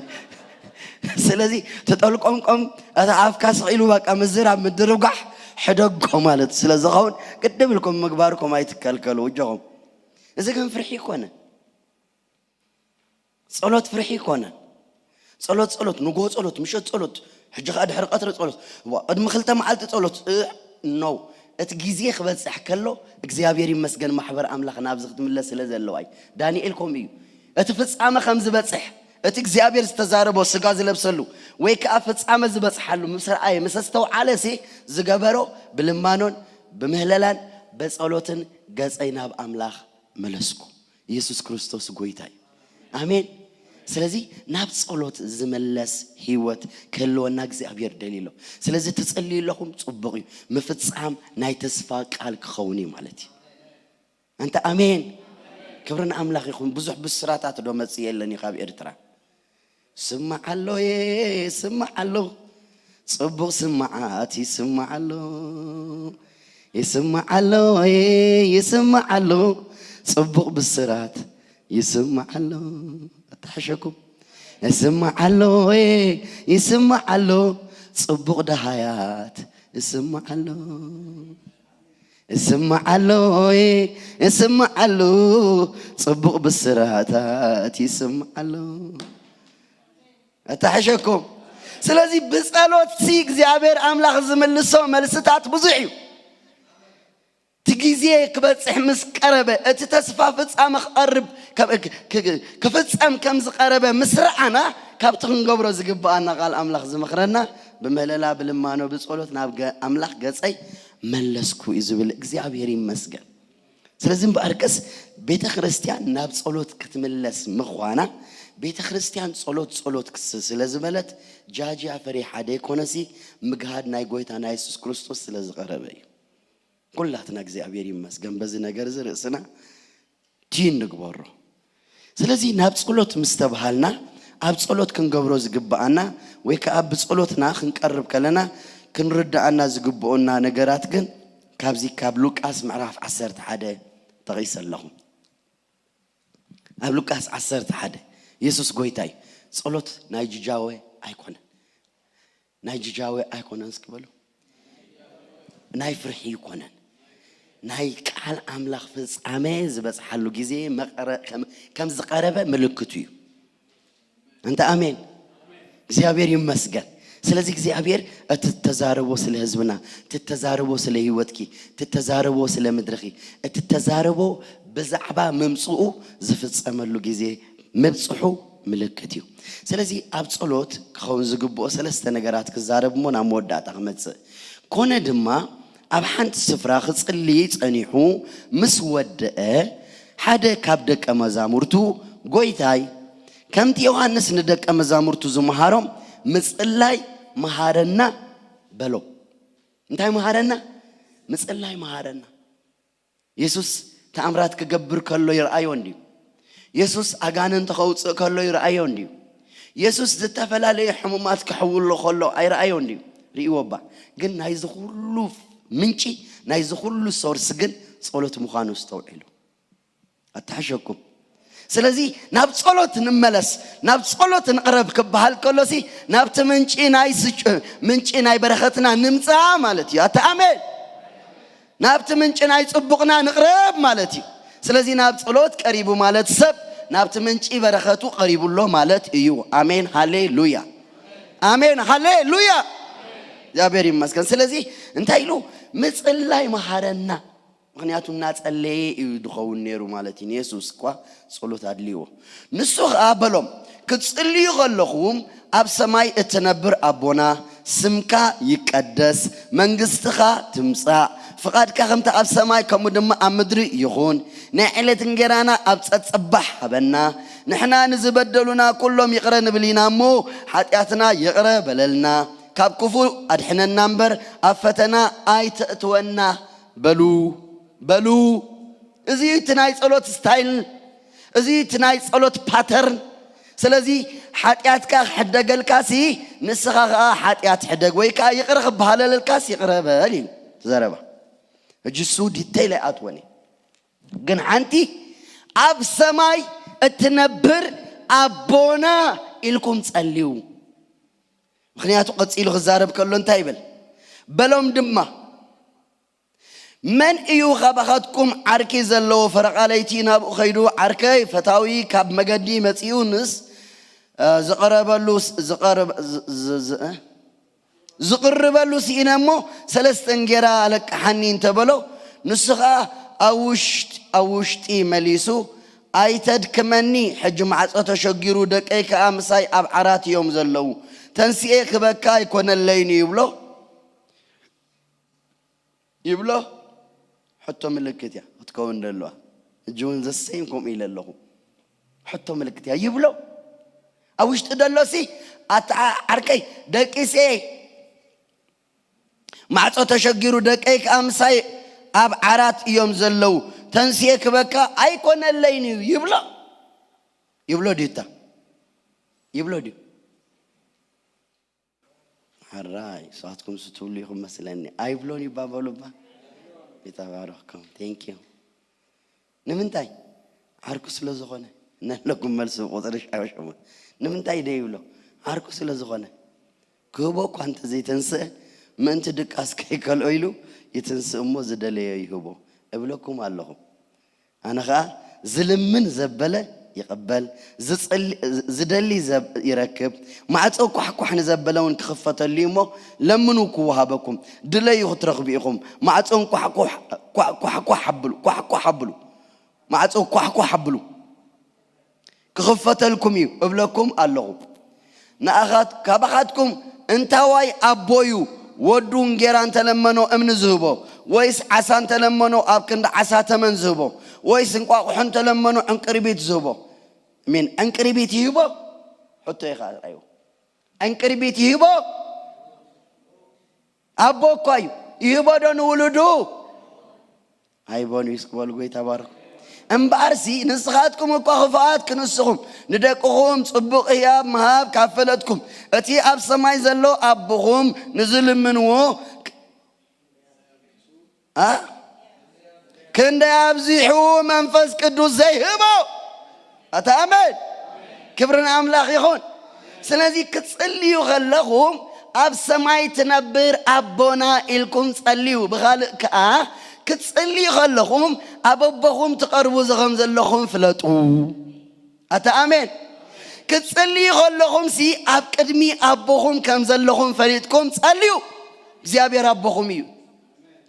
ስለዚ ተጠልቆምቆም እቲ ኣፍካ ስቕ ኢሉ በቃ ምዝራብ ምድርጓሕ ሕደጎ ማለት ስለ ዝኸውን ቅድም ኢልኩም ምግባርኩም ኣይትከልከሉ እጆኹም። እዚ ግን ፍርሒ ይኮነ። ጸሎት ፍርሒ ይኮነ። ጸሎት ጸሎት ንጎ ጸሎት ምሸት ጸሎት ሕጂ ከኣ ድሕሪ ቀትሪ ጸሎት ዋ፣ ቅድሚ ክልተ መዓልቲ ጸሎት እ፣ ኖ። እቲ ግዜ ክበጽሕ ከሎ እግዚኣብሔር ይመስገን ማሕበር ኣምላኽ ናብዚ ክትምለስ ስለ ዘለዋ እዩ። ዳንኤል ከምኡ እዩ። እቲ ፍጻመ ከም ዝበጽሕ እቲ እግዚኣብሔር ዝተዛረቦ ስጋ ዝለብሰሉ ወይ ከዓ ፍጻመ ዝበጽሓሉ ምስ ረኣየ ምስ ኣስተውዓለ ሲ ዝገበሮ ብልማኖን ብምህለላን በጸሎትን ገጸይ ናብ ኣምላኽ መለስኩ። ኢየሱስ ክርስቶስ ጎይታ እዩ። ኣሜን። ስለዚ ናብ ጸሎት ዝምለስ ህይወት ክህልወና እግዚኣብሔር ደልዩ ኣሎ። ስለዚ ትጽልዩ ኣለኹም ጽቡቕ እዩ። ምፍጻም ናይ ተስፋ ቃል ክኸውን እዩ ማለት እዩ። ኣንተ ኣሜን። ክብሪ ንኣምላኽ ይኹን። ብዙሕ ብስራታት ዶ መጽእ የለን እዩ ካብ ኤርትራ። ስማዕ ኣሎ የ፣ ስማዕ ኣሎ። ጽቡቕ ስማዓት ይስማዕ ኣሎ። ይስማዕ ኣሎ የ፣ ይስማዕ ኣሎ። ጽቡቕ ብስራት ይስማዕ ኣሎ። ኣታሕሸኩም። ይስማዕ ኣሎ የ፣ ይስማዕ ኣሎ። ጽቡቕ ደሃያት ይስማዕ ኣሎ። ይስማዕ ኣሎ የ፣ ይስማዕ ኣሎ። ጽቡቕ ብስራታት ይስማዕ ኣሎ። ኣታሕሸኩም። ስለዚ ብጸሎት ሲ እግዚኣብሔር ኣምላኽ ዝምልሶ መልስታት ብዙሕ እዩ። እቲ ግዜ ክበጽሕ ምስ ቀረበ፣ እቲ ተስፋ ፍጻመ ክቐርብ፣ ከም-፣ ክ-፣ ክ-፣ ክፍጸም ከም ዝቐረበ ምስ ረኣና፣ ካብቲ ክንገብሮ ዝግብኣና ቃል ኣምላኽ ዝመኽረና፣ ብምህለላ፣ ብልማኖ፣ ብጸሎት ናብ ገ-፣ ኣምላኽ ገጸይ መለስኩ እዩ ዝብል። እግዚኣብሔር ይመስገን። ስለዚ እምበኣርከስ ቤተ ክርስቲያን ናብ ጸሎት ክትምለስ ምዃና፣ ቤተ ክርስቲያን ጸሎት ጸሎት ክስ-፣ ስለ ዝበለት፣ ጃጅያ ፈሪሓ ደይኮነሲ፣ ምግሃድ ናይ ጎይታ ናይ የሱስ ክርስቶስ ስለ ዝቐረበ እዩ። ኩላትና እግዚኣብሔር ይመስገን በዚ ነገር እዚ ርእስና ዲን ንግበሮ። ስለዚ ናብ ጸሎት ምስ ተባሃልና ኣብ ጸሎት ክንገብሮ ዝግብኣና ወይ ከኣ ብጸሎትና ክንቀርብ ከለና ክንርድኣና ዝግብኡና ነገራት ግን ካብዚ ካብ ሉቃስ ምዕራፍ ዓሰርተ ሓደ ጠቒሰ ኣለኹ። ኣብ ሉቃስ ዓሰርተ ሓደ የሱስ ጎይታ እዩ። ጸሎት ናይ ጅጃወ ኣይኮነን። ናይ ጅጃወ ኣይኮነን እስኪ በሉ። ናይ ፍርሒ ኣይኮነን። ናይ ቃል ኣምላኽ ፍጻመ ዝበጽሓሉ ግዜ መቐረ-፣ ከም-፣ ከም ዝቐረበ ምልክቱ እዩ። እንተ ኣሜን። እግዚኣብሔር ይመስገን። ስለዚ እግዚኣብሔር እቲ ተዛረቦ ስለ ህዝብና፣ እቲ ተዛረቦ ስለ ህይወትኪ፣ እቲ ተዛረቦ ስለ ምድርኺ፣ እቲ ተዛረቦ ብዛዕባ ምምጽኡ ዝፍጸመሉ ግዜ ምብጽሑ ምልክት እዩ። ስለዚ ኣብ ጸሎት ክኸውን ዝግብኦ ሰለስተ ነገራት ክዛረብ እሞ ናብ መወዳእታ ክመጽእ። ኮነ ድማ ኣብ ሓንቲ ስፍራ ክጽልይ ጸኒሑ ምስ ወደአ ሓደ ካብ ደቀ መዛሙርቱ፣ "ጎይታይ፣ ከምቲ ዮሃንስ ንደቀ መዛሙርቱ ዝመሃሮም ምጽላይ መሃረና" በሎ። እንታይ መሃረና? ምጽላይ መሃረና። የሱስ ተኣምራት ክገብር ከሎ ይረኣዮ እንድዩ። የሱስ ኣጋንንቲ ከውጽእ ከሎ ይረኣዮ እንድዩ። የሱስ ዝተፈላለዩ ሕሙማት ክሕውሎ ከሎ ኣይረኣዮ እንድዩ። ርእይዎ እባ። ግን ናይዚ ኩሉ ምንጪ፣ ናይዚ ኩሉ ሶርስ ግን ጸሎት ምዃኑ ኣስተውዒሉ። ኣተሓሸኩም። ስለዚ ናብ ጸሎት ንመለስ፣ ናብ ጸሎት ንቕረብ ክበሃል ከሎሲ ናብቲ ምንጪ ናይ ስጭ-፣ ምንጪ ናይ በረኸትና ንምጻእ ማለት እዩ። ኣታ ኣሜን። ናብቲ ምንጪ ናይ ጽቡቕና ንቕረብ ማለት እዩ። ስለዚ ናብ ጸሎት ቀሪቡ ማለት ሰብ ናብቲ ምንጪ በረኸቱ ቀሪቡ ኣሎ ማለት እዩ። ኣሜን፣ ሃሌሉያ። ኣሜን፣ ሃሌሉያ። እግዚኣብሔር ይመስገን። ስለዚ እንታይ ኢሉ? "ምጽላይ መሃረና፣ ምኽንያቱ እናጸለየ እዩ ዝኸውን ነይሩ" ማለት እዩ። ንየሱስ እኳ ጸሎት ኣድልይዎ። ንሱ ኸኣ በሎም፣ "ክትጽልዩ ከለኹም ኣብ ሰማይ እትነብር ኣቦና፣ ስምካ ይቀደስ፣ መንግስትኻ ትምጻእ፣ ፍቓድካ ከምቲ ኣብ ሰማይ ከምኡ ድማ ኣብ ምድሪ ይኹን። ናይ ዕለት እንጌራና ኣብ ጸጽባሕ ሃበና። ንሕና ንዝበደሉና ኩሎም ይቕረ ንብል ኢና እሞ፣ ሓጢኣትና ይቕረ በለልና። ካብ ክፉእ ኣድሕነና እምበር፣ ኣብ ፈተና ኣይተእትወና" በሉ፣ በሉ። እዚ እቲ ናይ ጸሎት ስታይል፣ እዚ እቲ ናይ ጸሎት ፓተርን። ስለዚ ሓጢኣትካ ክሕደገልካሲ ንስኻ ኸዓ ሓጢኣት ሕደግ ወይ ከኣ ይቕረ ክበሃለለልካስ ይቕረ በል እዩ ዘረባ። ሕጂ እሱ ዲተይል ኣይኣትወን እዩ። ግን ሓንቲ ኣብ ሰማይ እትነብር ኣቦና ኢልኩም ጸልዩ። ምኽንያቱ ቀጺሉ ክዛረብ ከሎ እንታይ ይብል? በሎም ድማ፣ መን እዩ ካባኻትኩም ዓርኪ ዘለዎ ፈረቓ ለይቲ ናብኡ ከይዱ፣ ዓርከይ ፈታዊ ካብ መገዲ መጺኡ ንስ ዝቐረበሉ ዝቐረበ ዝቕርበሉ ስኢነ እሞ ሰለስተ እንጌራ ኣለቅሓኒ እንተበሎ፣ ንሱ ኸኣ ኣብ ውሽጢ ኣብ ውሽጢ መሊሱ ኣይተድክመኒ፣ ሕጂ ማዕጾ ተሸጊሩ ደቀይ ከኣ ምሳይ ኣብ ዓራት እዮም ዘለዉ፣ ተንስኤ ክበካ ኣይኮነለይን ይብሎ። ይብሎ። ሕቶ ምልክት እያ ክትከውን ደለዋ። ሕጂ እውን ዘሰይም ከምኡ ኢለ ኣለኹ። ሕቶ ምልክት እያ ይብሎ። ኣብ ውሽጢ ደሎሲ ኣታ ዓርከይ ደቂሰ ማዕጾ ተሸጊሩ ደቀይ ከኣ ምሳይ ኣብ ዓራት እዮም ዘለዉ፣ ተንስኤ ክበካ ኣይኮነለይን እዩ ይብሎ። ይብሎ ድዩ እታ? ይብሎ ድዩ? ሕራይ ንስኻትኩም ስትብሉ ኢኹም መስለኒ። ኣይብሎን ይባበሉ እባ። ይተባረኽኩም። Thank you። ንምንታይ? ዓርኩ ስለ ዝኾነ። ነለኩም መልሲ ቁፅሪ ሻወሸሞ። ንምንታይ ደ ይብሎ? ዓርኩ ስለ ዝኾነ። ክህቦ እኳ እንተ ዘይተንስአ ምእንቲ ድቃስ ከይከልኦ ኢሉ ይትንስእ እሞ ዝደለዮ ይህቦ እብለኩም ኣለኹ። ኣነ ኸኣ ዝልምን ዘበለ ይቕበል፣ ዝጽል- ዝደሊ ዘብ- ይረክብ፣ ማዕጾ ኳሕኳሕ ንዘበለ እውን ክኽፈተሉ እዩ እሞ ለምኑ ክወሃበኩም፣ ድለዩ ክትረኽቡ ኢኹም፣ ማዕጾን ኳሕኳሕ ኳሕኳሕ ኣብሉ ኳሕኳሕ ኣብሉ፣ ማዕጾ ኳሕኳሕ ኣብሉ። ክኽፈተልኩም እዩ እብለኩም ኣለኹ። ንኣኻት- ካባኻትኩም እንታዋይ ኣቦዩ ወዱ እንጌራ እንተለመኖ እምኒ ዝህቦ፣ ወይስ ዓሳ እንተለመኖ ኣብ ክንዲ ዓሳ ተመን ዝህቦ፣ ወይስ እንቋቑሖ እንተለመኖ ዕንቅርቢት ዝህቦ? ሚን ዕንቅርቢት ይህቦ? ሕቶ ኢኻ ርኣይዎ። ዕንቅርቢት ይህቦ? ኣቦ እኳ እዩ። ይህቦ ዶ ንውሉዱ? ኣይቦን እዩ እስኪ በሉ፣ ጎይታ ባርኹ። እምበኣርሲ ንስኻትኩም እኳ ክፉኣት ክንስኹም፣ ንደቅኹም ጽቡቕ ህያብ ምሃብ ካብ ፈለጥኩም፣ እቲ ኣብ ሰማይ ዘሎ ኣቦኹም ንዝልምንዎ ክ- ኣ? ክንደይ ኣብዚሑ መንፈስ ቅዱስ ዘይህቦ። ኣታ ኣሜን። ክብሪ ንኣምላኽ ይኹን። ስለዚ ክትጽልዩ ከለኹም ኣብ ሰማይ ትነብር ኣቦና ኢልኩም ጸልዩ። ብኻልእ ከኣ ክትጽልዩ ከለኹም ኣብ ኣቦኹም ትቐርቡ ከም ዘለኹም ፍለጡ። ኣታ ኣሜን። ክትጽልዩ ከለኹምሲ ኣብ ቅድሚ ኣቦኹም ከም ዘለኹም ፈሊጥኩም ጸልዩ። እግዚኣብሔር ኣቦኹም እዩ።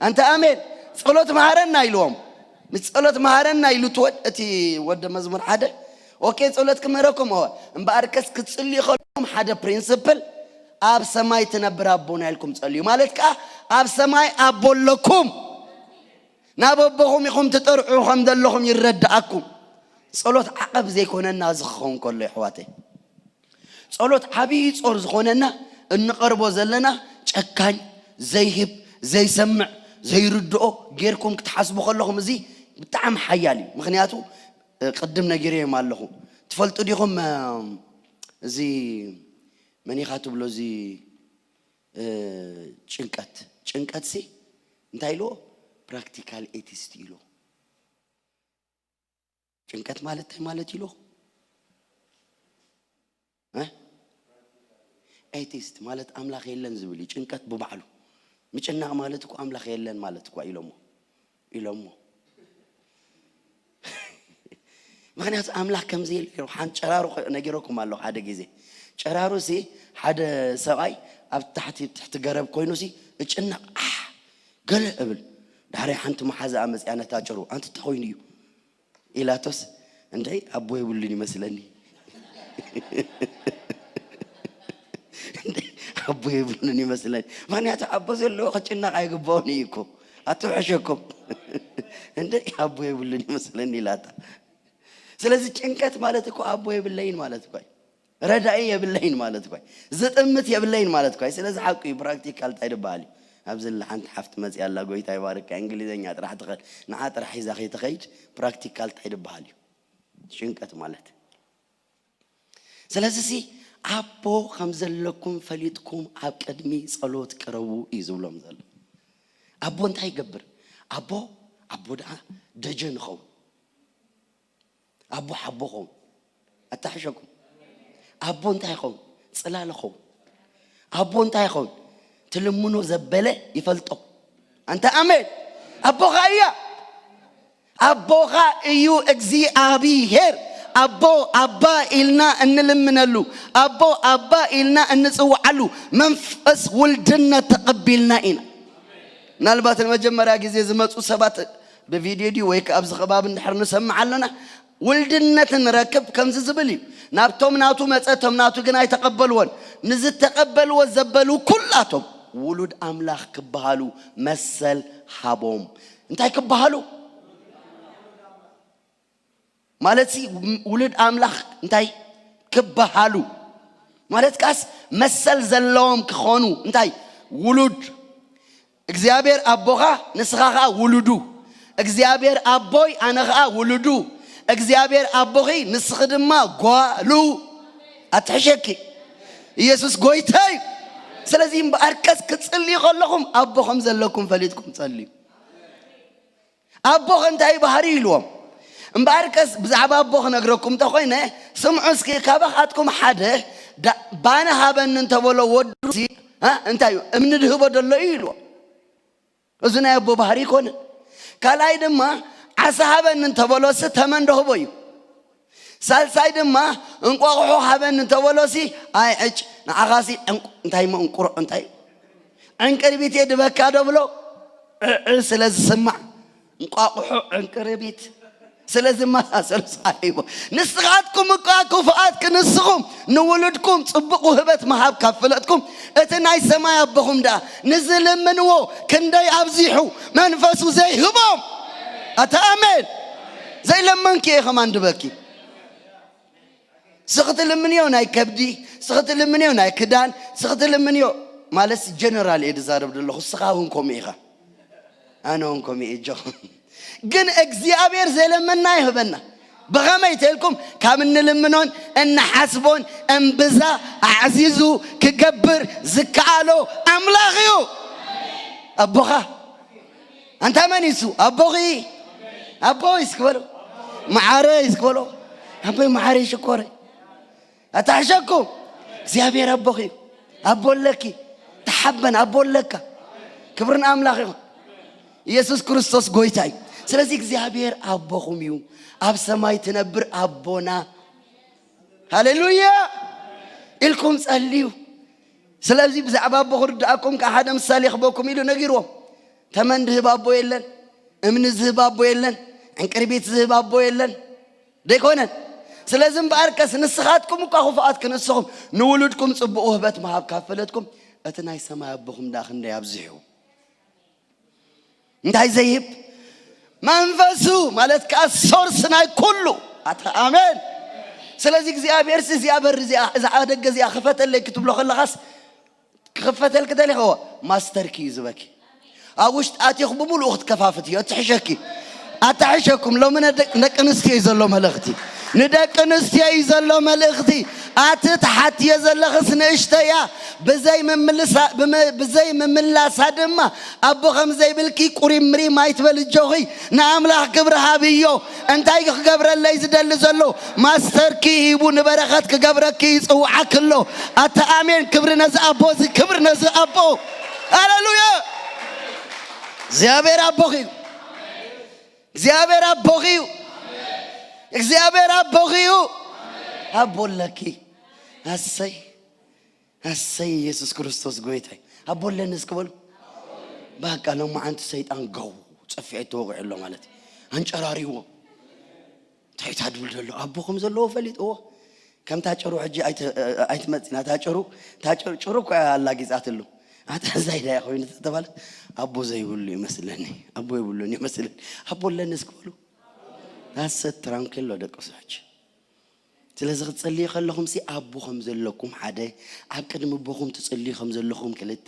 ኣንተ ኣሜን። ጸሎት መሃረና ኢልዎም። ምስ ጸሎት መሃረና ኢሉ ትወድ እቲ ወደ መዝሙር ሓደ። ኦኬ፣ ጸሎት ክምህረኩም እወ። እምበኣርከስ ክትጽልዩ ከለኹም ሓደ ፕሪንስፕል ኣብ ሰማይ ትነብር ኣቦና ኢልኩም ጸልዩ። ማለት ከኣ ኣብ ሰማይ ኣቦ ኣለኩም። ናብ ኣቦኹም ኢኹም ትጠርዑ ከም ዘለኹም ይረድኣኩም። ጸሎት ዓቐብ ዘይኮነና እዚ ክኸውን ከሎ የሕዋተይ። ጸሎት ዓብዪ ጾር ዝኾነና እንቐርቦ ዘለና ጨካኝ፣ ዘይህብ፣ ዘይሰምዕ፣ ዘይርድኦ ጌርኩም ክትሓስቡ ከለኹም እዚ ብጣዕሚ ሓያል እዩ። ምኽንያቱ እ፣ ቅድም ነጊረዮም ኣለኹ። ትፈልጡ ዲኹም እ፣ እዚ መን ኢኻ ትብሎ እዚ እ፣ ጭንቀት ጭንቀት ሲ እንታይ ኢልዎ? ፕራክቲካል ኤቲስት ኢልዎ። ጭንቀት ማለት እንታይ ማለት ኢሉ? እ? ኤቲስት ማለት ኣምላኽ የለን ዝብል እዩ። ጭንቀት ብባዕሉ ምጭናቕ ማለት እኮ ኣምላኽ የለን ማለት እኮ ኢሎሞ ኢሎሞ። ምኽንያቱ ኣምላኽ ከም ዘየለ ሓንቲ ጨራሩ ነጊረኩም ኣለኹ ሓደ ግዜ። ጨራሩ ሲ ሓደ ሰብኣይ ኣብ ታሕቲ ትሕቲ ገረብ ኮይኑ ሲ እጭነቕ ኣሕ ገለ እብል። ዳሕራይ ሓንቲ መሓዛኣ መጺኣ ነታ ጭሩ ኣንቲ እንታይ ኮይኑ እዩ ኢላቶስ፣ እንደይ ኣቦ የብሉን ይመስለኒ። እንደይ ኣቦ የብሉን ይመስለኒ። ምኽንያቱ ኣቦ ዘለዎ ክጭነቕ ኣይግባኦን እዩ እኮ። ኣትውሕሸኩም። እንደይ ኣቦ የብሉን ይመስለኒ ኢላታ። ስለዚ ጭንቀት ማለት እኮ ኣቦ የብለይን ማለት እኮ እዩ። ረዳኢ የብለይን ማለት እኮ እዩ። ዝጥምት የብለይን ማለት እኮ እዩ። ስለዚ ሓቁ እዩ። ፕራክቲካል እንታይ ዝበሃል እዩ? ኣብዚ ላ ሓንቲ ሓፍቲ መፅያ ኣላ፣ ጎይታ ይባርካ። እንግሊዘኛ ጥራሕ ትኽእል። ንዓ ጥራሕ ሒዛ ከይትኸይድ፣ ፕራክቲካል እንታይ ዝበሃል እዩ? ጭንቀት ማለት። ስለዚ ሲ ኣቦ ከም ዘለኩም ፈሊጥኩም ኣብ ቅድሚ ጸሎት ቅረቡ እዩ ዝብሎም ዘሎ። ኣቦ እንታይ ይገብር? ኣቦ፣ ኣቦ ደኣ ደጀን ይኸውን። ኣቦ ሓቦ ኸውን። ኣታሕሸኩም። ኣቦ እንታይ ይኸውን? ጽላል ይኸውን። ኣቦ እንታይ ይኸውን? ትልምኖ ዘበለ ይፈልጦ። ኣንታ ኣሜን። ኣቦኻ እያ። ኣቦኻ እዩ እግዚኣብሔር። ኣቦ፣ ኣባ ኢልና እንልምነሉ፣ ኣቦ፣ ኣባ ኢልና እንጽውዓሉ መንፈስ ውልድነት ተቐቢልና ኢና። ምናልባት ንመጀመርያ ግዜ ዝመጹ ሰባት ብቪድዮ ድዩ ወይ ከኣ ኣብዚ ከባቢ እንድሕር ንሰምዕ ኣለና፣ ውልድነት ንረክብ ከምዚ ዝብል እዩ። ናብቶም ናቱ መጸ፣ እቶም ናቱ ግን ኣይተቐበልዎን። ንዝተቐበልዎ ዘበሉ ኩላቶም ውሉድ ኣምላኽ ክበሃሉ መሰል ሃቦም። እንታይ ክበሃሉ? ማለት ሲ ውሉድ ኣምላኽ እንታይ ክበሃሉ? ማለት ከኣስ መሰል ዘለዎም ክኾኑ እንታይ? ውሉድ። እግዚኣብሔር ኣቦኻ ንስኻ ኸኣ ውሉዱ። እግዚኣብሔር ኣቦይ ኣነ ኸኣ ውሉዱ። እግዚኣብሔር ኣቦኺ ንስኺ ድማ ጓሉ። ኣትሕሸኪ። ኢየሱስ ጎይታ እዩ። ስለዚ እምበኣርከስ ክትጽልዩ ከለኹም ኣቦ ከም ዘለኩም ፈሊጥኩም ጸልዩ። ኣቦ እንታይ ባህሪ ኢልዎም? እምበኣርከስ ብዛዕባ ኣቦ ክነግረኩም እንተኾይነ፣ ስምዑ እስኪ፣ ካባኻትኩም ሓደ ዳ-፣ ባኒ ሃበኒ እንተበሎ ወዱ ሲ፣ እ፣ እንታይ እዩ? እምኒ ድህቦ ደሎ እዩ ኢልዎም። እዚ ናይ ኣቦ ባህሪ ኣይኮነን። ካልኣይ ድማ ዓሳ ሃበኒ እንተበሎሲ ተመን ደህቦ እዩ። ሳልሳይ ድማ እንቋቑሖ ሃበኒ እንተበሎሲ፣ ኣይ ዕጭ፣ ንዓኻሲ ዕንቁ-፣ እንታይ እሞ እንቁሮ-፣ እንታይ ዕንቅርቢት እየ ድበካ ደብሎ፣ ዕዕ ስለ ዝስማዕ፣ እንቋቑሖ ዕንቅርቢት ስለ ዝመሳሰሉ ሰዓት ይቦ። ንስኻትኩም እኳ ክፉኣት ክንስኹም፣ ንውሉድኩም ጽቡቕ ውህበት ምሃብ ካብ ፍለጥኩም፣ እቲ ናይ ሰማይ ኣቦኹም ደኣ ንዝልምንዎ ክንደይ ኣብዚሑ መንፈሱ ዘይህቦም። ኣታ ኣሜን። ዘይለመንኪ እየ ከማን ድበኪ። ስኽትልምንዮ ናይ ከብዲ፣ ስኽትልምንዮ ናይ ክዳን፣ ስኽትልምንዮ ማለት ጀነራል እየ ዝዛረብ ዘለኹ። ስኻ እውን ከምኡ ኢኻ፣ ኣነ እውን ከምኡ እየ። እጆኹም። ግን እግዚኣብሔር ዘለመና ይህበና። ብኸመይ ተልኩም? ካብ እንልምኖን እንሓስቦን እምብዛ ኣዕዚዙ ክገብር ዝከኣሎ ኣምላኽ እዩ። ኣቦኻ ኣንታ መን እዩ እሱ? ኣቦኺ። ኣቦይ እስኪ በሎ። መዓረይ እስኪ በሎ። ኣቦይ መዓረይ ሽኮረይ። ኣታሕሸኩም። እግዚኣብሔር ኣቦኺ እዩ። ኣቦ ኣለኪ። ተሓበን ኣቦ ኣለካ። ክብሪ ንኣምላኽ ይኹን። ኢየሱስ ክርስቶስ ጎይታ እዩ። ስለዚ እግዚኣብሔር ኣቦኹም እዩ። ኣብ ሰማይ ትነብር ኣቦና። ሃሌሉያ ኢልኩም ጸልዩ። ስለዚ ብዛዕባ ኣቦ ክርድኣኩም ከኣ ሓደ ምሳሌ ክበኩም ኢሉ ነጊርዎም። ተመን ዝህብ ኣቦ የለን፣ እምኒ ዝህብ ኣቦ የለን፣ ዕንቅርቢት ዝህብ ኣቦ የለን። ደይኮነን? ስለዚ እምበኣርከስ ንስኻትኩም እኳ ክፉኣት ክንስኹም፣ ንውሉድኩም ጽቡቕ ውህበት ምሃብ ካብ ፈለጥኩም፣ እቲ ናይ ሰማይ ኣቦኹም ደኣ ክንደይ ኣብዚሑ። እንታይ ዘይህብ? መንፈሱ ማለት ከኣ ሶርስ ናይ ኩሉ። ኣታ ኣሜን። ስለዚ እግዚኣብሔር ሲ እዚኣ በር እዚኣ፣ እዛ ደገ እዚኣ ክፈተለይ ክትብሎ ከለኻስ፣ ክኽፈተልኪ ተሊኸዎ ማስተርኪ እዩ ዝበኪ። ኣብ ውሽጢ ኣቲኹ ብምሉኡ ክትከፋፍት እዩ። ኣትሕሸኪ። ኣታሕሸኩም። ሎሚ ነደቂ-፣ ደቂ ኣንስትዮ እዩ ዘሎ መልእኽቲ። ንደቂ ኣንስትዮ እዩ ዘሎ መልእኽቲ። ኣቲ ትሓትዮ ዘለኽስ ንእሽተይ እያ። ብዘይ ምምልሳ-፣ ብመ-፣ ብዘይ ምምላሳ ድማ ኣቦ ከም ዘይብልኪ ቁሪምሪም ኣይትበል እጆኺ። ንኣምላኽ ክብሪ ሃብዮ። እንታይ ክገብረለይ ዝደሊ ዘሎ? ማስተርኪ ሂቡ ንበረኸት ክገብረኪ ይጽውዓኪ ኣሎ። ኣታ ኣሜን። ክብሪ ነዚ ኣቦ እዚ፣ ክብሪ ነዚ ኣቦ። ሃሌሉያ። እግዚኣብሔር ኣቦኺ እዩ። እግዚኣብሔር ኣቦኺ እዩ። እግዚኣብሔር ኣቦኺ እዩ። ኣቦ ኣለኪ። ኣሰይ፣ ኣሰይ፣ ኢየሱስ ክርስቶስ ጎይታይ። ኣቦ ኣለኒ እስኪ በሉ። በቃ ሎማዓንቲ ሰይጣን ገው፣ ጸፊዐ ተወቂዑ ኣሎ ማለት እዩ። ኣንጨራሪዎ። እንታይ እታ ድብል ዘሎ? ኣቦ ከም ዘለዎ ፈሊጥዎ። ከምታ ጭሩ ሕጂ ኣይት-፣ ኣይትመጽእና። እታ ጭሩ፣ እታ ጭሩ፣ ጭሩ እኮ እያ ኣላጊጻትሉ። ኣታ እዛይ ዳያ ኮይኑ ተተባለ፣ ኣቦ ዘይብሉ ይመስለኒ። ኣቦ የብሉን ይመስለኒ። ኣቦ ኣለኒ እስኪ በሉ። ኣሰት ትራንኪሎ ደቂ ሰዎች። ስለዚ ክትጸልዩ ከለኹም ሲ ኣቦ ከም ዘለኩም ሓደ፣ ኣብ ቅድሚ ኣቦኹም ትጽልዩ ከም ዘለኹም ክልተ፣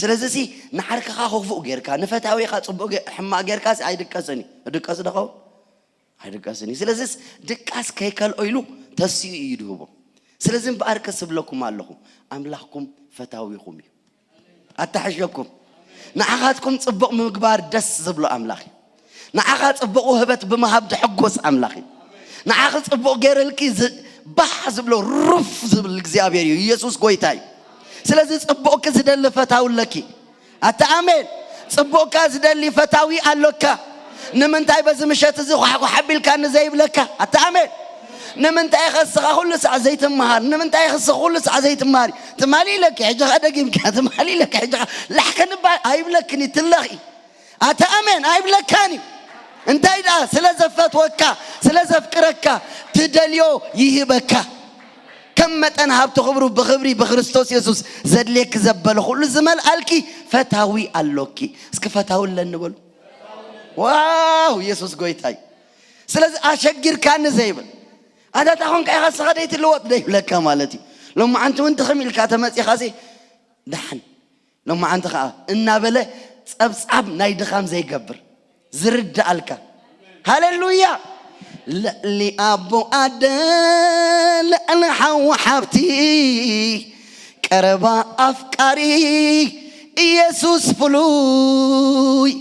ስለዚ ሲ ንዓርክኻ ክፉእ ጌርካ ንፈታዊኻ ጽቡቕ ጌ- ሕማቕ ጌርካ ሲ ኣይድቀስን እዩ። ድቀስ ዶ ኸውን? ኣይድቀስን እዩ። ስለዚስ ድቃስ ከይከልኦ ኢሉ ተሲኡ እዩ ድህቦ። ስለዚ እምበኣር ከስብለኩም ኣለኹ፣ ኣምላኽኩም ፈታዊኹም እዩ። ኣታሕሸኩም። ንዓኻትኩም ጽቡቕ ምግባር ደስ ዝብሎ ኣምላኽ እዩ። ንዓኻ ጽቡቕ ውህበት ብምሃብ ድሕጎስ ኣምላኽ እዩ። ንዓኺ ጽቡቕ ገይርልኪ ዝ- ባህ ዝብሎ ሩፍ ዝብል እግዚኣብሔር እዩ። ኢየሱስ ጎይታ እዩ። ስለዚ ጽቡቕኪ ዝደሊ ፈታዊ ኣለኪ። ኣታ ኣሜን። ጽቡቕካ ዝደሊ ፈታዊ ኣሎካ። ንምንታይ በዚ ምሸት እዚ ኳሕኳሕ ኣቢልካኒ ዘይብለካ? ኣታ ኣሜን። ንምንታይ ኸስኻ ኩሉ ሳዕ ዘይትመሃር? ንምንታይ ኸስኻ ኩሉ ሳዕ ዘይትመሃሪ? ትማሊ ኢለኪ ሕጂ ኸኣ ደጊምኪ ትማሊ ኢለኪ ሕጂ ኸኣ ላሕከ ንባ ኣይብለክን እዩ፣ ትለኺ። ኣታ ኣሜን ኣይብለካን እዩ። እንታይ ደኣ ስለ ዘፈትወካ ስለ ዘፍቅረካ ትደልዮ ይህበካ። ከም መጠን ሃብቲ ክብሩ ብኽብሪ ብክርስቶስ የሱስ ዘድልየኪ ዘበለ ኩሉ ዝመልኣልኪ ፈታዊ ኣሎኪ። እስኪ ፈታዊ ኣለኒ በሉ። ዋው የሱስ ጎይታይ። ስለዚ ኣሸጊርካኒ ዘይብል ኣዳታ ኾንካ ኢኻ ስኻ ደይትልወጥ ደይብለካ ማለት እዩ። ሎማዓንቲ እውን ድኽም ኢልካ ተመጺኻሲ ደሓን ሎማዓንቲ ኸዓ እናበለ ጸብጻብ ናይ ድኻም ዘይገብር ዝርድኣልካ። ሃሌሉያ። ልዕሊ ኣቦ ኣደ ልዕሊ ሓው ሓብቲ ቀረባ ኣፍቃሪ ኢየሱስ ፍሉይ።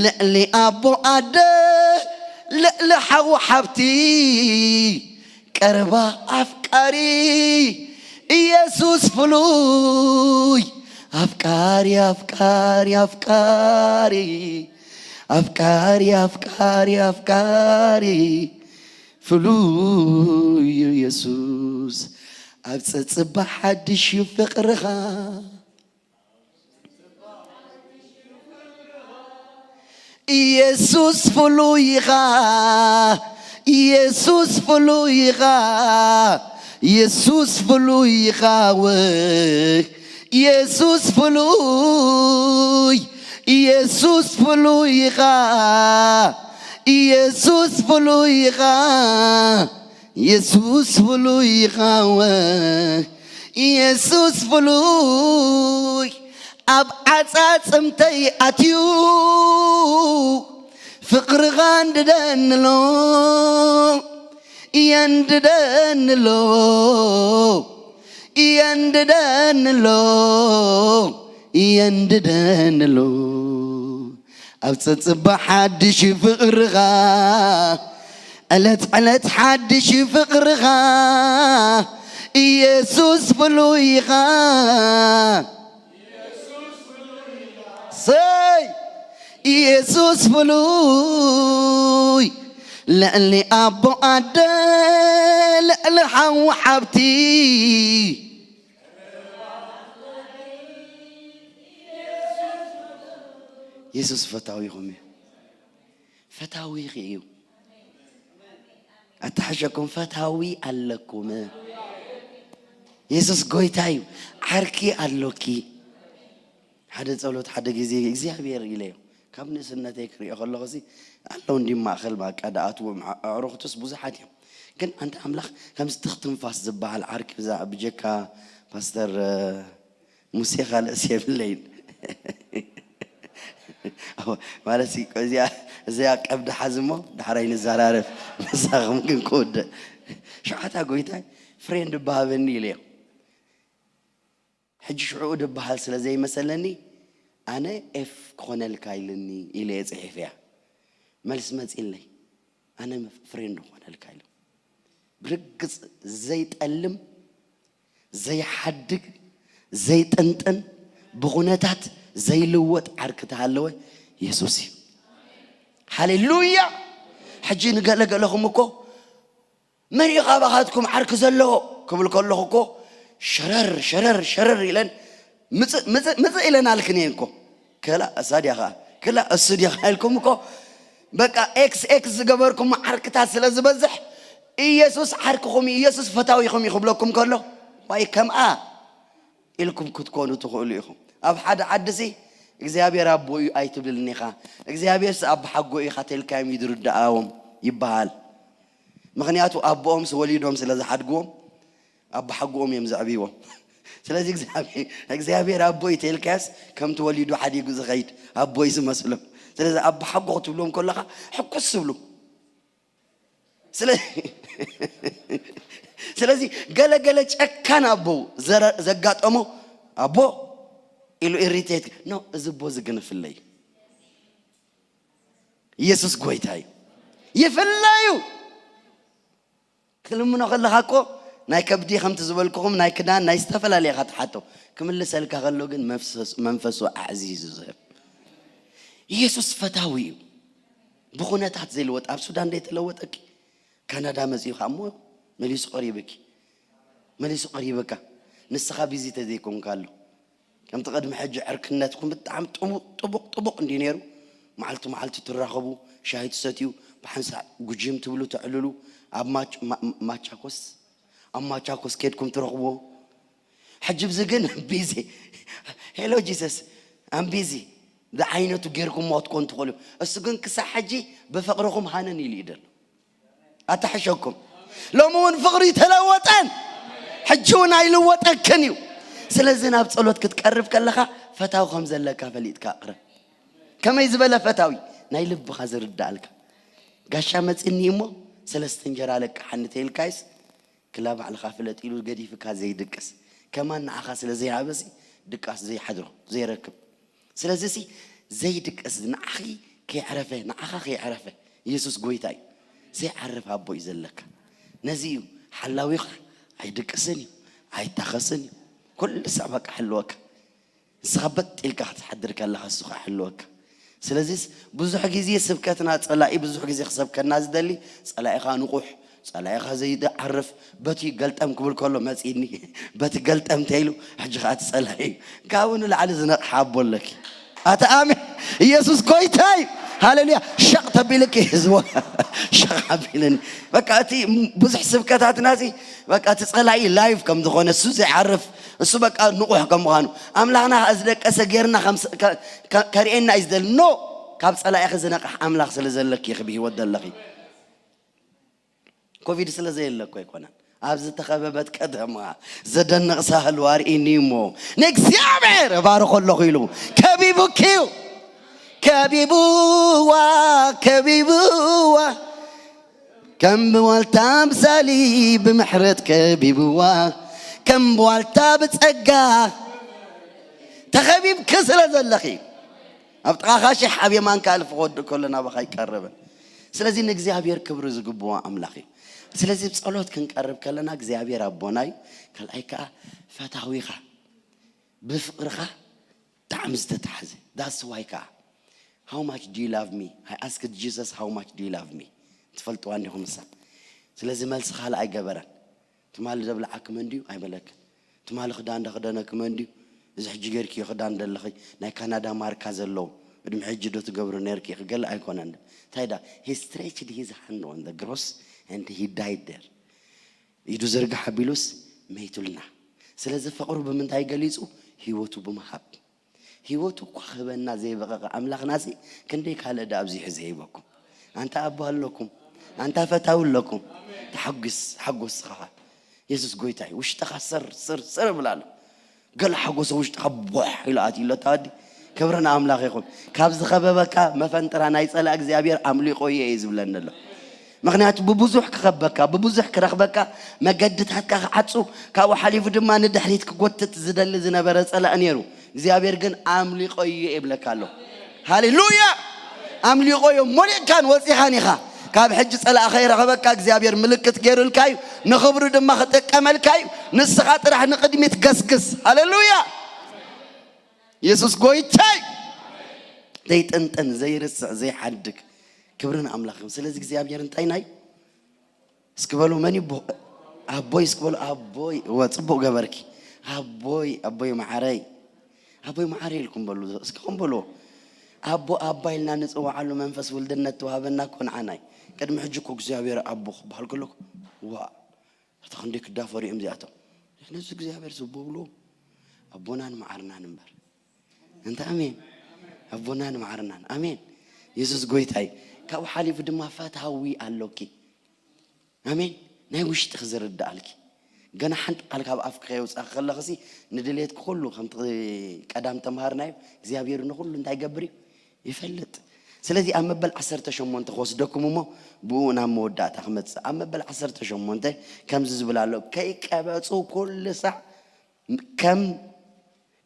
ልዕሊ ኣቦ ኣደ ልዕሊ ሓው ሓብቲ ቀረባ ኣፍቃሪ ኢየሱስ ፍሉይ። ኣፍቃሪ ኣፍቃሪ ኣፍቃሪ ኣፍቃሪ ኣፍቃሪ ኣፍቃሪ ፍሉይ እዩ ኢየሱስ። ኣብ ጸጽባ ሓድሽ እዩ ፍቕርኻ። ኢየሱስ ፍሉይ ኢኻ። ኢየሱስ ፍሉይ ኢኻ። ኢየሱስ ፍሉይ ኢኻ። ወይ ኢየሱስ ፍሉይ ኢየሱስ ፍሉይ ኢኻ። ኢየሱስ ፍሉይ ኢኻ። ኢየሱስ ፍሉይ ኢኻ። ወይ ኢየሱስ ፍሉይ ኣብ ዓጻጽምተይ ኣትዩ ፍቕርኻ እንድደንሎ የንድደንሎ የንድደንሎ የንድደንሎ ኣብ ጸጽባ ሓድሽ ፍቕርኻ ዕለት ዕለት ሓድሽ ፍቕርኻ ኢየሱስ ፍሉይ ኢኻ። ሰይ ኢየሱስ ፍሉይ ልዕሊ ኣቦ ኣደ ልዕሊ ሓው ሓብቲ ኢየሱስ ፈታዊኹም እዩ። ፈታዊኺ እዩ። ኣታሕሸኩም ፈታዊ ኣለኩም። የሱስ ጎይታ እዩ። ዓርኪ ኣሎኪ። ሓደ ጸሎት ሓደ ግዜ እግዚኣብሔር ኢለዮ ካብ ንእስነተይ ክሪኦ ከለኹ ሲ ኣለዉ እንዲ ማእኸል ባቃ ደኣትዎም ኣዕሩኽቱስ ብዙሓት እዮም። ግን ኣንተ ኣምላኽ ከምዚ ትኽ ትንፋስ ዝበሃል ዓርኪ ብዛ ብጀካ ፓስተር ሙሴ ካልእስ የብለይን። ማለት እዚኣ ቀብዲ ሓዝ እሞ ዳሕራይ ንዘራረብ መሳኹም ግን ክወደእ ሸዓታ ጎይታይ ፍሬንድ ባሃበኒ ኢለዮ። ሕጂ ሽዑኡ ድበሃል ስለ ዘይመሰለኒ ኣነ ኤፍ ክኾነልካ ኢልኒ ኢለ እየ ጽሒፈያ። መልሲ መጺእለይ ኣነ ፍሬንድ ክኾነልካ ኢለ ብርግጽ ዘይጠልም ዘይሓድግ ዘይጥንጥን ብኹነታት ዘይልወጥ ዓርኪ ተሃለወ የሱስ እዩ። ሃሌሉያ። ሕጂ ንገለገለኹም እኮ መን እዩ ካባኻትኩም ዓርኪ ዘለዎ ክብል ከለኹ እኮ ሸረር ሸረር ሸረር ኢለን ምፅእ ምፅእ ምፅእ ኢለን ኣልክን እየን እኮ። ከላ እሳ ድያ ኸዓ ከላ እሱ ድያ ኢልኩም እኮ በቃ ኤክስ ኤክስ ዝገበርኩም ዓርክታት ስለ ዝበዝሕ ኢየሱስ ዓርክኹም እዩ፣ ኢየሱስ ፈታዊኹም እዩ ክብለኩም ከሎ ዋይ ከምኣ ኢልኩም ክትኮኑ ትኽእሉ ኢኹም። ኣብ ሓደ ዓዲ ሲ እግዚኣብሔር ኣቦ እዩ ኣይትብልኒ ኢኻ፣ እግዚኣብሔር ሲ ኣቦ ሓጎ እዩ ኢኻ ተልካዮም እዩ ዝርድኣዎም ይበሃል። ምኽንያቱ ኣቦኦም ሲ ወሊዶም ስለ ዝሓድግዎም ኣቦ ሓጎኦም እዮም ዘዕብይዎም። ስለዚ እግዚኣብሔር ኣቦይ ተልካያስ ከምቲ ወሊዱ ሓዲጉ ዝኸይድ ኣቦይ ዝመስሎም። ስለዚ ኣቦ ሓጎ ክትብሎም ከለኻ ሕኩስ ትብሉ። ስለዚ ገለገለ ጨካን ኣቦ ዘጋጠሞ ኣቦ ኢሉ ኢሪቴት ኖ እዚ ኣቦ እዚ ግን ፍለዩ። ኢየሱስ ጎይታ እዩ። ይፍለዩ። ክልምኖ ከለኻ እኮ ናይ ከብዲ ከምቲ ዝበልኩኹም ናይ ክዳን ናይ ዝተፈላለየ ኢኻ ትሓቶ። ክምልሰልካ ከሎ ግን መንፈሱ ኣዕዚዙ ዝህብ ኢየሱስ ፈታዊ እዩ። ብኹነታት ዘይልወጥ ኣብ ሱዳን ደይተለወጠኪ ካናዳ መጺኡ ኸዓ እሞ መሊሱ ቀሪብኪ መሊሱ ቀሪብካ ንስኻ ቢዚ ተዘይኮንካ ኣሎ ከምቲ ቅድሚ ሕጂ ዕርክነትኩም ብጣዕሚ ጥቡቕ ጥቡቕ ጥቡቕ እንዲ ነይሩ። መዓልቲ መዓልቲ ትራኸቡ፣ ሻሂ ትሰትዩ፣ ብሓንሳእ ጉጂም ትብሉ ተዕልሉ። ኣብ ማች- ማ- ማቻኮስ ኣብ ማቻኮስ ኬድኩም ትረኽብዎ። ሕጂ ብዚ ግን ቢዚ ሄሎ ጂሰስ ኣም ቢዚ ዝዓይነቱ ጌርኩምዎ ክትኮኑ ትኽእሉ። እሱ ግን ክሳብ ሕጂ ብፍቕርኹም ሃነን ኢሉ እዩ ዘሎ። ኣታሕሸኩም ሎሚ እውን ፍቕሪ ተለወጠን ሕጂ እውን ኣይልወጠክን እዩ። ስለዚ ናብ ጸሎት ክትቀርብ ከለኻ ፈታዊ ከም ዘለካ ፈሊጥካ ኣቕርብ። ከመይ ዝበለ ፈታዊ? ናይ ልብኻ ዝርዳኣልካ። ጋሻ መጺኒ እሞ ሰለስተ እንጀራ ለቅሓኒ ተይልካይስ ክላ ባዕልኻ ፍለጥ ኢሉ ገዲፍካ ዘይድቅስ ከማን ንዓኻ ስለ ዘይሃበሲ ድቃስ ዘይሓድሮ ዘይረክብ። ስለዚ ሲ ዘይድቅስ ንዓኺ ከይዕረፈ ንዓኻ ከይዕረፈ ኢየሱስ ጎይታ እዩ። ዘይዓርፍ ኣቦ እዩ ዘለካ። ነዚ እዩ ሓላዊኻ ኣይድቅስን እዩ ኣይታኸስን እዩ። ኩሉ ሳዕ በቃ ሕልወካ ንስኻ በጥ ኢልካ ክትሓድር ከለኻ እሱ ኸዓ ሕልወካ። ስለዚስ ብዙሕ ግዜ ስብከትና ጸላኢ ብዙሕ ግዜ ክሰብከና ዝደሊ ጸላኢኻ ንቑሕ ጸላኢኻ ዘይዓርፍ በቲ ገልጠም ክብል ከሎ መጺኒ በቲ ገልጠም ተይሉ ሕጂ ኸዓ እቲ ጸላኢ እዩ። ካብኡ ንላዕሊ ዝነቕሓ ኣቦ ኣለኪ። ኣታ ኣሜን። ኢየሱስ ጎይታ እዩ። ሃሌሉያ። ሸቕ ተቢልኪ ህዝቦ ሸቕ ኣቢልኒ በቃ እቲ ብዙሕ ስብከታትና እዚ በቃ እቲ ጸላኢ ላይፍ ከም ዝኾነ እሱ ዘይዓርፍ እሱ በቃ ንቑሕ ከም ምዃኑ ኣምላኽና ከኣ ዝደቀሰ ጌርና ከም ስ- ከ- ከ- ከርእየና እዩ ዝደሊ። ኖ ካብ ጸላኢኺ ዝነቕሕ ኣምላኽ ስለ ዘለኪ ኢኺ ብህይወት ዘለኺ። ኮቪድ ስለ ዘየለ እኮ ኣይኮነን። ኣብ ዝተኸበበት ከተማ ዘደንቕ ሳህል ኣርእኒ እሞ ንእግዚኣብሔር እባርኾ ኣለኹ ኢሉ ከቢቡኪ እዩ። ከቢብዋ ከቢብዋ ከም ብዋልታ ኣምሳሊ ብምሕረት ከቢብዋ ከም ብዋልታ ብጸጋ ተኸቢብኪ ስለ ዘለኺ ኣብ ጥቓኻ ሽሕ ኣብ የማንካ ኣልፊ ክወድእ ከሎ ናባኻ ኣይቀርብን። ስለዚ ንእግዚኣብሔር ክብሪ ዝግብኦ ኣምላኽ እዩ። ስለዚ ጸሎት ክንቀርብ ከለና እግዚኣብሔር ኣቦና እዩ። ካልኣይ ከኣ ፈታዊኻ ብፍቕርኻ ብጣዕሚ ዝተታሕዘ that's why ከኣ how much do you love me? I asked Jesus how much do you love me? ትፈልጥዋ እንዲኹም እሳ። ስለዚ መልሲ ካልእ ኣይገበረን። ትማሊ ዘብልዓኪ መን ድዩ ኣይበለክን። ትማሊ ክዳን ዶ ክደነኪ መን ድዩ? እዚ ሕጂ ጌርክዮ ክዳን ዘለኺ ናይ ካናዳ ማርካ ዘለዎ ቅድሚ ሕጂ ዶ ትገብሪ ነርኪ ኢኺ ገለ ኣይኮነን። እንታይ ዳ he stretched his hand on the cross and he died there ኢዱ ዝርግሕ ኣቢሉስ መይቱልና። ስለዚ ፍቕሩ ብምንታይ ገሊጹ? ህይወቱ ብምሃብ። ህይወቱ እኳ ክህበና ዘይበቐቐ ኣምላኽናሲ ክንደይ ካልእ ዳ ኣብዚሑ ዝህበኩም። ኣንታ ኣቦ ኣለኩም፣ ኣንታ ፈታዊ ኣለኩም። ተሓጉስ ሓጎስ ስኻኻ የሱስ ጎይታ እዩ። ውሽጥኻ ስር ስር ስር ይብል ኣሎ። ገለ ሓጎሰ ውሽጥኻ ቦሕ ኢሉ ኣትዩ ኣሎ። ታወዲ ክብሪ ንኣምላኽ ይኹን። ካብ ዝኸበበካ መፈንጥራ ናይ ጸላእ እግዚኣብሔር ኣምሊቆ እየ እዩ ዝብለኒ ኣሎ። ምኽንያቱ ብብዙሕ ክኸበካ ብብዙሕ ክረኽበካ መገድታትካ ክዓጹ ካብኡ ሓሊፉ ድማ ንድሕሪት ክጎትት ዝደሊ ዝነበረ ጸላእ ነይሩ። እግዚኣብሔር ግን ኣምሊቆ እየ ይብለካ ኣሎ። ሃሌሉያ። ኣምሊቆ እዮም ሞሊእካን ወፂኻን ኢኻ። ካብ ሕጂ ፀላእ ከይረኸበካ እግዚኣብሔር ምልክት ገይሩልካ እዩ። ንኽብሩ ድማ ክጥቀመልካ እዩ። ንስኻ ጥራሕ ንቕድሚት ገስግስ። ሃሌሉያ። የሱስ ጎይታይ። ዘይጥንጥን ዘይርስዕ ዘይሓድግ ክብርን ኣምላኽ። ስለዚ እግዚኣብሔር እንታይ ናይ እስኪ በሉ መን ይቦ ኣቦይ እስኪ በሉ ኣቦይ። እወ ፅቡቅ ገበርኪ። ኣቦይ ኣቦይ መዓረይ ኣቦይ መዓረይ ኢልኩም በሉ። እስኪ ከም በሉ ኣቦ ኣባ ኢልና ንፅዋዓሉ መንፈስ ውልድነት ተዋህበና እኮ ንዓናይ። ቅድሚ ሕጂ እኮ እግዚኣብሔር ኣቦ ክበሃል ከለኩ ዋ እታ ክንደይ ክዳፈሩ እዮም እዚኣቶም። ነዚ እግዚኣብሔር ዝቦ ብሉ ኣቦናን መዓርናን እምበር እንተ ኣሜን ኣቦናን መዓርናን ኣሜን። የሱስ ጎይታይ። ካብኡ ሓሊፉ ድማ ፈታዊ ኣሎኪ። ኣሜን። ናይ ውሽጥኺ ዝርድኣልኪ ገና ሓንቲ ቃል ካብ ኣፍኪ ከየውፃእኪ ከለኽሲ፣ ንድሌትኪ ኩሉ ከምቲ ቀዳም ተምሃርናዮ እግዚኣብሔር ንኩሉ እንታይ ይገብር እዩ? ይፈልጥ። ስለዚ ኣብ መበል ዓሰርተ ሸሞንተ ክወስደኩም እሞ ብኡ ናብ መወዳእታ ክመፅእ። ኣብ መበል ዓሰርተ ሸሞንተ ከምዚ ዝብል ኣሎ፣ ከይቀበፁ ኩሉ ሳዕ ከም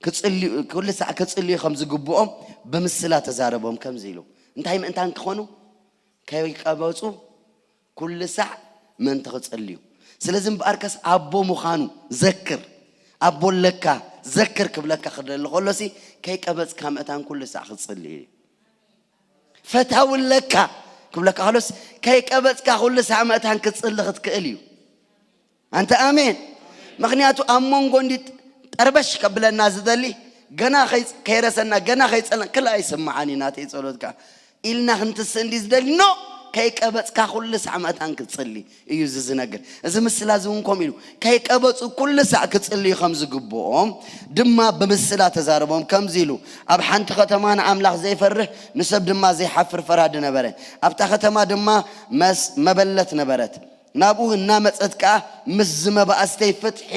ክፅልዩ፣ ኩሉ ሳዕ ክፅልዩ ከም ዝግብኦም ብምስላ ተዛረቦም። ከምዚ ኢሉ፣ እንታይ ምእንታን ክኾኑ? ከይቀበፁ ኩሉ ሳዕ ምእንቲ ክፅልዩ። ስለዚ እምበኣርከስ ኣቦ ምዃኑ ዘክር፣ ኣቦ ኣለካ ዘክር ክብለካ ክደሊ ከሎሲ፣ ከይቀበፅካ ምእታን ኩሉ ሳዕ ክፅልዩ እዩ። ፈታዊ ኣለካ ክብለካ ከሎስ፣ ከይቀበፅካ ኩሉ ሳዕ ምእታን ክትፅሊ ክትክእል እዩ። ኣንተ ኣሜን። ምክንያቱ ኣብ መንጎ እንዲ ጠርበሽ ከብለና ዝደሊ፣ ገና ከይ-፣ ከይረሰና፣ ገና ከይጸለን፣ ክላ ኣይስምዓን እዩ ናተይ ጸሎት ከኣ ኢልና ክንትስእ እንዲ ዝደሊ፣ ኖ፣ ከይቀበጽካ ኩሉ ሳዕ መእታን ክትጽሊ እዩ እዚ ዝነግር። እዚ ምስላ እዚ እውን ከምኡ ኢሉ፣ ከይቀበጹ ኩሉ ሳዕ ክጽልዩ ከም ዝግብኦም ድማ ብምስላ ተዛረቦም። ከምዚ ኢሉ፣ ኣብ ሓንቲ ከተማ ንኣምላኽ ዘይፈርህ፣ ንሰብ ድማ ዘይሓፍር ፈራዲ ነበረ። ኣብታ ከተማ ድማ መስ-፣ መበለት ነበረት። ናብኡ እናመጸት ከኣ ምስ ዝመባእስተይ፣ "ፍትሒ፣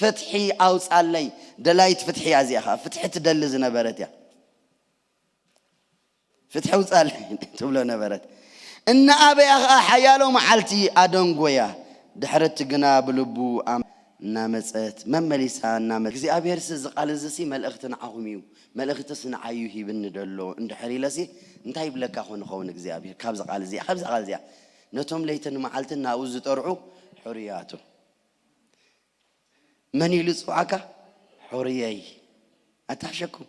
ፍትሒ ኣውጻለይ፣ ደላይት ፍትሒ እያ እዚኣ ከኣ፣ ፍትሒ ትደሊ ዝነበረት እያ። ፍትሒ ኣውጻለይ" ትብሎ ነበረት። እናኣበያ ከኣ ሓያሎ መዓልቲ ኣደንጎያ። ድሕርቲ ግና ብልቡ ኣም-፣ እናመጸት፣ መመሊሳ እናመ-፣ እግዚኣብሔር ሲ እዚ ቃል እዚ ሲ መልእኽቲ ንዓኹም እዩ፣ መልእኽትስ ንዓዩ ሂብኒ ደሎ እንድሕር ኢለሲ፣ እንታይ ይብለካ ኮን ይኸውን እግዚኣብሔር ካብዚ ቃል እዚኣ፣ ካብዛ ቃል እዚኣ? "ነቶም ለይትን መዓልትን ናብኡ ዝጠርዑ ሕሩያቱ" መን ኢሉ ዝጽውዓካ? ሕሩየይ። ኣታሕሸኩም።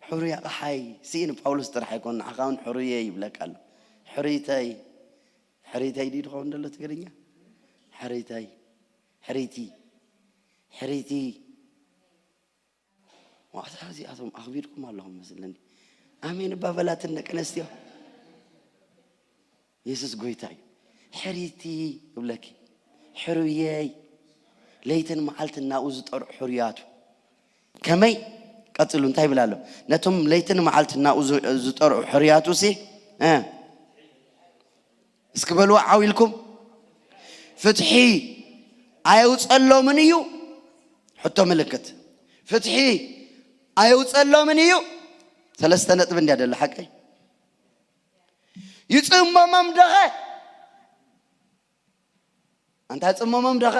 ሕሩይ ኣቕሓይ። ስኢን ጳውሎስ ጥራሕ ኣይኮን፣ ንዓኻ እውን ሕሩየይ ይብለካ ኣሎ። ሕሩይተይ። ሕሩይተይ ድዩ ዝኸውን ዘሎ ትግርኛ? ሕሩይተይ። ሕሩይቲ። ሕሩይቲ። ዋዕታ እዚኣቶም ኣኽቢድኩም ኣለኹም መስለኒ። ኣሜን እባ በላትን ደቂ ኣንስትዮ። የሱስ ጎይታ እዩ። ሕሪቲ እብለኪ፣ ሕሩየይ፣ ለይትን መዓልትን ናብኡ ዝጠርዑ ሕሩያቱ። ከመይ? ቀጽሉ፣ እንታይ ይብል ኣሎ? ነቶም ለይትን መዓልትን ናብኡ ዝ-፣ ዝጠርዑ ሕሩያቱ ሲ፣ እ፣ እስኪ በልዎ ዓው ኢልኩም። ፍትሒ ኣየውጸሎምን እዩ። ሕቶ ምልክት። ፍትሒ ኣየውጸሎምን እዩ። ሰለስተ ነጥቢ እንድያ ደሎ፣ ሓቀይ? ይጽመሞም ዶኸ? ኣንታ ይጽመሞም ዶኸ?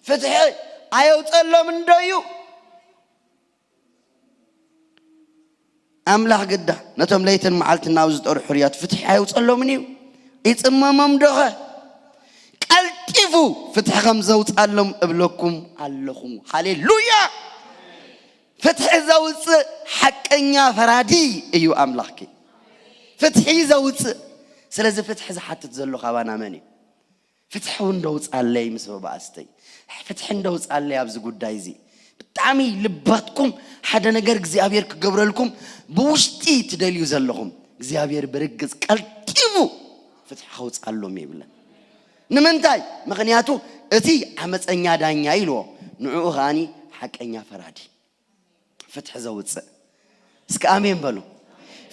ፍትሒ ኣየውጸሎምን ዶ እዩ? ኣምላኽ ግዳ ነቶም ለይትን መዓልትን ናብኡ ዝጠርሑ ሕሩያት ፍትሒ ኣየውጸሎምን እዩ? ይጽመሞም ዶኸ? ቀልጢፉ ፍትሒ ከም ዘውጻሎም እብለኩም ኣለኹ። ሃሌሉያ! ፍትሒ ዘውጽእ ሓቀኛ ፈራዲ እዩ ኣምላኽኪ። ፍትሒ ዘውጽእ። ስለዚ ፍትሒ ዝሓትት ዘሎ ካባና መን እዩ? ፍትሒ እውን ደውጻለይ ምስ መባእስተይ። ፍትሒ እንደውጻለይ ኣብዚ ጉዳይ እዚ። ብጣዕሚ ልባትኩም ሓደ ነገር እግዚኣብሔር ክገብረልኩም ብውሽጢ ትደልዩ ዘለኹም፣ እግዚኣብሔር ብርግጽ ቀልጢፉ ፍትሒ ከውጻሎም ይብለን። ንምንታይ? ምኽንያቱ እቲ ዓመፀኛ ዳኛ ኢልዎ፣ ንዕኡ ከኣኒ ሓቀኛ ፈራዲ። ፍትሒ ዘውፅእ። እስከ ኣሜን በሉ።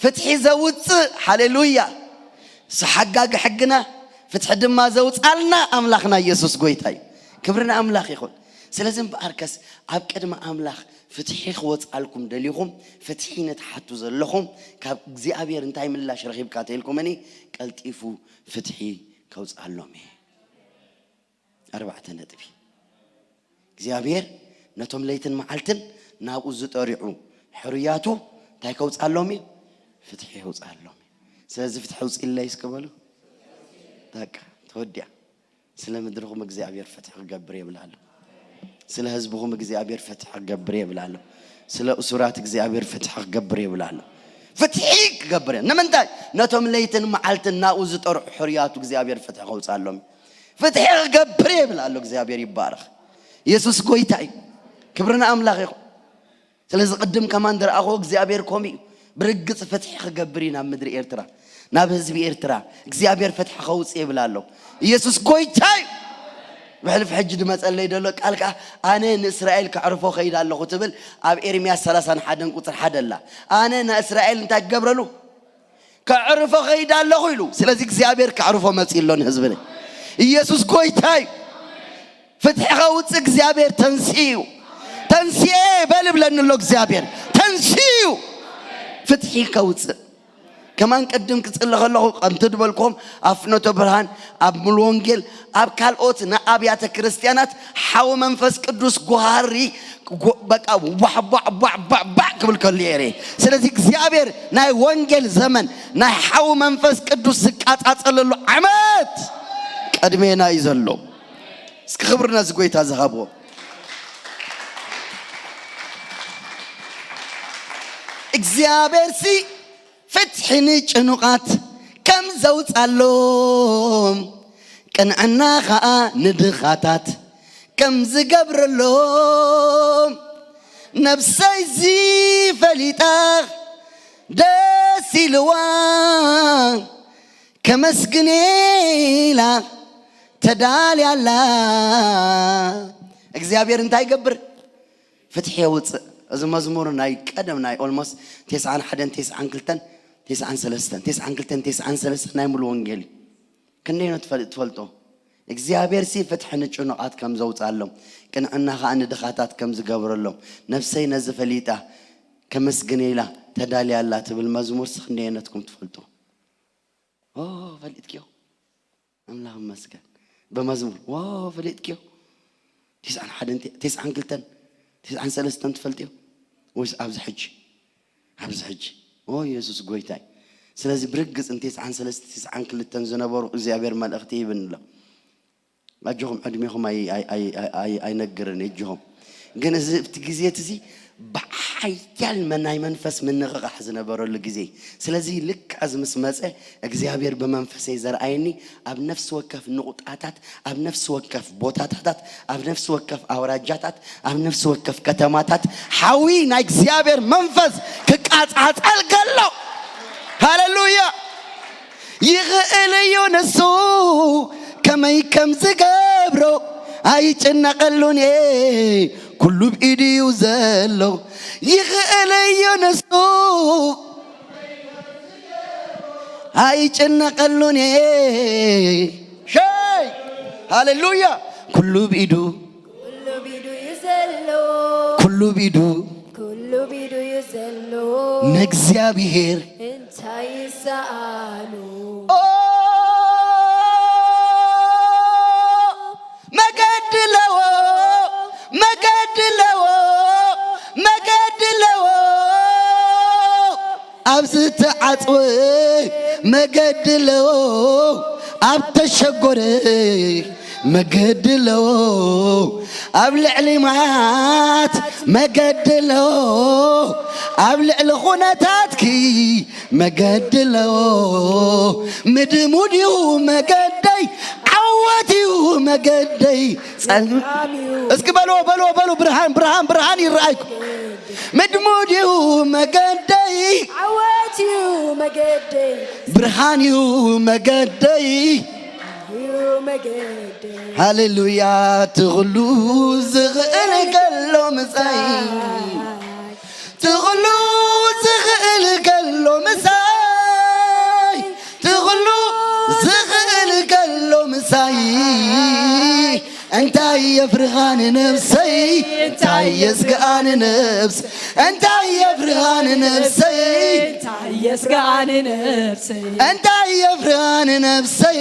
ፍትሒ ዘውፅእ። ሃሌሉያ። እሱ ሓጋጊ ሕግና፣ ፍትሒ ድማ ዘውፃልና ኣምላኽና ኢየሱስ ጎይታ እዩ። ክብሪ ንኣምላኽ ይኹን። ስለዚ እምበኣርከስ ኣብ ቅድሚ ኣምላኽ ፍትሒ ክወፅኣልኩም ደሊኹም፣ ፍትሒ ንትሓቱ ዘለኹም፣ ካብ እግዚኣብሔር እንታይ ምላሽ ረኺብካ ተኢልኩምኒ፣ ቀልጢፉ ፍትሒ ከውፅኣሎም እየ። ኣርባዕተ ነጥቢ። እግዚኣብሔር ነቶም ለይትን መዓልትን ናብኡ ዝጠሪዑ ሕሩያቱ እንታይ ከውፅኣሎም እዩ? ፍትሒ የውፅኣሎም እዩ። ስለዚ ፍትሒ ውፅኢለይ እስኪ በሉ። በቃ ተወዲኣ። ስለ ምድርኹም እግዚኣብሔር ፍትሒ ክገብር ይብል ኣሎ። ስለ ህዝብኹም እግዚኣብሔር ፍትሒ ክገብር ይብል ኣሎ። ስለ እሱራት እግዚኣብሔር ፍትሒ ክገብር ይብል ኣሎ። ፍትሒ ክገብር እየ። ንምንታይ? ነቶም ለይትን መዓልትን ናብኡ ዝጠርሑ ሕሩያቱ እግዚኣብሔር ፍትሒ ከውፅኣሎም እዩ። ፍትሒ ክገብር ይብል ኣሎ። እግዚኣብሔር ይባረኽ። የሱስ ጎይታ እዩ። ክብሪ ንኣምላኽ ይኹን። ስለዚ ቅድም ከማን ዝረኣኽዎ እግዚኣብሔር ከምኡ እዩ። ብርግጽ ፍትሒ ክገብር እዩ ናብ ምድሪ ኤርትራ፣ ናብ ህዝቢ ኤርትራ እግዚኣብሔር ፍትሒ ከውጽእ ይብል ኣሎ። ኢየሱስ ጎይታ እዩ። ብሕልፊ ሕጂ ድመጸለይ ደሎ ቃል ከኣ፣ "ኣነ ንእስራኤል ከዕርፎ ከይድ ኣለኹ" ትብል ኣብ ኤርምያስ ሰላሳን ሓደን ቁጽሪ ሓደ ኣላ። ኣነ ንእስራኤል እንታይ ክገብረሉ? ከዕርፎ ከይድ ኣለኹ ኢሉ። ስለዚ እግዚኣብሔር ከዕርፎ መጺኡ ኣሎ ንህዝቢ። ኢየሱስ ጎይታ እዩ። ፍትሒ ከውፅእ እግዚኣብሔር ተንስኡ። ተንስኤ በል እብለኒ ኣሎ እግዚኣብሔር። ተንስኡ ፍትሒ ከውፅእ። ከማን ቅድም ክጽሊ ከለኹ ከምቲ ዝበልኩም ኣብ ፍኖተ ብርሃን፣ ኣብ ሙሉ ወንጌል፣ ኣብ ካልኦት ንኣብያተ ክርስቲያናት ሓዊ መንፈስ ቅዱስ ጓሃሪ ጎ-፣ በቃ ዋሕ፣ ዋሕ፣ ዋሕ፣ ዋሕ፣ ዋሕ ክብል ከሎ እየ ርኤ። ስለዚ እግዚኣብሔር ናይ ወንጌል ዘመን፣ ናይ ሓዊ መንፈስ ቅዱስ ዝቃጻጸለሉ ዓመት ቅድሜና እዩ ዘሎ። እስኪ ክብሪ ነዚ ጎይታ ዝሃብዎ። እግዚኣብሔር ሲ ፍትሒ ንጭኑቓት ከም ዘውጻሎም፣ ቅንዕና ኸኣ ንድኻታት ከም ዝገብረሎም፣ ነፍሰይ ዝፈሊጣ ደስ ኢልዋ ከመስግን ኢላ ተዳልያ ኣላ። እግዚኣብሔር እንታይ ይገብር? ፍትሒ የውፅእ። እዚ መዝሙር ናይ ቀደም ናይ ኦልሞስት ተስዓን ሓደን፣ ተስዓን ክልተን፣ ተስዓን ሰለስተን፣ ተስዓን ክልተን፣ ተስዓን ሰለስተን ናይ ሙሉ ወንጌል እዩ። ክንደይ ነው ትፈል-፣ ትፈልጦ? እግዚኣብሔር ሲ ፍትሒ ንጭኑቓት ከም ዘውፅኣሎም፣ ቅንዕና ኸዓ ንድኻታት ከም ዝገብረሎም፣ ነፍሰይ ነዚ ፈሊጣ ከመስግን ኢላ ተዳልያ ኣላ ትብል መዝሙር ሲ ክንደይ ነትኩም ትፈልጦ? ኦ፣ ፈሊጥክዮ? ኣምላኽ ይመስገን። ብመዝሙር፣ ዎ፣ ፈሊጥክዮ? ተስዓን ሓደን፣ ተ-፣ ተስዓን ክልተን፣ ተስዓን ሰለስተን ትፈልጥዮ? ወይስ ኣብዚ ሕጂ? ኣብዚ ሕጂ። ኦ፣ የሱስ ጎይታይ። ስለዚ ብርግጽ ን ተስዓን ሰለስተ፣ ተስዓን ክልተን ዝነበሩ እግዚኣብሔር መልእኽቲ ይህብኒ ኣሎ። ኣጆኹም፣ ዕድሜኹም ኣይ-፣ ኣይ-፣ ኣይ-፣ ኣይ-፣ ኣይ-፣ ኣይነግርን፣ ኣጆኹም። ግን እዚ፣ ኣብቲ ግዜ እቲ እዚ ብሓያል መ-፣ ናይ መንፈስ ምንቕቓሕ ዝነበረሉ ግዜ። ስለዚ ልክዕ እዚ ምስ መጸ፣ እግዚኣብሔር ብመንፈሰይ ዘርኣየኒ፣ ኣብ ነፍሲ ወከፍ ንቑጣታት፣ ኣብ ነፍሲ ወከፍ ቦታታታት፣ ኣብ ነፍሲ ወከፍ ኣውራጃታት፣ ኣብ ነፍሲ ወከፍ ከተማታት ሓዊ ናይ እግዚኣብሔር መንፈስ ክቃጻጸል ከሎ። ሃሌሉያ! ይኽእል እዩ ንሱ ከመይ ከም ዝገብሮ ኣይጭነቐሉን እየ፣ ኩሉ ብኢዱ እዩ ዘሎ። ይኽእል እዩ ንሱ ኣይጭነቐሉን እየ። ሸይ! ሃሌሉያ! ኩሉ ብኢዱ፣ ኩሉ ብኢዱ እዩ ዘሎ። ኩሉ ብኢዱ፣ ኩሉ ብኢዱ እዩ ዘሎ። ንእግዚኣብሔር እንታይ ይሰኣኖ? ኦ፣ መገዲ ኣለዎ፣ መገዲ ኣለዎ፣ መገዲ ኣለዎ። ኣብ ዝተዓጽወ መገዲ ኣለዎ፣ ኣብ ተሸጎረ መገዲ ኣለዎ፣ ኣብ ልዕሊ ማያት መገዲ ኣለዎ፣ ኣብ ልዕሊ ኹነታትኪ መገዲ ኣለዎ። ምድሙድ እዩ መገደይ፣ ዓወት እዩ መገደይ። ጸን-፣ እስኪ በልዎ፣ በልዎ፣ በሉ፣ ብርሃን፣ ብርሃን፣ ብርሃን ይረኣይኩ። ምድሙድ እዩ መገደይ፣ ዓወት እዩ መገደይ፣ ብርሃን እዩ መገደይ። እዩ መገደይ። ሃሌሉያ። እቲ ኹሉ ዝኽእል ከሎ ምሳይ፣ እቲ ኹሉ ዝኽእል ከሎ ምሳይ፣ እቲ ኹሉ ዝኽእል ከሎ ምሳይ፣ እንታይ የፍርኻ ንነብሰይ? እንታይ የስግኣ ንነብስ? እንታይ የፍርኻ ንነብሰይ? እንታይ የስግኣ ንነብሰይ? እንታይ የፍርኻ ንነብሰይ?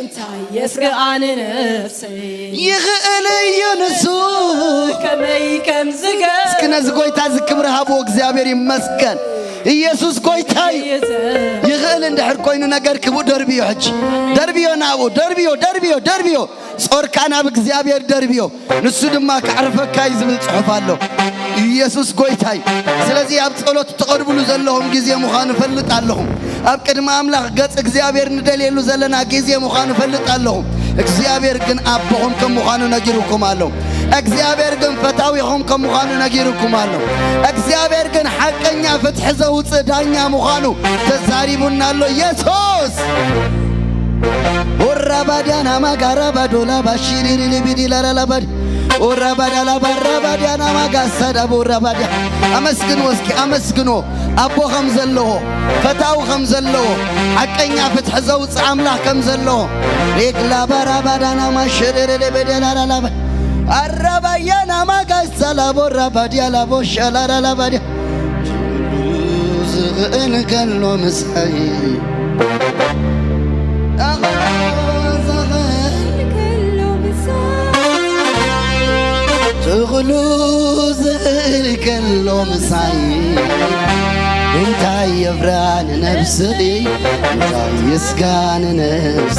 እንታይ የስግኣ ንነብሰይ? ይኽእል እዩ ንሱ። ከመይ ከም ዝገ- እስኪ ነዚ ጎይታ እዚ ክብሪ ሃብዎ። እግዚኣብሔር ይመስገን። ኢየሱስ ጎይታ እዩ። ይኽእል እንድሕር ኮይኑ ነገር ክቡ ደርብዮ ሕጂ። ደርብዮ ናብኡ፣ ደርብዮ፣ ደርብዮ፣ ደርብዮ። ጾርካ ናብ እግዚኣብሔር ደርብዮ፣ ንሱ ድማ ከዕርፈካ እዩ ዝብል ጽሑፍ ኣሎ። ኢየሱስ ጎይታይ። ስለዚ ኣብ ጸሎት ትቐርብሉ ዘለኹም ግዜ ምዃኑ እፈልጥ ኣለኹ። ኣብ ቅድሚ ኣምላኽ ገጽ እግዚኣብሔር ንደልየሉ ዘለና ግዜ ምዃኑ እፈልጥ ኣለኹ። እግዚኣብሔር ግን ኣቦኹም ከም ምዃኑ ነጊሩኩም ኣሎ። እግዚኣብሔር ግን ፈታዊኹም ከም ምዃኑ ነጊሩኩም ኣሎ። እግዚኣብሔር ግን ሓቀኛ ፍትሒ ዘውጽእ ዳኛ ምዃኑ ተዛሪቡና ኣሎ። ኢየሱስ ኦራባዲያና ማጋራባዶላ ባሺሪሪሊቢዲ ላላላባዲ ኦራባዳላ ባራባዲያና ማጋሳዳ ቦራባዲያ። ኣመስግንዎ እስኪ፣ ኣመስግንዎ። ኣቦ ከም ዘለዎ፣ ፈታዊ ከም ዘለዎ፣ ሓቀኛ ፍትሒ ዘውፅእ ኣምላኽ ከም ዘለዎ። ሬግላ ባራባዳና ማሽርርልብደላላላባ ኣራባያ ናማጋስ ሰላቦ ራባድያ ላቦ ሸላራ ላባድያ ዝኽእል ከሎ ምሳይ ትኽሉ ዝኽእል ከሎ ምሳይ እንታይ የፍራ ንነብሰይ እንታይ የስጋ ንነብስ